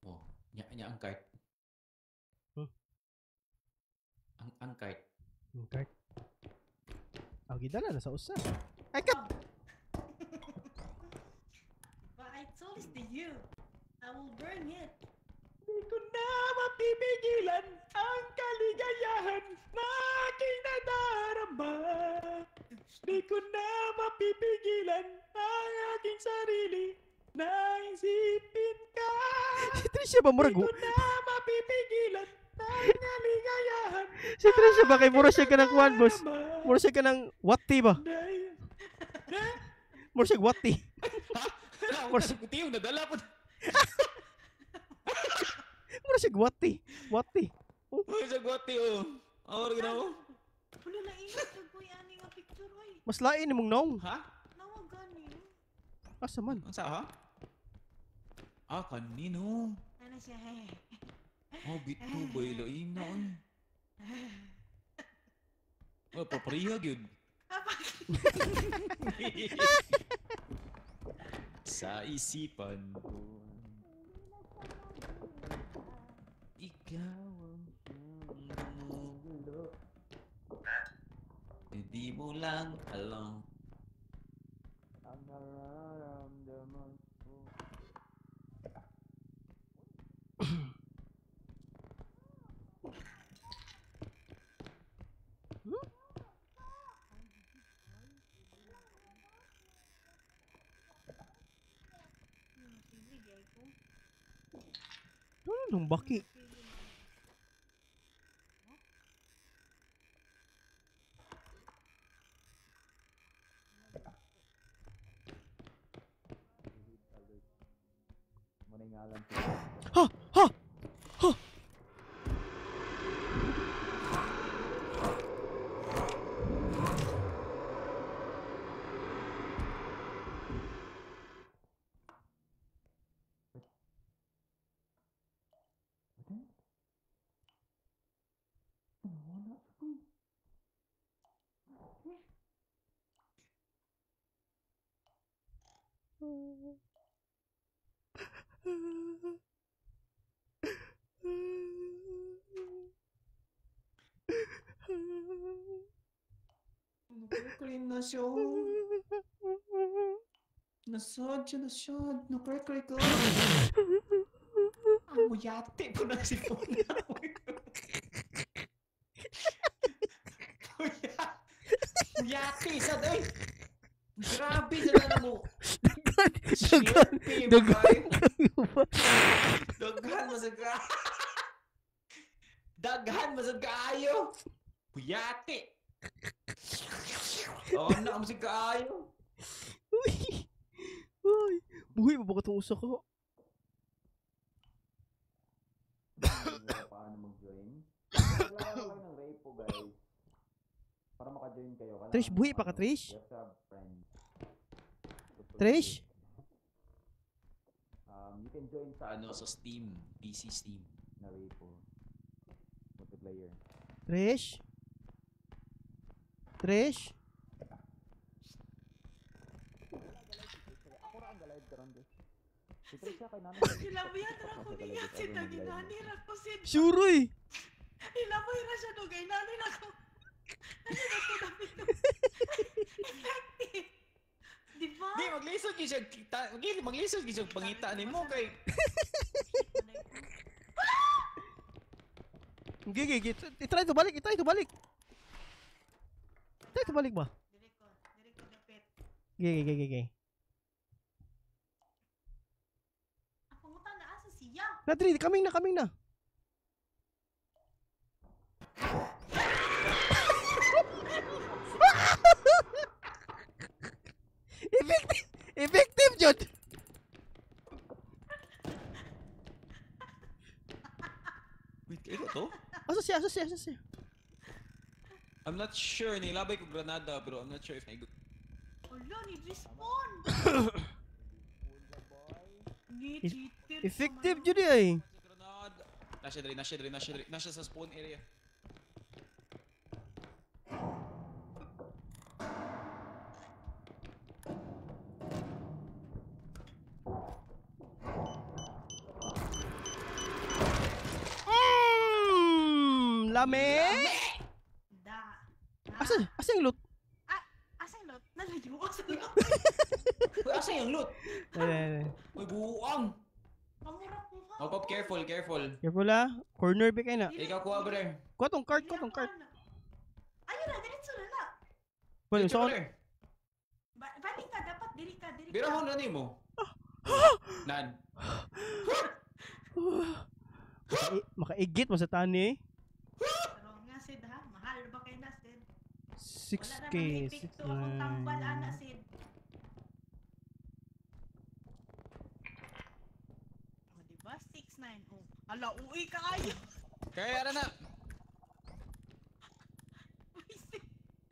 Oh, nya ang cart. Huh? Ang cart. Ang cart. Ah, gidala na sa usa. Ay, kap! But I told it to you. I will burn it. Di ko na mapipigilan ang kaligayahan na aking nadarama. Di ko na mapipigilan ang aking sarili na isipin ka. Si Tricia ba murag? Di ko na mapipigilan ang kaligayahan. Si Tricia ba kay mura siya ka ng kuwan, boss? Mura siya ka ng wati ba? Mura siya wati. Mura siya kutiyong nadala po. Mura siya gwati. Wati. Mura siya gwati, oh. Awar ka na mo. Wala na ingat kag kuy ani nga picture oy. Mas lain imong naong. Ha? Nawag gani. Asa man? Unsa ha? Ah, kanino? Ano siya? Oh, bito boy lain na oy. Oh, papriha gyud. Sa isipan ko. Ikaw ang gumugulo. Hindi mo lang alam ang nararamdaman ko. Ano nung baki? Ha! Ha! Ha! Nukre-kre na siya. Nasad siya, nasad. Nukre-kre ko. Ang muyate po na si Puna. Muyate, sad ay. Grabe sa na mo. Daghan, daghan, daghan kayo ba? Daghan masag ka. Daghan masag kaayo. Puyate. Oh, na masag kaayo. Uy. Uy, buhi ba ba itong usa ko? Paano mag-join? Kailangan kayo ng repo, guys. Para maka-join kayo. Kailangan Trish, buhi pa ka, Trish? You have to have friends. Trish? You can join sa ano, sa Steam, PC Steam na repo. Multiplayer. Trish? Trish? Ako ra ang galive karon, guys. Si Trisha kay nanay. Hilabihan ra ko niya si Taginani ra ko si. Sure eh. Hilabay ra siya dugay nani ra ko. Ano na to dapat to? Effective. Di ba? Di maglisod gyud siya maglisod gyud siya pangita nimo kay Gigi, gigi. I-try to balik, i-try to balik. Try to balik ba? Dili ko dapit. Gigi, gigi, gigi. Ang pangutan na asa siya. Na, Tri, kaming na, kaming na. Effective! Effective, Jod! Wait, ikaw to? Asa siya, asa siya, asa siya? I'm not sure. Nilabay ko granada pero I'm not sure if naigo. Ulo ni respawn. Ni cheater. Effective, Jod ay. Granada. Nasa diri, nasa diri, nasa diri. Nasa sa spawn area. Lame! Da. Asa, asa yung loot? Ah, asa yung loot? Nalayo ko sa loot. Uy, asa yung loot? Ay, ay, ay. Uy, buang! Pamura po ka. Oh, Pop, careful, careful. Careful ah. Corner ba kayo na? Ikaw kuha, brother. Kuha tong cart, kuha tong cart. Ayun na, diretso na na. Well, Diretso, so, brother. Balik ka, dapat diri ka, diri ka. Birahon na nimo. Nan. Makaigit mo sa tani eh. Pero nga, Sid ha, mahal ba kayo na, Sid? 6K, Wala naman epekto akong tambal, ana, 6'9". Sid. Oh, diba? 6'9". Oh. Ala, uwi ka kayo. Kaya na.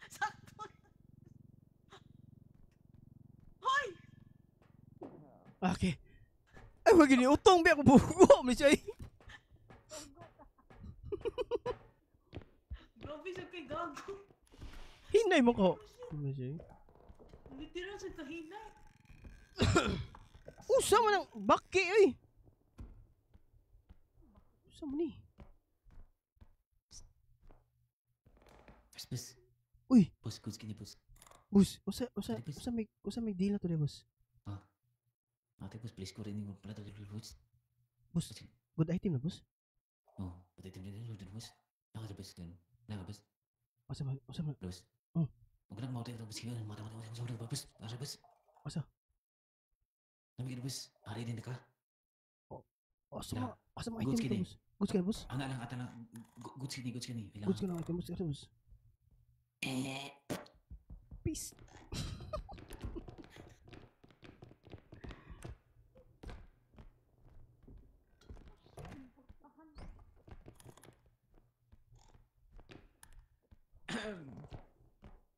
Sakto. Hoy! Okay. Ay, wag gini utong ba ako bugo mi siya. Grabe siya kay gago. Hinay mo ko. Ano siya? Literal siya kahinay. Usa man ang baki oy. Usa man ni. Boss. Uy. Boss, goods kini, boss. Boss, usa usa usa may deal na to boss. Ah. Ate, boss, please ko rin yung pala to, boss. Boss, good item na, boss. Oh, good item na, boss. Naka, boss, naka, boss. Usa man, usa man. Boss. Oh. Magandang mga tayo, boss. Mata, mata, mata, mata, boss. Asa, boss. Asa? Namigin, boss. Ari din ka. Oh, asa ma, asa ma item to, boss. Goods kini, boss. Ana lang, ata lang. Goods kini, goods kini. Goods kini item, boss. Asa, boss. Peace.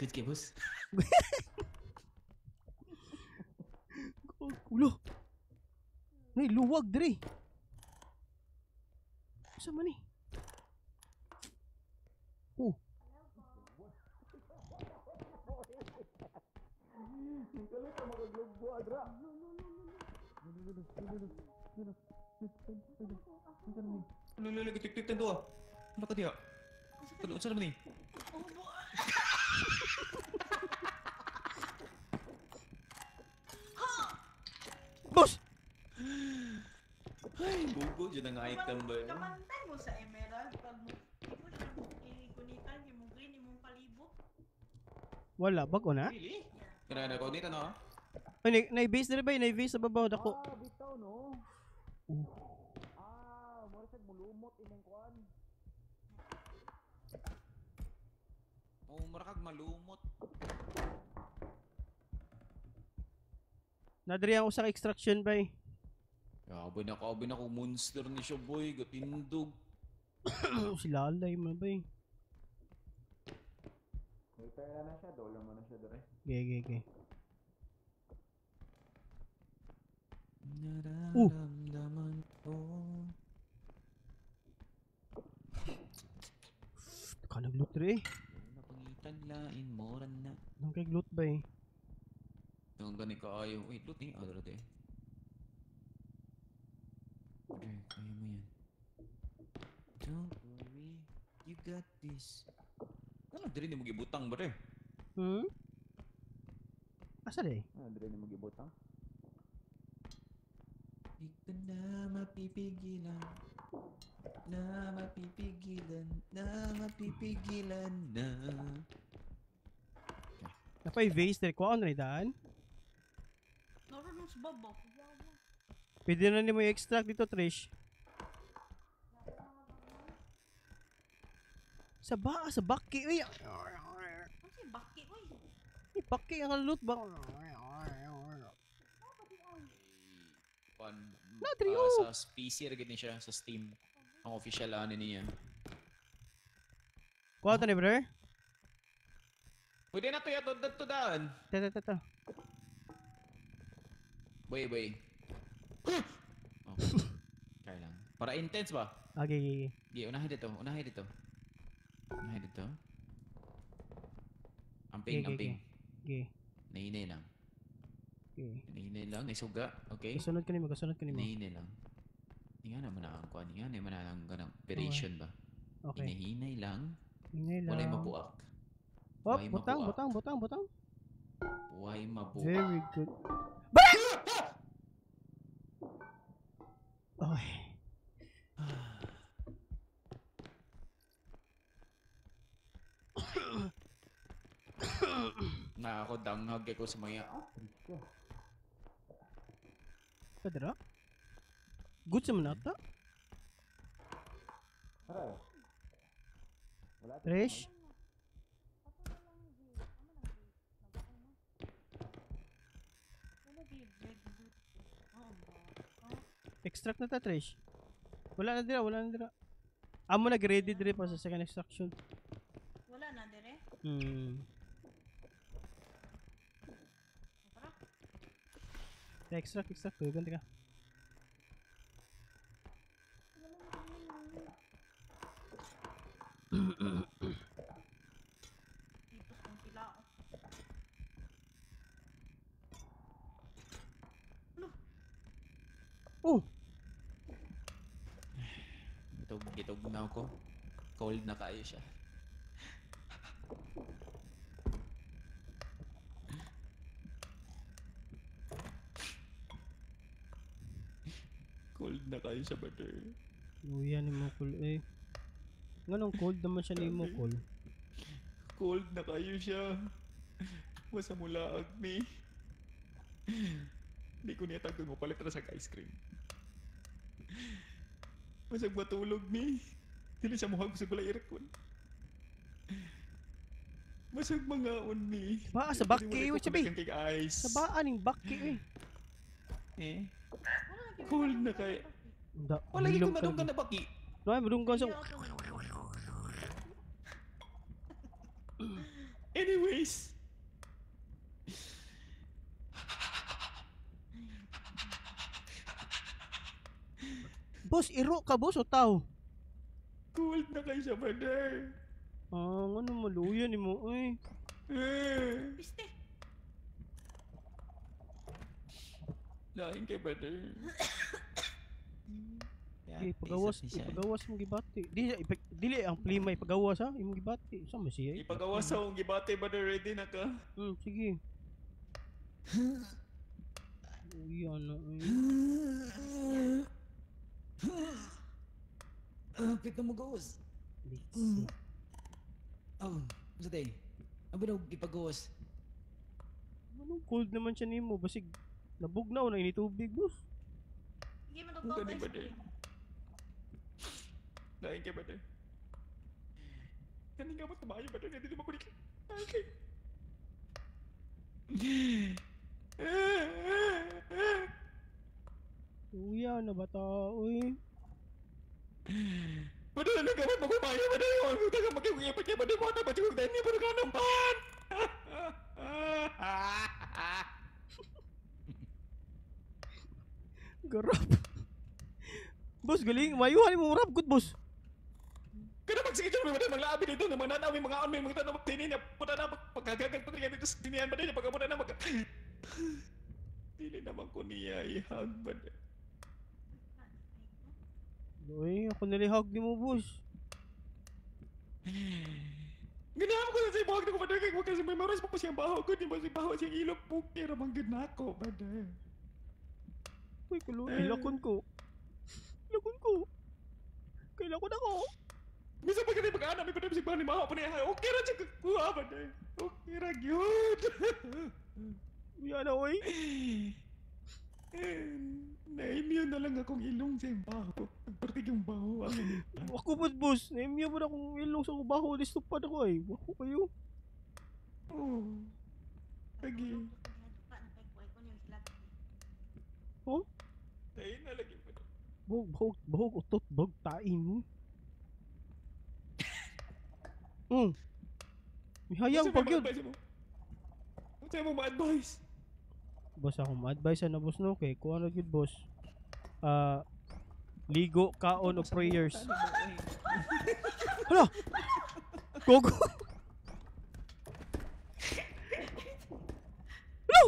Good kay boss. Ulo. Nay luwag diri. Usa man ni? Oh. Lolo, gitik-tik to ah. Ano ka diha? Ano unsa naman ni? Boss! Ay, bugo dyan ang item ba? Kamantay mo sa emerald pag mo siya mo gunitan mo green imong palibot. Wala, bago na? Really? Kana na ko dito no. Ay, na-base na ba? Na-base sa babaw dako. Ah, bitaw no. Ah, mura sad mulumot imong kuan. Oh, mura kag malumot. Nadiri ang usa ka extraction bay. Grabe na kabi na ko monster ni siya boy, gatindog. Si Lalay man bay. May pera na siya, dollar mo na siya dere. Ge ge ge. Nararamdaman ko. Ka nagloot diri eh. Napangitan lain mo na. Nang kay loot bay. Ang gani kaayo. Wait, loot ni. Ah, dere de. Okay, kaya mo yan. Don't worry, you got this. Ano diri ni mo gibutang ba re? Hmm? Asa de? Ano diri ni mo gibutang? Di ka na mapipigilan. Na mapipigilan. Na mapipigilan na. Napay vase diri ko ano ni daan? Naroon sa babaw. Pwede na nimo i-extract dito, Trish. Sa ba sa baki uy. Ano si baki uy? Ay, baki ang loot ba? Pan, Nadri, oh. Sa PC ra gid ni siya sa Steam. Ang official ano niya. Kuha ta ni brother. Pwede na to yato dadto daan. Ta ta ta ta. Boy, boy. Oh. Kaya lang. Para intense ba? Okay, okay, okay. Gi, unahin dito, unahin dito. Unahin dito. Amping, Okay, okay, amping. Okay. Nahinay lang. Okay. Nahinay lang, isuga. Okay? Kasunod ka nimo, kasunod ka nimo. Nahinay lang. Nga naman ang kuan, nga naman ang ganang operation ba? Okay. Hinahinay lang. Hinay lang. Walay mabuak. Hop, Walay butang, mabuak. butang, butang, butang. Way mabuak. Very good. Okay. Na ako danghag ko sa mga Padra? Good sa manata? Trish? Wala di red loot. Oh, ba. Extract na ta, Trish. Wala na dira, wala na dira. Amo nag-ready dire pa sa second extraction. Wala na dire. Tara. Extract, extract. Tugan ka. Dito kong tilao. Oh! Gitog, gitog na ako. Cold na kayo siya. Cold na kayo siya, brother. Luya ni mo cool eh. Nganong cold naman siya ni mo cool? Cold na kayo siya. Basta mulaag mi. Hindi ko niya tagod mo palit ra sa ice cream. Masag matulog mi. Dili siya muhag sa gulay aircon. Masag mangaon mi. Ba, sa baki, Dili mo uy, sabi. ice. Sa baan ning baki eh. Eh. Cold na kay. Da, Wala gyud hilom ko madunggan na baki. Wala madunggan sa Anyways. Boss, iro ka boss o tao? Cold na kayo siya, brother. Ah, ngano maluya ni mo eh. Eh. Piste. Lain kay brother. Okay, pagawas, ipagawas imong gibati. Dili dili ang plima ipagawas ha, imong gibati. Sa man siya? Ipagawas sa akong gibati, brother. Ready na ka? Sige. Uy, ano eh. Pit na mo gawas. Oh, unsa day? Abo daw ipagawas. Anong cold naman siya nimo? Basig nabugnaw na ini tubig, boss. Sige, matugtog Gani, ice brother. cream. Lain kay brother. Kani nga mo tumayo, brother. Hindi naman ko ni. Okay. Uy, ano ba ta? Uy. Brother, ano ka ba? Magkumayo, brother. Ang taga magkikipag kay brother. Mga tapat yung dahil niya, brother, ka naman. Garap. Boss, galing. Mayuhan mo rap good, boss. Kada magsige dyan, may mga labi dito, na mga nanaw, may mga on, may mga tanong, tinin niya, puta na, pagkagagal pa niya dito sa tinian ba niya, pagkaputa na, mag... Dili naman ko niya ihag ba niya. Uy, ako nalihag ni mo, boss. Ganahan ko na sa ibuhag na ko, brother, kaya kasi may maras pa po siyang baho ko, di ba siya baho siyang ilok, pukir, ramang gana ko, brother. Uy, kulo, ilakon ko. Ilakon ko. Kailakon ako. Minsan pag ganun, pag-anak, may brother, siya baho ni maho pa niya, okay ra siya kukuha, brother. Okay ra, gyud. Uy, ano, uy? Na-immune na lang akong ilong sa iyong baho. Nagpartig yung baho. Ako po, boss. Na-immune po na akong ilong sa akong baho. Listupad ako ay. Ako kayo. Oo. Lagi. Oh? Tayo na lagi pa. Bahog, bahog, bahog, utot, bahog, tain mo. Mihayang pag yun. Unsa mo ma-advise? Boss, ako ma-advise na boss no. Kay kuha na gyud boss. Ligo, kaon o prayers. Hala! Gogo! Hala!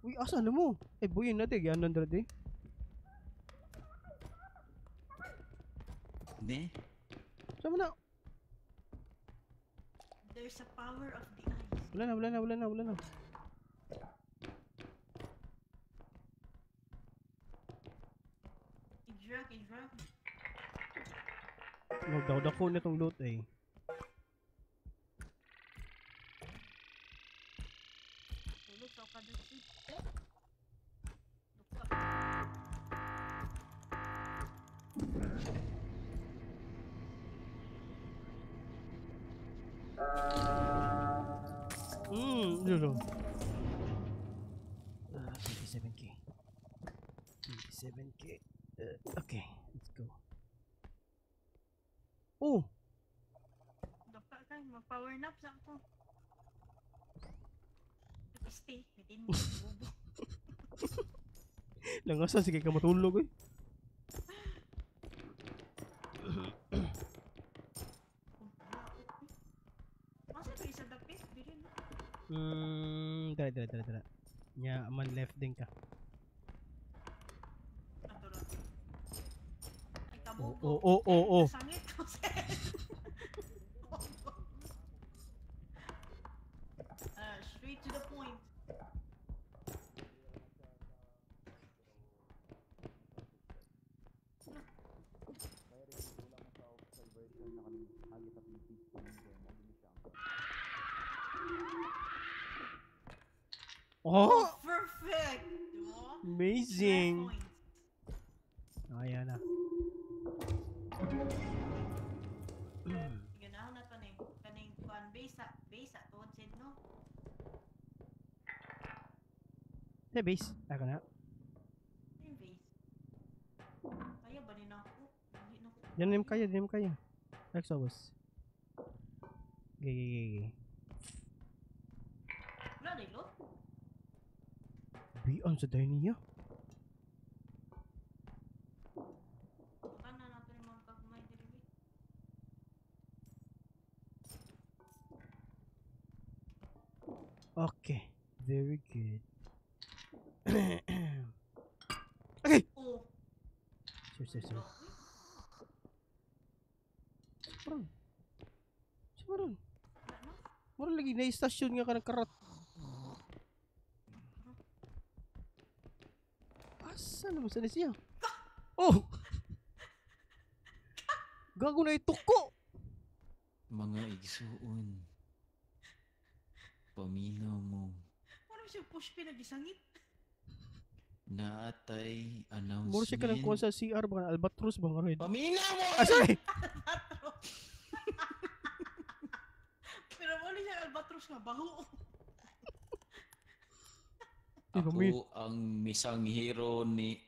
Uy, asa na mo? Eh, buyin natin. Yan nandun eh. Ne? Sama na. There's a power of the eyes. Wala na, wala na, wala na, wala na. I-drug, i-drug. Magdaw dako na tong loot eh. Tulog sa kadutsi. Lolo. 27k. 27k. Okay, let's go. Oh! Daka kay ma-power nap sa ako. Stay, bitin mo bubo. Langasan sige ka matulog eh. Masa ba isa dapit? Dili no. Dara dara dara dara. Nya man left din ka. Ay, Oh oh oh oh. Sangit ko sir. Straight to the point. Oh! Perfect! Amazing! Ayan na. Ganahon na to ning kaning kuan base sa tuod sid no. Sa base, ako na. Yung base. Kaya ba ni nako? Hindi nako. Yan na kaya, yan kaya. Next boss. Gay gay gay. Wala di lo. Bian sa dahil niya. Baka na nato ni mga kagmay diri. Okay. Very good. Okay. Oh. Sorry. Parang. Parang. Parang lagi na istasyon nga ka ng karat. Asa naman sana siya? Oh! Gago na ituko! Mga igsuon. Paminaw mo. Ano siya push pin nagisangit? Naatay announcement. Mura siya ka ng kuha sa CR ba? Albatros ba nga rin? Paminaw mo! Ah, sorry! Albatros. Pero wala siya albatros nga baho. Ako ang misang hero ni...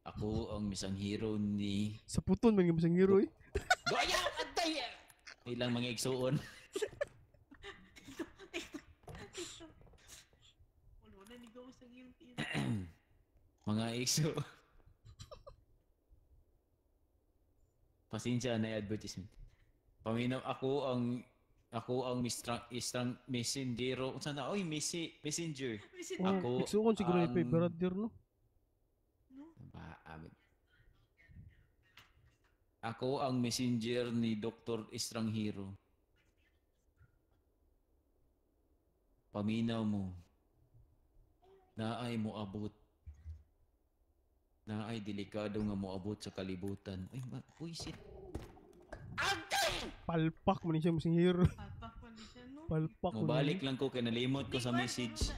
Ako ang misang hero ni... Sa puton man yung misang hero eh. Goyaw! Antay! Ilang mga igsuon. Tito. Wala ni gawa sa iyong tito. Mga igsuon. Pasensya na yung advertisement. Paminaw ako ang isang messengero. Unsa na oy messenger. Oh, Ako igsuon siguro ni ang- brother no. Ba, amin. Ako ang messenger ni Dr. Estranghero. Paminaw mo. Naay moabot. Naay delikado nga moabot sa kalibutan. Ay, puisit. Palpak man siya messenger. Palpak man siya no. Palpak. Mobalik lang ko kay nalimot ko sa message.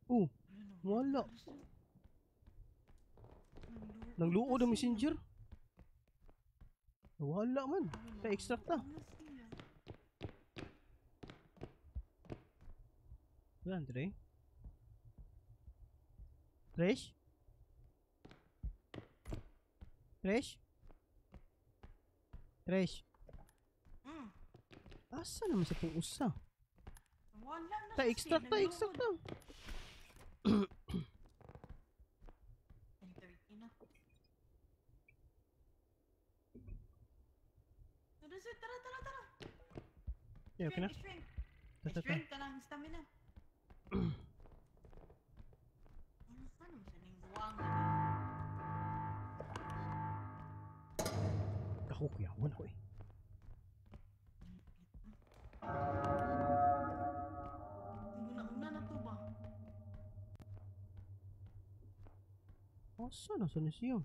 Oh, wala. Nang luod ang messenger. Wala man. Ta-extract ta. Wala, Andre. Fresh? Fresh? Fresh? Asa naman sa pong usa? Wala na. Ta-extract ta, extract ta. 10:30 na. Tara, tara, tara, tara. Yeah, okay na. Strength, Ta. strength ka lang, stamina. Ano sa ning buwang? Ako kuyawan ako eh. Una-una na to ba? Asa na sa siya?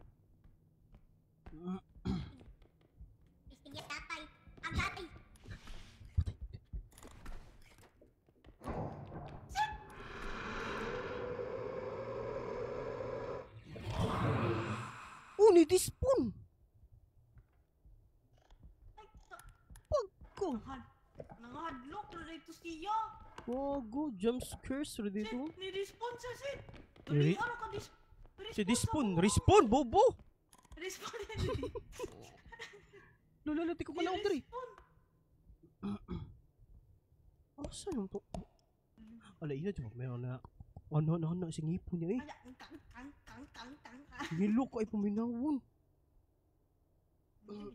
Tatay. Ang tatay. Oh, ni Dispon! Pagko! Nangahadlok na dito siya! Gogo, jump scares ra dito. Ni-respawn siya, Sid! Dali, ano ka Si Dispon! Respawn, bobo! Respawn! Lolo, di ko ka na-order eh. Asa naman to? Ala, ina, diba? Meron na. Ano, ano, sing ngipon niya eh. Ngilo ko ay paminawon.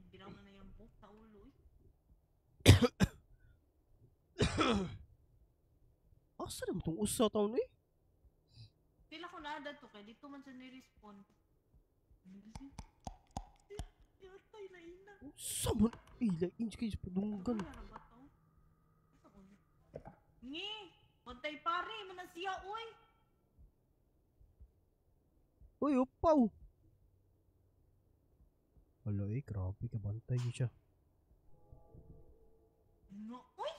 Biraw na yung buhok sa ulo eh. Asa naman tong usa taon eh? Pila ko na to kay dito man sa ni-respawn. Yatay na ina. Usa man? Ila, inch kayo sa padunggan. Ngi! Pantay pare, man na siya, oy! Uy, upaw! Hala eh, grabe ka, bantay niya siya. No, oy!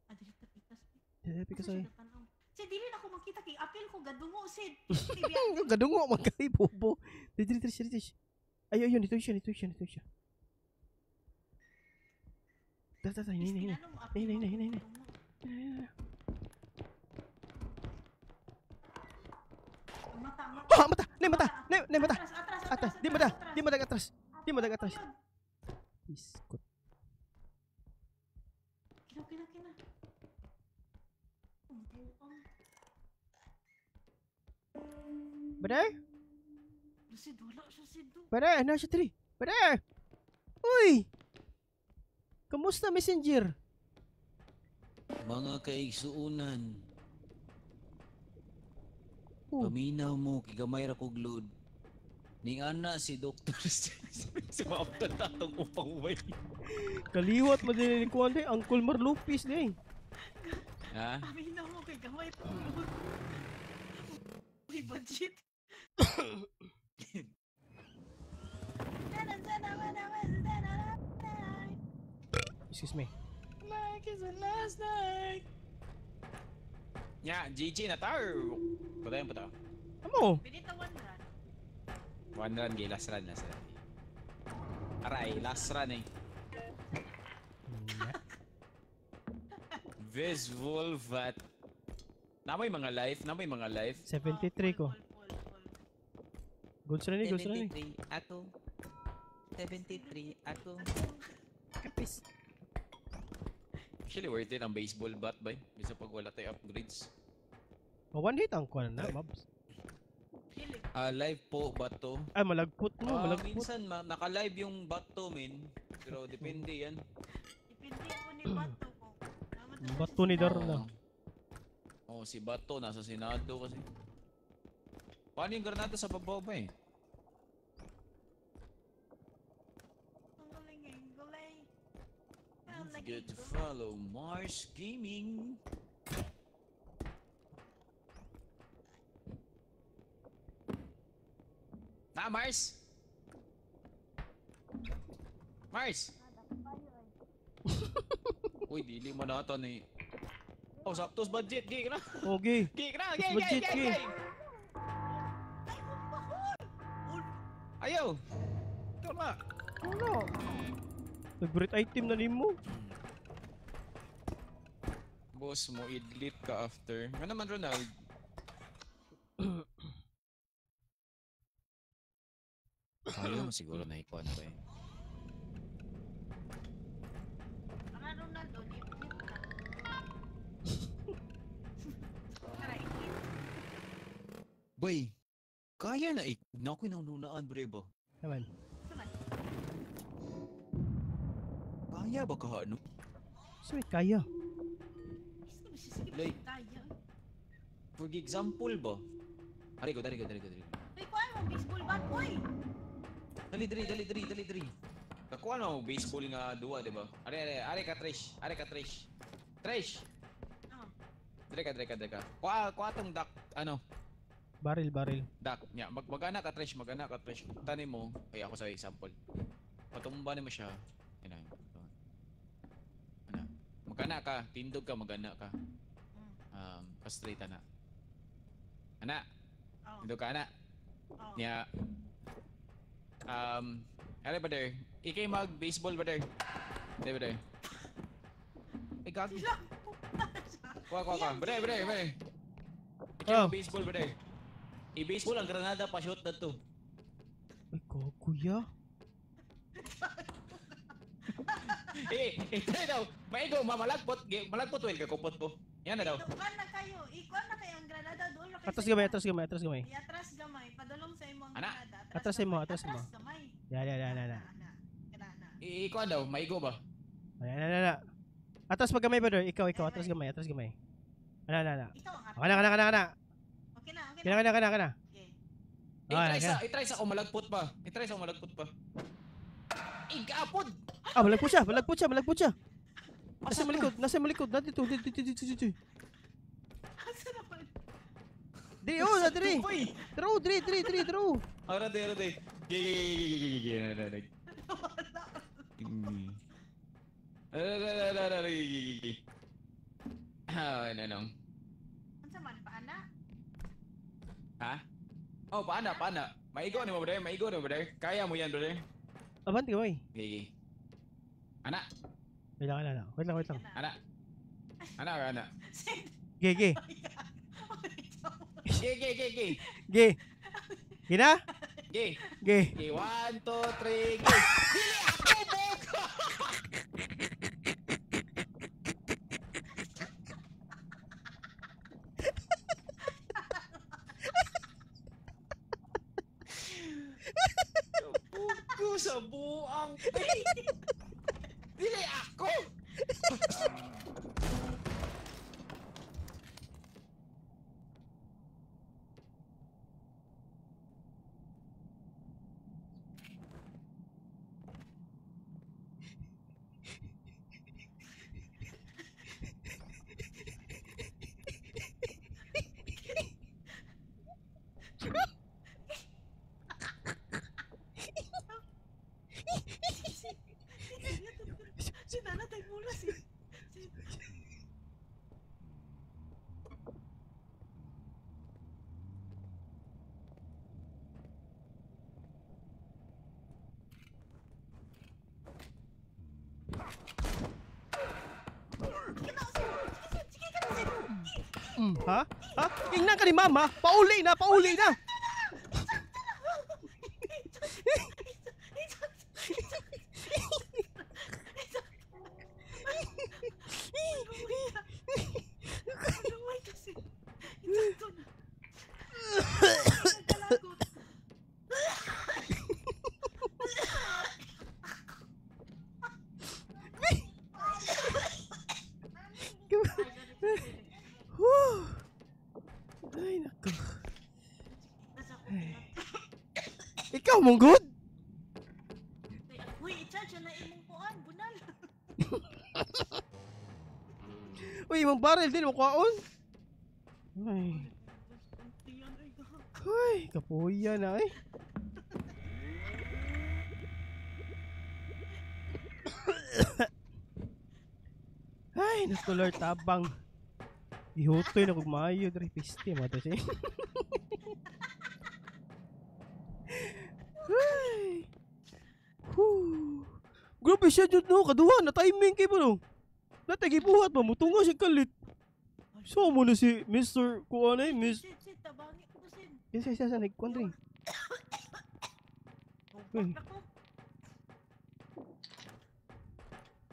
Adili ta pitas. Eh, pikas ay. Sid, dili na ko makita kay apil ko gadungo, Sid. Gadungo man kay bobo. Dili, dili, dili, dili. Ay, ayun, dito siya, dito siya, dito siya. Tara, tara, hinay, hinay. Hinay, hinay, hinay, hinay. Mata, mata. Ah, mata! Nay, mata! Nay, nay, mata! Atras, di mata! Di mata atras! Di mata atras! Iskot. Kina, kina, kina. Brother? Sid, wala siya, Sid. Brother, ano siya, tri? Brother! Uy! Kamusta, Messenger? Mga kaigsuunan. Oh. Paminaw mo, kigamay ra kog load. Ning ana si Dr. Si maabtan ta atong upang way. Kaliwat mo din ni Kuan day, Uncle Marlupis day. Ha? Paminaw mo kay gamay pa load. Uy, budget. Excuse me. Like it's the last night. Nya, GG na tar. Patayan pa ta. Amo? Pinita one run. One run, gay. Last run, last run. Aray, last run eh. Vesvolvat. Namay mga life, namay mga life. 73 ko. Good sa ni, good sa ni. 73 ato. 73 ato. Kapis. Actually worth it ang baseball bat bay. Bisa pag wala tayo upgrades. Oh, one hit ang kuan na, mabs. Live po bato. Ay, malagpot no, malagpot. Minsan naka-live yung bato min. Pero depende yan. Depende po ni bato ko. Bato ni Darna. Oh, si Bato nasa Senado kasi. Paano yung granada sa babaw ba eh? Don't forget to follow Mars Gaming. Na Mars! Mars! Uy, dili mo na ito ni. Oh, saktos budget, gig na. Okay. Gig na, gig, gig, gig, gig. Ayaw. Ito na. Wala. Favorite item na nimo. Boss mo, idlit ka after. Ano naman, Ronald? Kaya mo siguro na ikuan pa eh. Para Ronaldo, lip-lip ka. Tara, idlit. Boy, kaya na ik. Naku, naununaan, bre ba? Naman. Kaya ba ka, ano? Sweet, kaya. Like, for example ba? Ari ko, dari ko, dari ko, dari ko. Uy, kuha mo, baseball bat, boy! Dali, dali, dali, dali, dali, dali. Kakuha mo, baseball nga duwa, di ba? Ari, ari, ari ka, Trish. Ari ka, Trish. Trish! Dali ka, dali ka, dali ka. Kuha, kuha tong duck, ano? Baril, baril. Duck. Nya, mag-ana ka, Trish, mag-ana ka, Trish. Tanim mo, ay ako sa example. Patumba mo siya. Yan na. Ano? Mag-ana ka, tindog ka, mag-ana ka. Pa-straight ana. Ana. Tindog ka, ana. Nya. Ari brother, ikay mag-baseball brother. Di brother. Ay gagi. Kuha, kuha, kuha. Brother, brother, brother. Ikay mag-baseball brother. I-baseball ang granada pa shoot na to. Ay, kuya. Eh, try daw. Maigo, malagpot, malagpot well kakupot ko. Yan na daw. Ikuan na kayo. Ikuan na kayo ang granada doon. Atras gamay, atras gamay, atras gamay. Atras gamay. Padulong sa imong granada. Atras mo, atras mo. Ya, ya, ya, ya. Ikuan daw, maigo ba? Ya, ya, ya, ya. Atras pa gamay brother. Ikaw, ikaw, atras gamay, atras gamay. Ana, ana, ana. Kana, kana, kana, kana. Okay na, okay na. Kana, kana, kana. I-try sa kung malagpot pa. I-try sa kung malagpot pa. Igapod! Ah, malagpot siya, malagpot siya, malagpot siya. Nasa malikod, nasa malikod. Dito, dito, dito, dito, dito. Asa naman? Diri, oh, sa diri. Draw, diri, diri, diri, draw. Ara, diri, diri. Ge, ge, ge, ge, ge, ge, ge, ge. Ara, ge, ge, ge, ge. Ah, ano, ano. Unsa man, paana? Ha? Oh, paana, paana. Maigo ni mo, brother. Maigo ni mo, brother. Kaya mo yan, brother. Abante ka, boy. Ge, ge. Ana. Wait lang, wait lang. Wait lang, wait lang. Ana. Ana, ana. Ge, ge. Ge, ge, ge, ge. Ge. Gina? Ge. Ge. Ge, 1, 2, 3, ge. Dili ako, boka! Ako sa buang. Dili ako. Ha? Ha? Ingnan ka ni mama! Pauli na! Pauli na! Ay, nako. Ikaw mong good? Uy, i-charge na imong kuan, bunal. Uy, imong barrel din mo kuaon. Ay. Ay, kapuya na eh. Ay, naku Lord, tabang. Gihutoy na kog maayo diri piste mo to siya. Ay. Whew. Grabe siya jud no, kaduha na timing kay ba no. Natay gibuhat ba mutunga siya kalit. So mo na si Mr. Kuan ay Miss. Yes, yes, yes, nagkuan diri. Uy.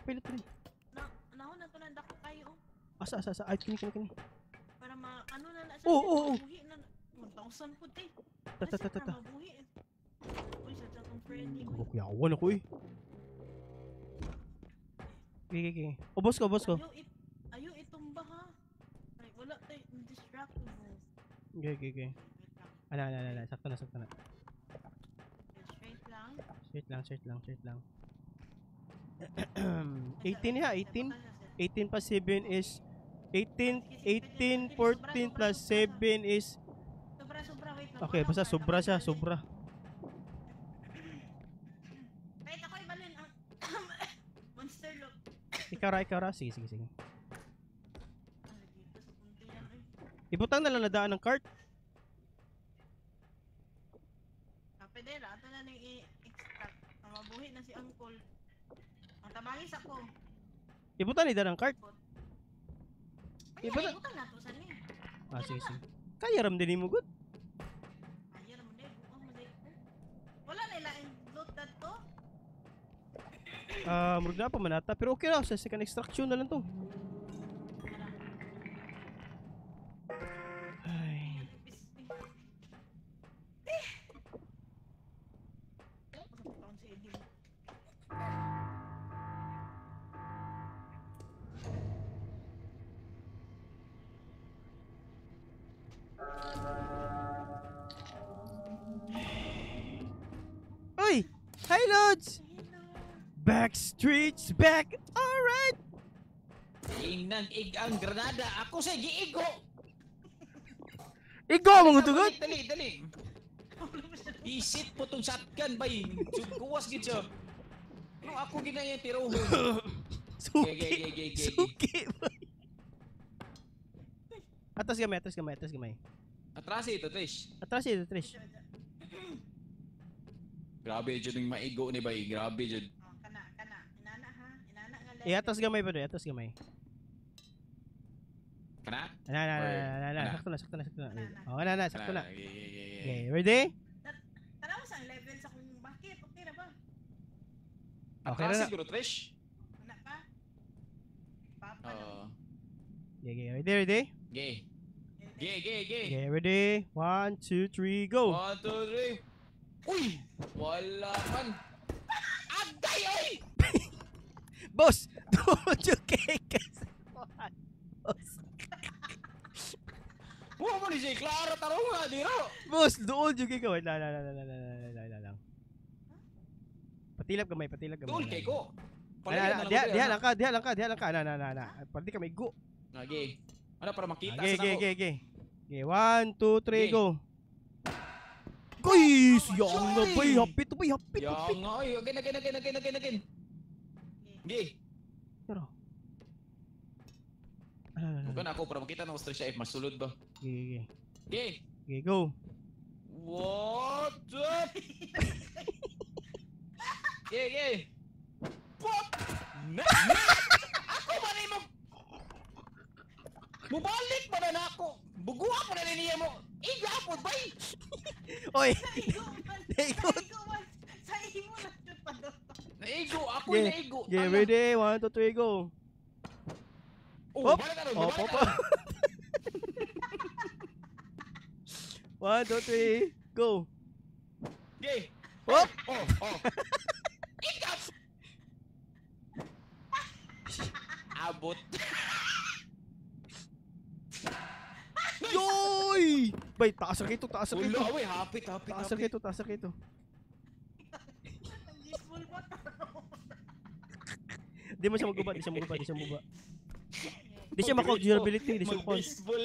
Pilit diri. Nahon na to nang dako kayo. Asa asa asa ay kini kini kini. Para ma ano na na siya. Oh, oh, oh. Na 1,000 pud eh. Ta ta ta ta. Uy, sa tong Freddy. Kuyawan ako eh. Okay, okay, okay. Ubos ko, ubos ko. Ayo itumba ha. Ay, wala tay distract mo. Okay, okay, okay. Ala, ala, ala, sakto na, sakto na. Straight lang. Straight lang, straight lang, straight lang. 18 ha, 18. 18 plus 7 is 18, 18, 14 plus 7 is sobra, sobra, wait lang. Okay, basta sobra siya, sobra. Wait, ako ibalin ang monster look. Ikaw ra, ikaw ra. Sige, sige, sige. Ibutang na lang na daan ng cart. Pwede ra, ato na nang i-extract. Mabuhi na si Uncle. Ang tabangis ako. Ibutang ni daan ng cart. Ibutang na to sa ni. Ah, sige, sige. Kaya ram din mo good. Kaya ram din, buong mo din. Wala na ilaing loot to. Ah, murag na pa man ata, pero okay ra sa second extraction na lang to. Ay. Uy! Hi, Lods! Backstreet's back! Alright! Inang ig ang granada! Ako sa giigo! Igo mga tugod! Dali, dali! Isit po tong shotgun bay! Kuwas gid siya! Ano ako ginaya tirohon? Suki! Suki bay! Atas gamay, atas gamay, atas gamay. Atras ito, Trish. Atras ito, Trish. Grabe jud yung maigo ni bay, grabe jud. Kana kana, inana ha, inana nga level. Eh atas gamay pa do, atas gamay. Kana? Na na na na na, sakto na, sakto na, sakto na. Oh, na na, sakto na. Okay, ready? Tanaw sa level sa kung bakit, okay ra ba? Okay ra na. Siguro Trish. Ana pa. Papa na. Okay, ready, ready? Okay. Okay, okay, okay. Okay, ready? 1, 2, 3, go. 1, 2, 3. Uy! Wala man! Patay oy! Boss, doon yung cake. Boss. Wa mo ni siya klaro tarong nga diro. Boss, doon yung cake. Wait, lang, lang, lang, lang, lang, lang, lang. Patilap gamay, patilap gamay. Dool kay ko. Diha lang ka, diha lang ka, diha lang ka. Na, na, na, na. Pwede ka may go. Lagi. Ano para makita sa nako. Okay, okay, okay. 1, 2, 3, go. Guys, yang nga bay, hapit bay, hapit, hapit. Yang nga oy, again, again, again, again, again, again. Gi. Pero. Bukan ako para makita na ko siya if masulod ba. Gi, gi. Gi. Gi, go. What up? Gi, gi. Pop! Na! Ako ba ni mo? Mubalik ba na ako? Buguha po na niya mo. Iga po, bay! Oy! Naigo! Sa imo na ito pa doon. Naigo! Ako yung naigo! Okay, ready? 1, 2, 3, go! Oh, balik na rin! Op, op, op! 1, 2, 3, go! Okay! Op! Oh, oh! Iga! Abot! Yoy! Bay, taas ang kito, taas ang kito. Ulo, away, hapit, hapit, taas ang kito, taas ang kito. Di mo siya maguba, di siya maguba, di siya maguba. Di siya makuha durability, di siya makuha. Mag-baseball.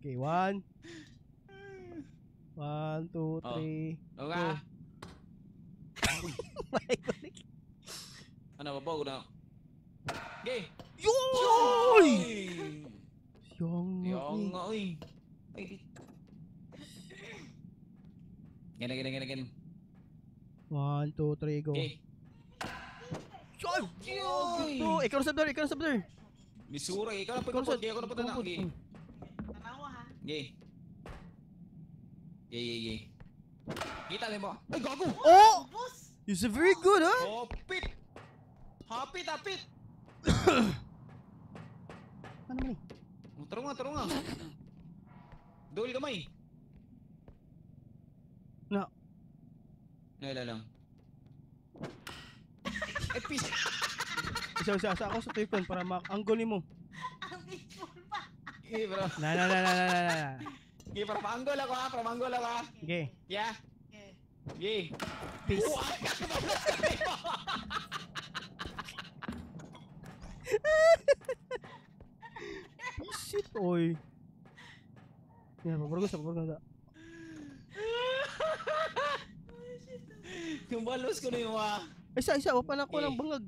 Okay, 1. 1, 2, 3. Okay. Ano, babaw ko na. Okay. Yoy! Yung nga, oy. Ay, Again, again, again, again. 1, 2, 3, go. Okay. Yoy! Yoy! Ikaw na sabdar, ikaw na sabdar. Misura, ikaw na pagkapod, ikaw na pagkapod. Okay. Tanawa ha. Okay. Okay, okay, okay. Kita na mo. Ay, gago! Oh! You're very good, huh? Hapit! Hapit, hapit! Ano man eh? Tarong nga, tarong nga. Dool gamay. Na. Wala lang. Eh, peace. Isa, isa, isa ako sa tuypon para ma-angle ni mo. Ang baseball pa. Eh, bro. Na, na, na, na, na, na. Okay, para ma-angle ako ha, para ma-angle ako ha. Okay. Yeah. Okay. Okay. Peace. Shit, oy. Yan, pabargo sa, pabargo sa. Yung balos ko na yung ah. Isa, isa, wapa na ako ng bangag.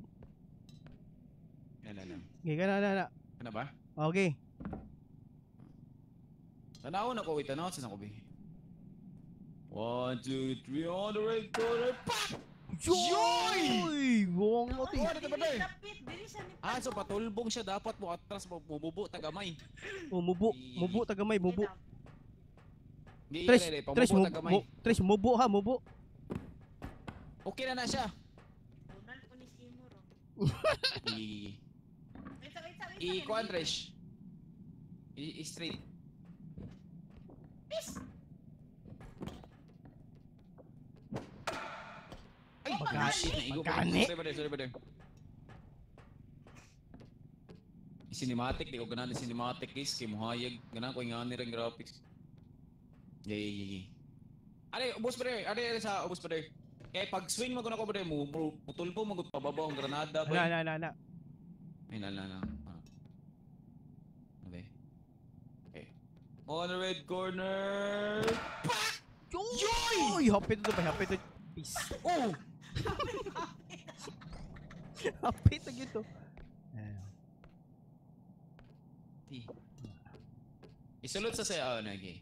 Yan, yan, yan. Okay, na, na, na. Ano ba? Okay. Tanaw na ko, wait, tanaw sa ko, be. 1, 2, 3, on the red corner, pak! Yoy! Wong mo ti. Ah, so patulbong siya dapat mo atras mo mububo tagamay. Oh, mubo, mubo tagamay, mubo. Tres, tres, mubo, tres, mubo ha, mubo. Okay na na siya. Donald ko ni Seymour. I kuan Trish. I straight. Peace. Ay, magani. Sorry, brother, sorry, brother. Cinematic, di ko ganahan ng cinematic guys. Kay muhayag, ganahan ko yung nga rin graphics. Yeah, yeah, yeah. Are, ubos brother. Are, are sa ubos brother. Kaya pag swing mo ko na ko brother, mutulbo mo pababa ang granada. Na, na, na, na. Ay, na, na, na. Okay. Okay. On the red corner. Pak! Yoy! Hapit ito ba? Hapit ito. Peace. Oh! Hapit na gito. Isulod sa saya. Oh, nagi.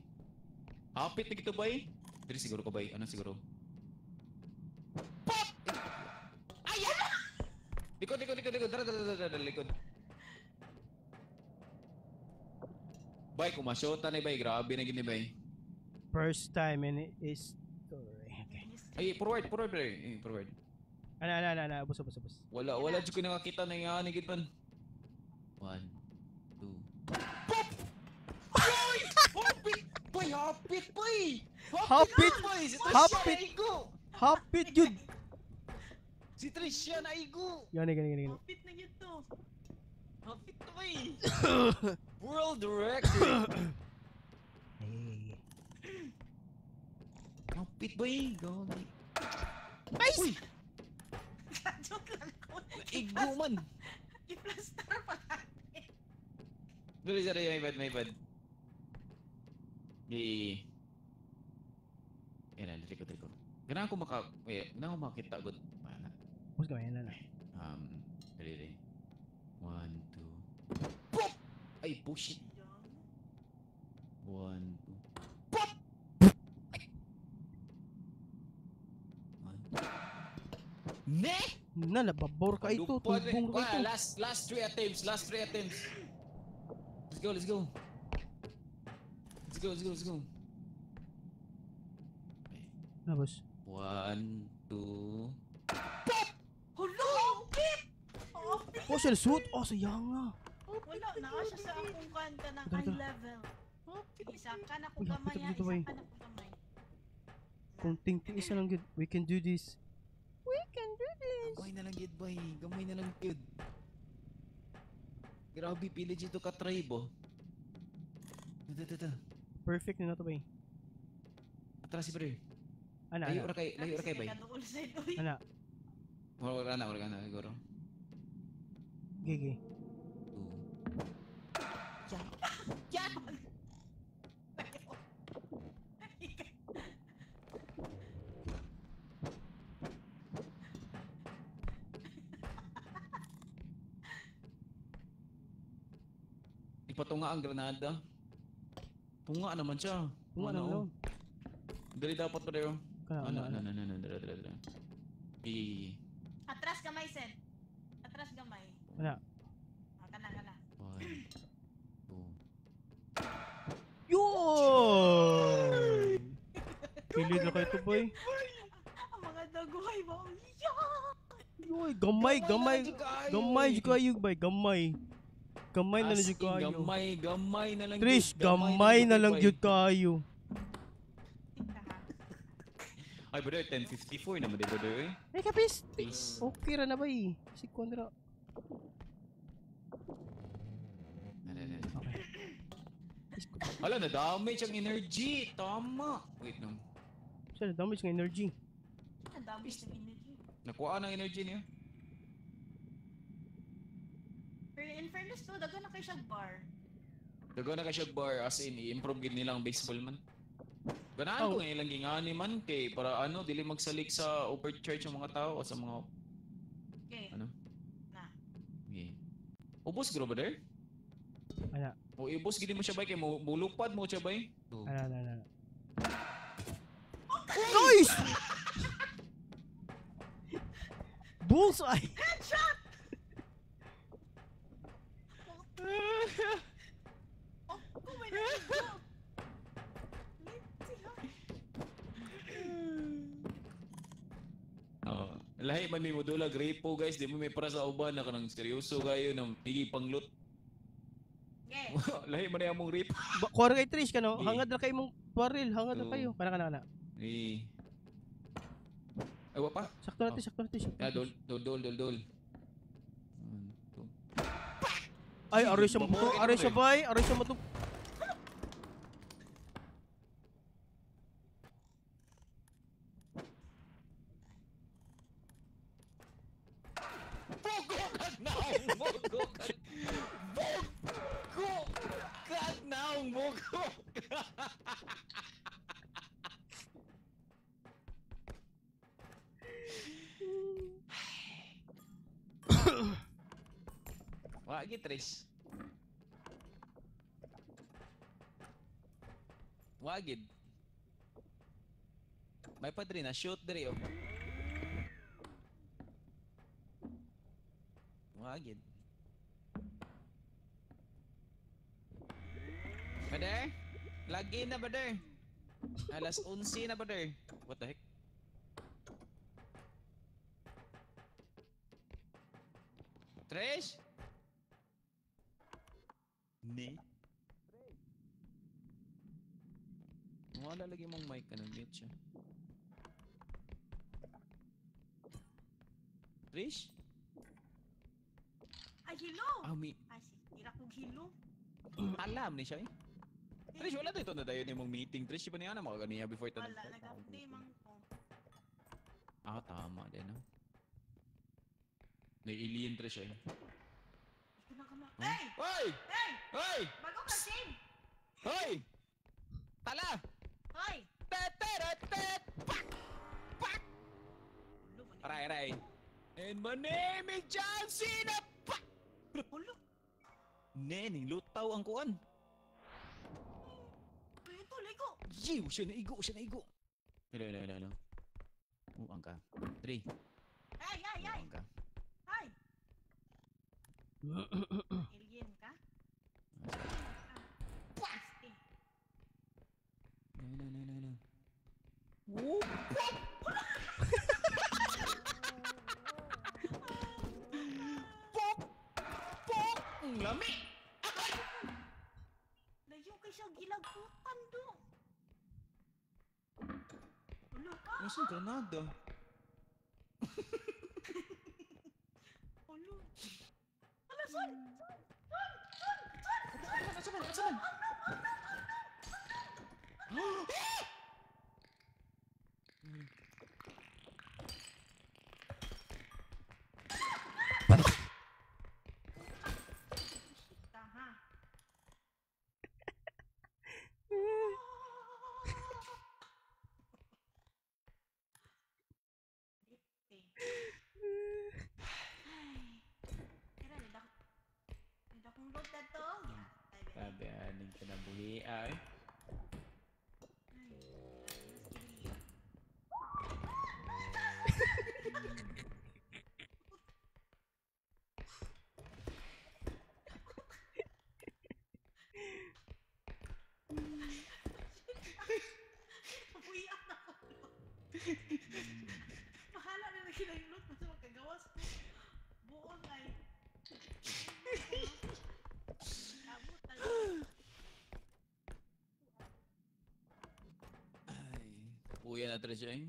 Hapit na gito ba eh? Diri siguro ko ba eh? Ano siguro? Pop! Ay! Likod, likod, likod, likod. Dara, dara, dara, dara, likod. Bay, kumasyota na bay. Grabe na gini bay. First time in history. Okay. Ay, forward, forward, eh, forward. Ano, ano, ano, ano, ubos, ubos, ubos. Wala, wala, dyan ko nakakita na yung anigid man. 1, 2, pop! Yoy! Hapit! Bay, hapit, bay! Hapit! Bay! Hapit! Hapit yun. Si Tricia naigo. Gani gani gani. Hapit na yun to. Hapit to bay. World record. Ay. Hapit bay. Gagi. Nice! Uy! Joke lang ko. Naigo man. I-plaster pa natin. Dali, dali, may bad, may bad. Di. Yan na, dali ko, dali ko. Ganahan ko maka... Wait, ganahan ko makita. Good. Wala. Boss gamay na na. Dali, dali. 1, 2... Pop! Ay, bullshit. 1, 2... Pop! Ay! 1... Ne! Na, nababor ka ito. Tumbong ka ito. Last 3 attempts. Last 3 attempts. Let's go, let's go. Let's go, let's go, let's go. Na, boss. 1, 2... Pop! Hulo! Pip! Oh, siya suit! Oh, sayang nga. Wala, naa siya sa akong kanta ng eye level. Isa ka na kung gamay, isa ka na kung gamay. Kunting tiis na lang, good. We can do this. We can do this! Gamay na lang, good, boy. Gamay na lang, good. Grabe, pili dito ka tribe, oh. Dito, dito. Perfect na na to, boy. Atras si brother. Ana, layo ra kay, layo ra kay, bay. Ana. Wala na, wala na, siguro. Gigi. 2. Yan! Ipatunga ang granada. Tunga naman siya. Tunga naman. Dali dapat pa rin. Ano, ano, ano, ano, dali, dali, dali. Atras gamay, Seth. Atras gamay. Ano? Kana, kana. 1, 2. Yun! Pili na kayo ito, boy. Ang mga daguhay ba? Yoy, gamay, gamay. Gamay, kayo, boy. Gamay. Gamay na lang jud kayo. Gamay, gamay na lang. Trish, gamay na lang jud kayo. Ay, brother, 10:54 naman di, brother, eh. Ay, kapis! Okay ra na ba, eh. Si Conra. Okay. Hala, na-damage ang energy. Tama. Wait lang. Saan na-damage ang energy? Na-damage ang energy. Nakuha ng energy niya. Pero in fairness to, daga na kayo siyang bar. Daga na kayo siyang bar. As in, i-improve gid nila ang baseball man. Ganahan ko nga ilang gingani man kay para ano, dili magsalik sa overcharge ang mga tao o sa mga... Okay. Ano? Na. Okay. Ubos, bro, brother? Ana. O ibos, gini mo siya bay kay mulupad mo siya bay. Ana, ana, ana. Nice! Bullseye! Headshot! Oh, may nakita. Oh, lahi man may modula repo guys, di mo may para sa uban na kanang seryoso kayo nang pigi panglot. Yeah. Lahi man among repo. Kuha kay Trish kano, hangad ra kay imong baril, hangad ra kayo. Kana kana kana. Eh. Ay, wa pa. Sakto natin, sakto natin. Ya, dol dol dol dol dol. Ay, aray siya mo. Aray siya bay, aray siya mo. Wagi, Trish. Wagid. May padre na shoot diri oh. Wagid. Brother? Lagi na, brother. Alas 11 na, brother. What the heck? Trish? Ne? Wala lagi mong mic, ano, mute siya. Trish? Ay, hilo! Ah, mi... Ay, tira kong hilo. Alam ni siya eh. Trish, wala to ito na dayon imong meeting. Trish, di ba niya na makaganiya before ito? Wala, nag-update man ko. Ah, tama din, no? May alien, Trish, eh. Ito na kama. Huh? Hey! Hoy! Hey! Hoy! Bago ka, Shane! Hoy! Tala! Hoy! Tet, tet, tet! Pak! Pak! Ulo, mali. Aray, aray. And my name is John Cena! Pak! Ulo. Nene, lutaw ang kuan. Uy, ito, ligo. Yiw, siya naigo, siya naigo. Hello, hello, hello, hello. Uang ka. 3. Ay, ay, ay! Uang ka. Ay! Alien ka? Ah. Este. No, no, no, no, no. Whoop! Pok! Pok! Ang lami! Layo kay siya gilagputan do. Ulo ka! Nasaan granada? Ulo. Ala, son! Son! Son! Son! Son! Nasaan man? Nasaan man? Shit, ha? Ay. Tira, nida kong load na to. Sabi, aning kinabuhi ay. Ay, mas kili. Uwian ako. Bahala na lang sila yung loot basta magkagawas ko. Buong ay. Kamot na. Ay, kapuya na Trish eh.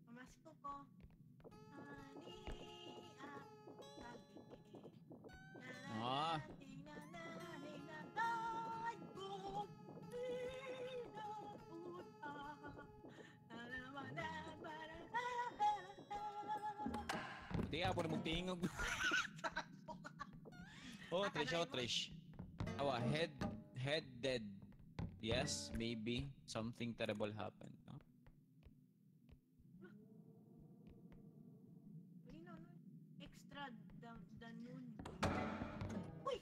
Pamasko ko. Ani at Ah. Di ako na magtingog. Oh, Trish, oh, Trish. Awa, head dead. Yes, maybe something terrible happened. No? Extra the noon. Uy!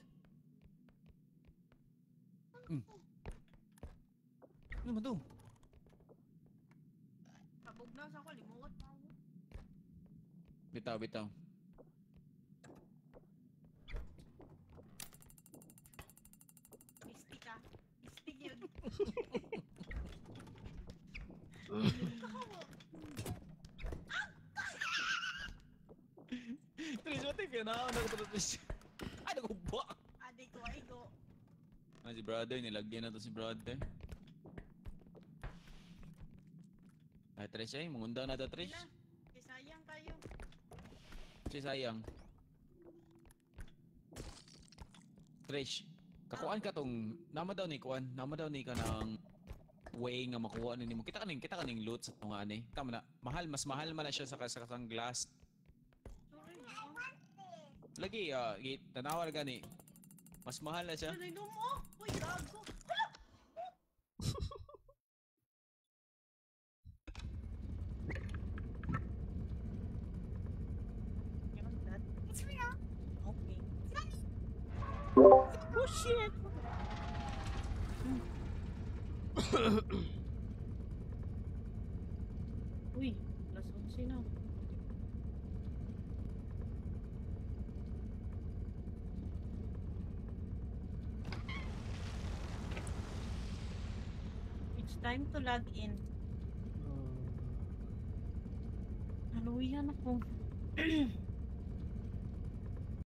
Ano ba to? Kabugnaw sa ako, limuot pa ako. Bitaw, bitaw. Misti ka. Misti yun. Trish, what if yun? Ano ko to, Trish? Ano ko ba? Adi ko, ay ko. Ah, si brother, nilagyan na to si brother. Ay, Trish ay, mangunda na to, Trish. Na, kay sayang kayo. Si sayang. Trish, kakuan ka tong, nama daw ni kuan, nama daw ni ka ng way nga makuha ni nimo. Kita kaning loot sa tunga ani. Tama na, mahal, mas mahal man na siya sa kasang glass. Lagi, tanawa na gani. Mas mahal na siya. Ano mo? Uy, gago. Hala! Okay. Oh shit! Uy, alas 11 na. It's time to log in. Naluyan ako.